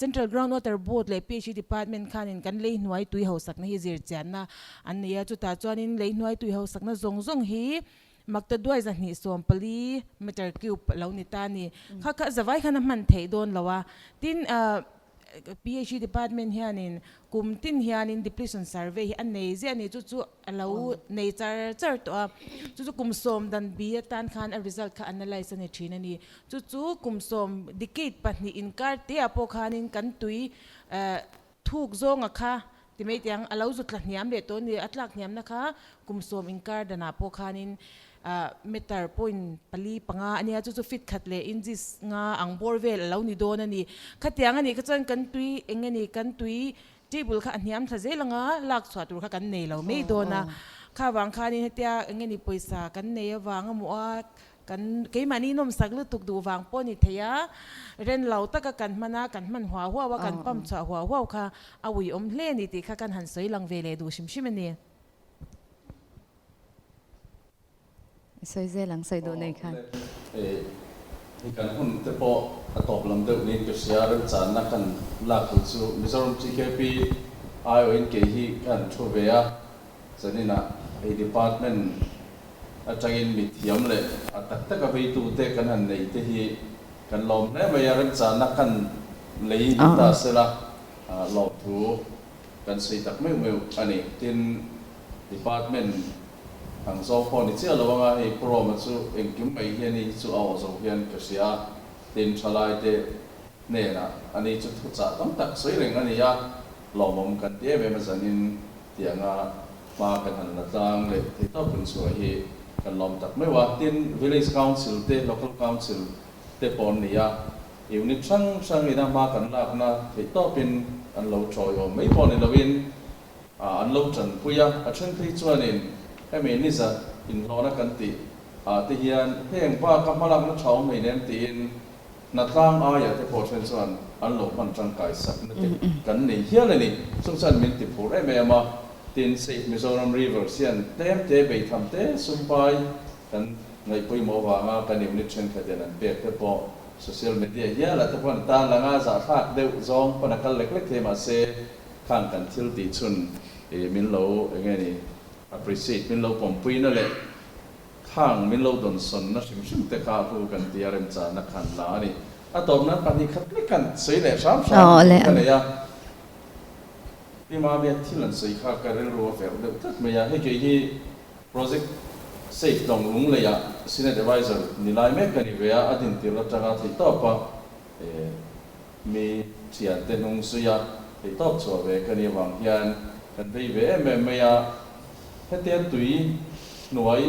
Speaker 4: Central Ground Water Board leh PHE Department khanin kan lei hnuai tui hausakna hi zir chianna an nei a, chutah chuanin lei hnuai tui hausakna zawng zawng hi Maktaduai 240 meter cube a lo ni ta a ni. Kha kha zavai khan a hman theih dawn lo a, tin PHE Department hianin kum tin hianin depletion survey hi a nei ziah a ni, chu chu a lo nei char char tawh a, chu chu kum sawm dan bi atan khan a result kha analyse a ni thin a ni. Chu chu kum sawm decade pahnih inkar te ah pawh khanin kan tui thuk zawnga kha ti mai teh ang a lo zu tla hniam leh tawh a ni, a tlak hniamna kha kum sawm inkar danah pawh khanin meter point pali panga a nia, chu chu feet khat leh inches nga ang bawr vel a lo ni dawn a ni. Khatiang a nih kha chuan kan tui eng nge ni kan tui Table kha a hniam thla zel anga lak chhuah tur kha kan nei lo mai dawn a, kha vang khanin hetia eng nge ni pawisa kan nei avang a maw a, kan keimahni nawmsak lutuk duh vang pawh a ni thei a, ren lo taka kan hman a, kan hman huau huau a, kan pump chhuah huau huau kha a uiawm hle a ni tih kha kan han sawi lang ve leh duh hrim hrim a ni.
Speaker 1: I sawi zel ang, sawi duh nei khan.
Speaker 2: Hei kan hun te pawh a tawp lam deuh niin ka hria, remchanna kan lak duh chu Mizoram TKP aiawhin kei hi ka han thu ve a, zaninah hei department atangin mi thiam leh a tak taka veitute kan han nei te hi kan lawm hle mai a, remchanna kan lei ni ta sela lawmthu kan sawi tak meuh meuh a ni. Tin, department ang zawng pawh ni chiah lo anga hei Pu Roma chu engkim mai hi ani hi chu a aw zo hian ka hria a, tin thalai te hnenah ani chu thuchah tam tak sawi reng a ni a, lawmawm kan ti em em a zanin tih anga hma kan han la tlang leh thei tawp hun chhuah hi kan lawm tak meuh a, tin Village Council te Local Council te pawh an ni a, unit hrang hrang ina hma kan lakna theih tawpin an lo tawiawm mai pawh ni loin An lo tanpui a, a then phei chuanin hemi nizat inhlawhna kan tih ah te hian heng bak a hmalakna tha awm hlein em tiin hnatlang aia te pawh then chuan an lo hman tangkai sakna te kan nei hial a ni. Chung chuan min ti phur em em a, tin Save Mizoram Rivers hian tlem te beitham te sumpai kan ngaihpawimawh avanga kan unit thenkhatin an pek te pawh social media hialah te pawh an tan lang a, zahthlak deuh zawng pawn a kal lek lek thei mahse Khang kan thil tih chhun i min lo eng nge ni appreciate min lo pawmpuina leh khang min lo dawnsawnna hrim hrim te kha hu kan tia remchanna khan la a ni. A tawp nan pahnih khat lek kan sawi leh hram hram ka nei a. Pi Mami a thil an sawi kha ka rilru a verh deuh tlat mai a, hei kei hi project safe dawng lung leiah Senate Adviser ni lai mek ka ni ve a, a dintir atanga theihtawp a Mi thiante hnung zuia theihtawp chhuah ve ka nih avang hian kan vei ve em em mai a, hetia tui hnuai,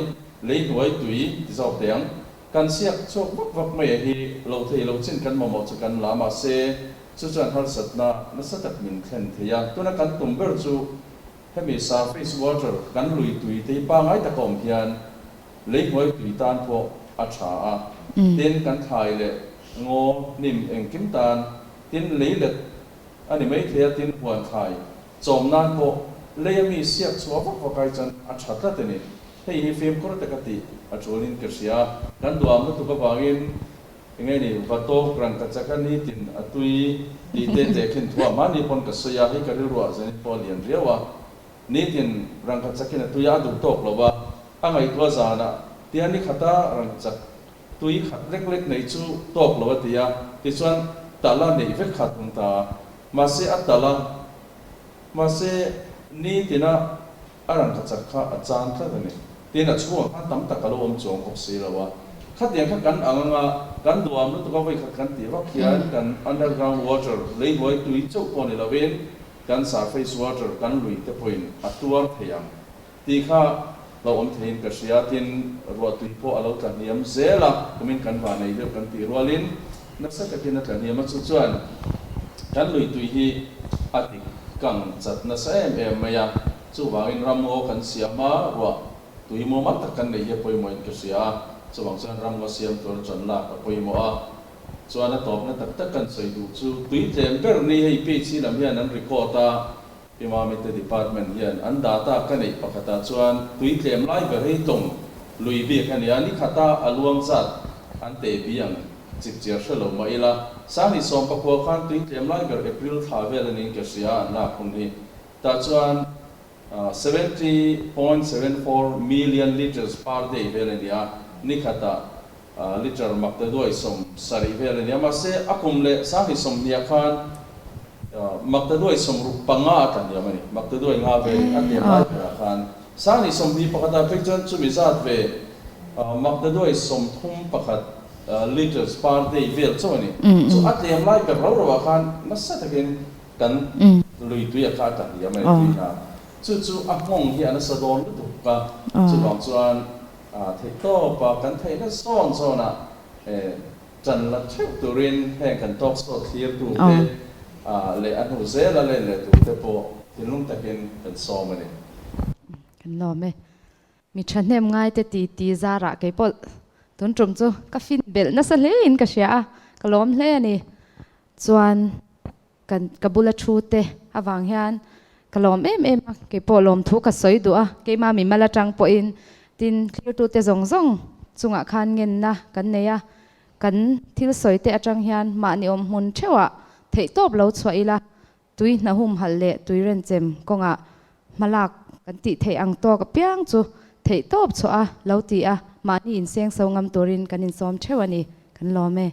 Speaker 2: lei hnuai tui ti zawk teh ang, kan siak chhuak vak vak mai a hi lo thei lo chin kan mamawh chu kan la mahse chu chuan harsatna nasa tak min thlen thei a, tuna kan tum ber chu hemi surface water kan lui tui te hi pangai taka awm hian Lei hnuai tui tan pawh a tha a, tin kan thlai leh ngaw hnim engkim tan, tin lei let a ni mai thei a, tin huan thlai chawm nan pawh lei a mi siak chhuah vak vak ai chuan a tha tlat a ni. Hei hi fimkhur taka tih a tulin ka hria. Kan duam lutuk avangin enge ni va tawk rangkachak a nitin a tui tih te te khin thuah mahni pawn ka sawi a, hei ka rilruah zanin pawh a lian riau a. Nitin rangkachakin a tui a duh tawk lo a, a ngaihtuah zanah tia ni khata rangkachak tui khat lek lek nei chu tawk lo a ti a, tichuan tala neih vek kha tum ta a, mahse a tala, mahse nitina a rangkachak kha a chan tlat a ni. Tin a chhungah khan tam tak a lo awm chuang bawk si lo a, khatiang kha kan ang anga kan duam lutuk a vawikhat kan tih vak hian kan underground water lei hnuai tui chauh pawh ni lovin Kan surface water kan lui te pawhin a tuar thei ang tih kha lo awm theiin ka hria. Tin, ruahtui pawh a lo tla hniam zel a, kumin kan va nei deuh kan tih rualin nasa takin a tla hniam a, chu chuan kan lui tui hi a dik. kang chat nasa em em mai a, chuvangin ramngaw kan siam a, ruah tui mumal tak kan neih hi a pawimawhin ka hria a, chuvang chuan ramngaw siam tur ṭan lak a pawimawh a. Chuan a tawpna tak tak kan sawi duh chu tui tlem ber ni hei PHC lam hian an record a, Pi Mami te department hian an data ka neih pakhatah chuan tui tlem lai ber hei tlawng lui bik a nia, ni khata a luang zat an teh bi ang chipchiar hre lo mah ila, Sangni sawmpakua khan tui tlem lai ber April thla vel a niin ka hria an lak hun hi. Tah chuan 70.74 million litres per day vel a nia, ni khatah Litre maktaduai 70 vel a nia, mahse a kum leh 2020 khan maktaduai 65 a tla hniam a ni. Maktaduai nga velin a tlem lai berah khan 2021 ah phei chuan chumi zat ve maktaduai 31 litres per day vel chauh a ni. Chu a tlem lai ber ro ro ah khan nasa takin kan lui tui a kha a tla hniam a ni tui hna. Chu chu a nghawng hi a nasa dawn lutuk a, chuvang chuan A theih tawp a, kan theihna zawn zawnah ṭan la theuh turin heng kan talk show thlirtute leh a hnu zela len leh turte pawh thinlung takin kan sawm a ni.
Speaker 1: Kan lawm e. Mi thahnem ngaite ti ti zarah kei pawh tun tum chu ka fin belh nasa hlein ka hria a, ka lawm hle a ni. Chuan Kan ka bula thu te avang hian ka lawm em em a, keipawh lawmthu ka sawi duh a, keimah mimal atang pawhin tin thlirtute zawng zawng chungah khan ngenna kan nei a, kan thil sawi te atang hian mahni awm hmun theuhah theihtawp lo chhuah ila, tui hna humhalh leh tui renchem kawngah hmalak kan tih theih ang tawk apiang chu theihtawp chhuah a lo ti a, mahni insengso ngam turin kan insawm theuh a ni, kan lawm e.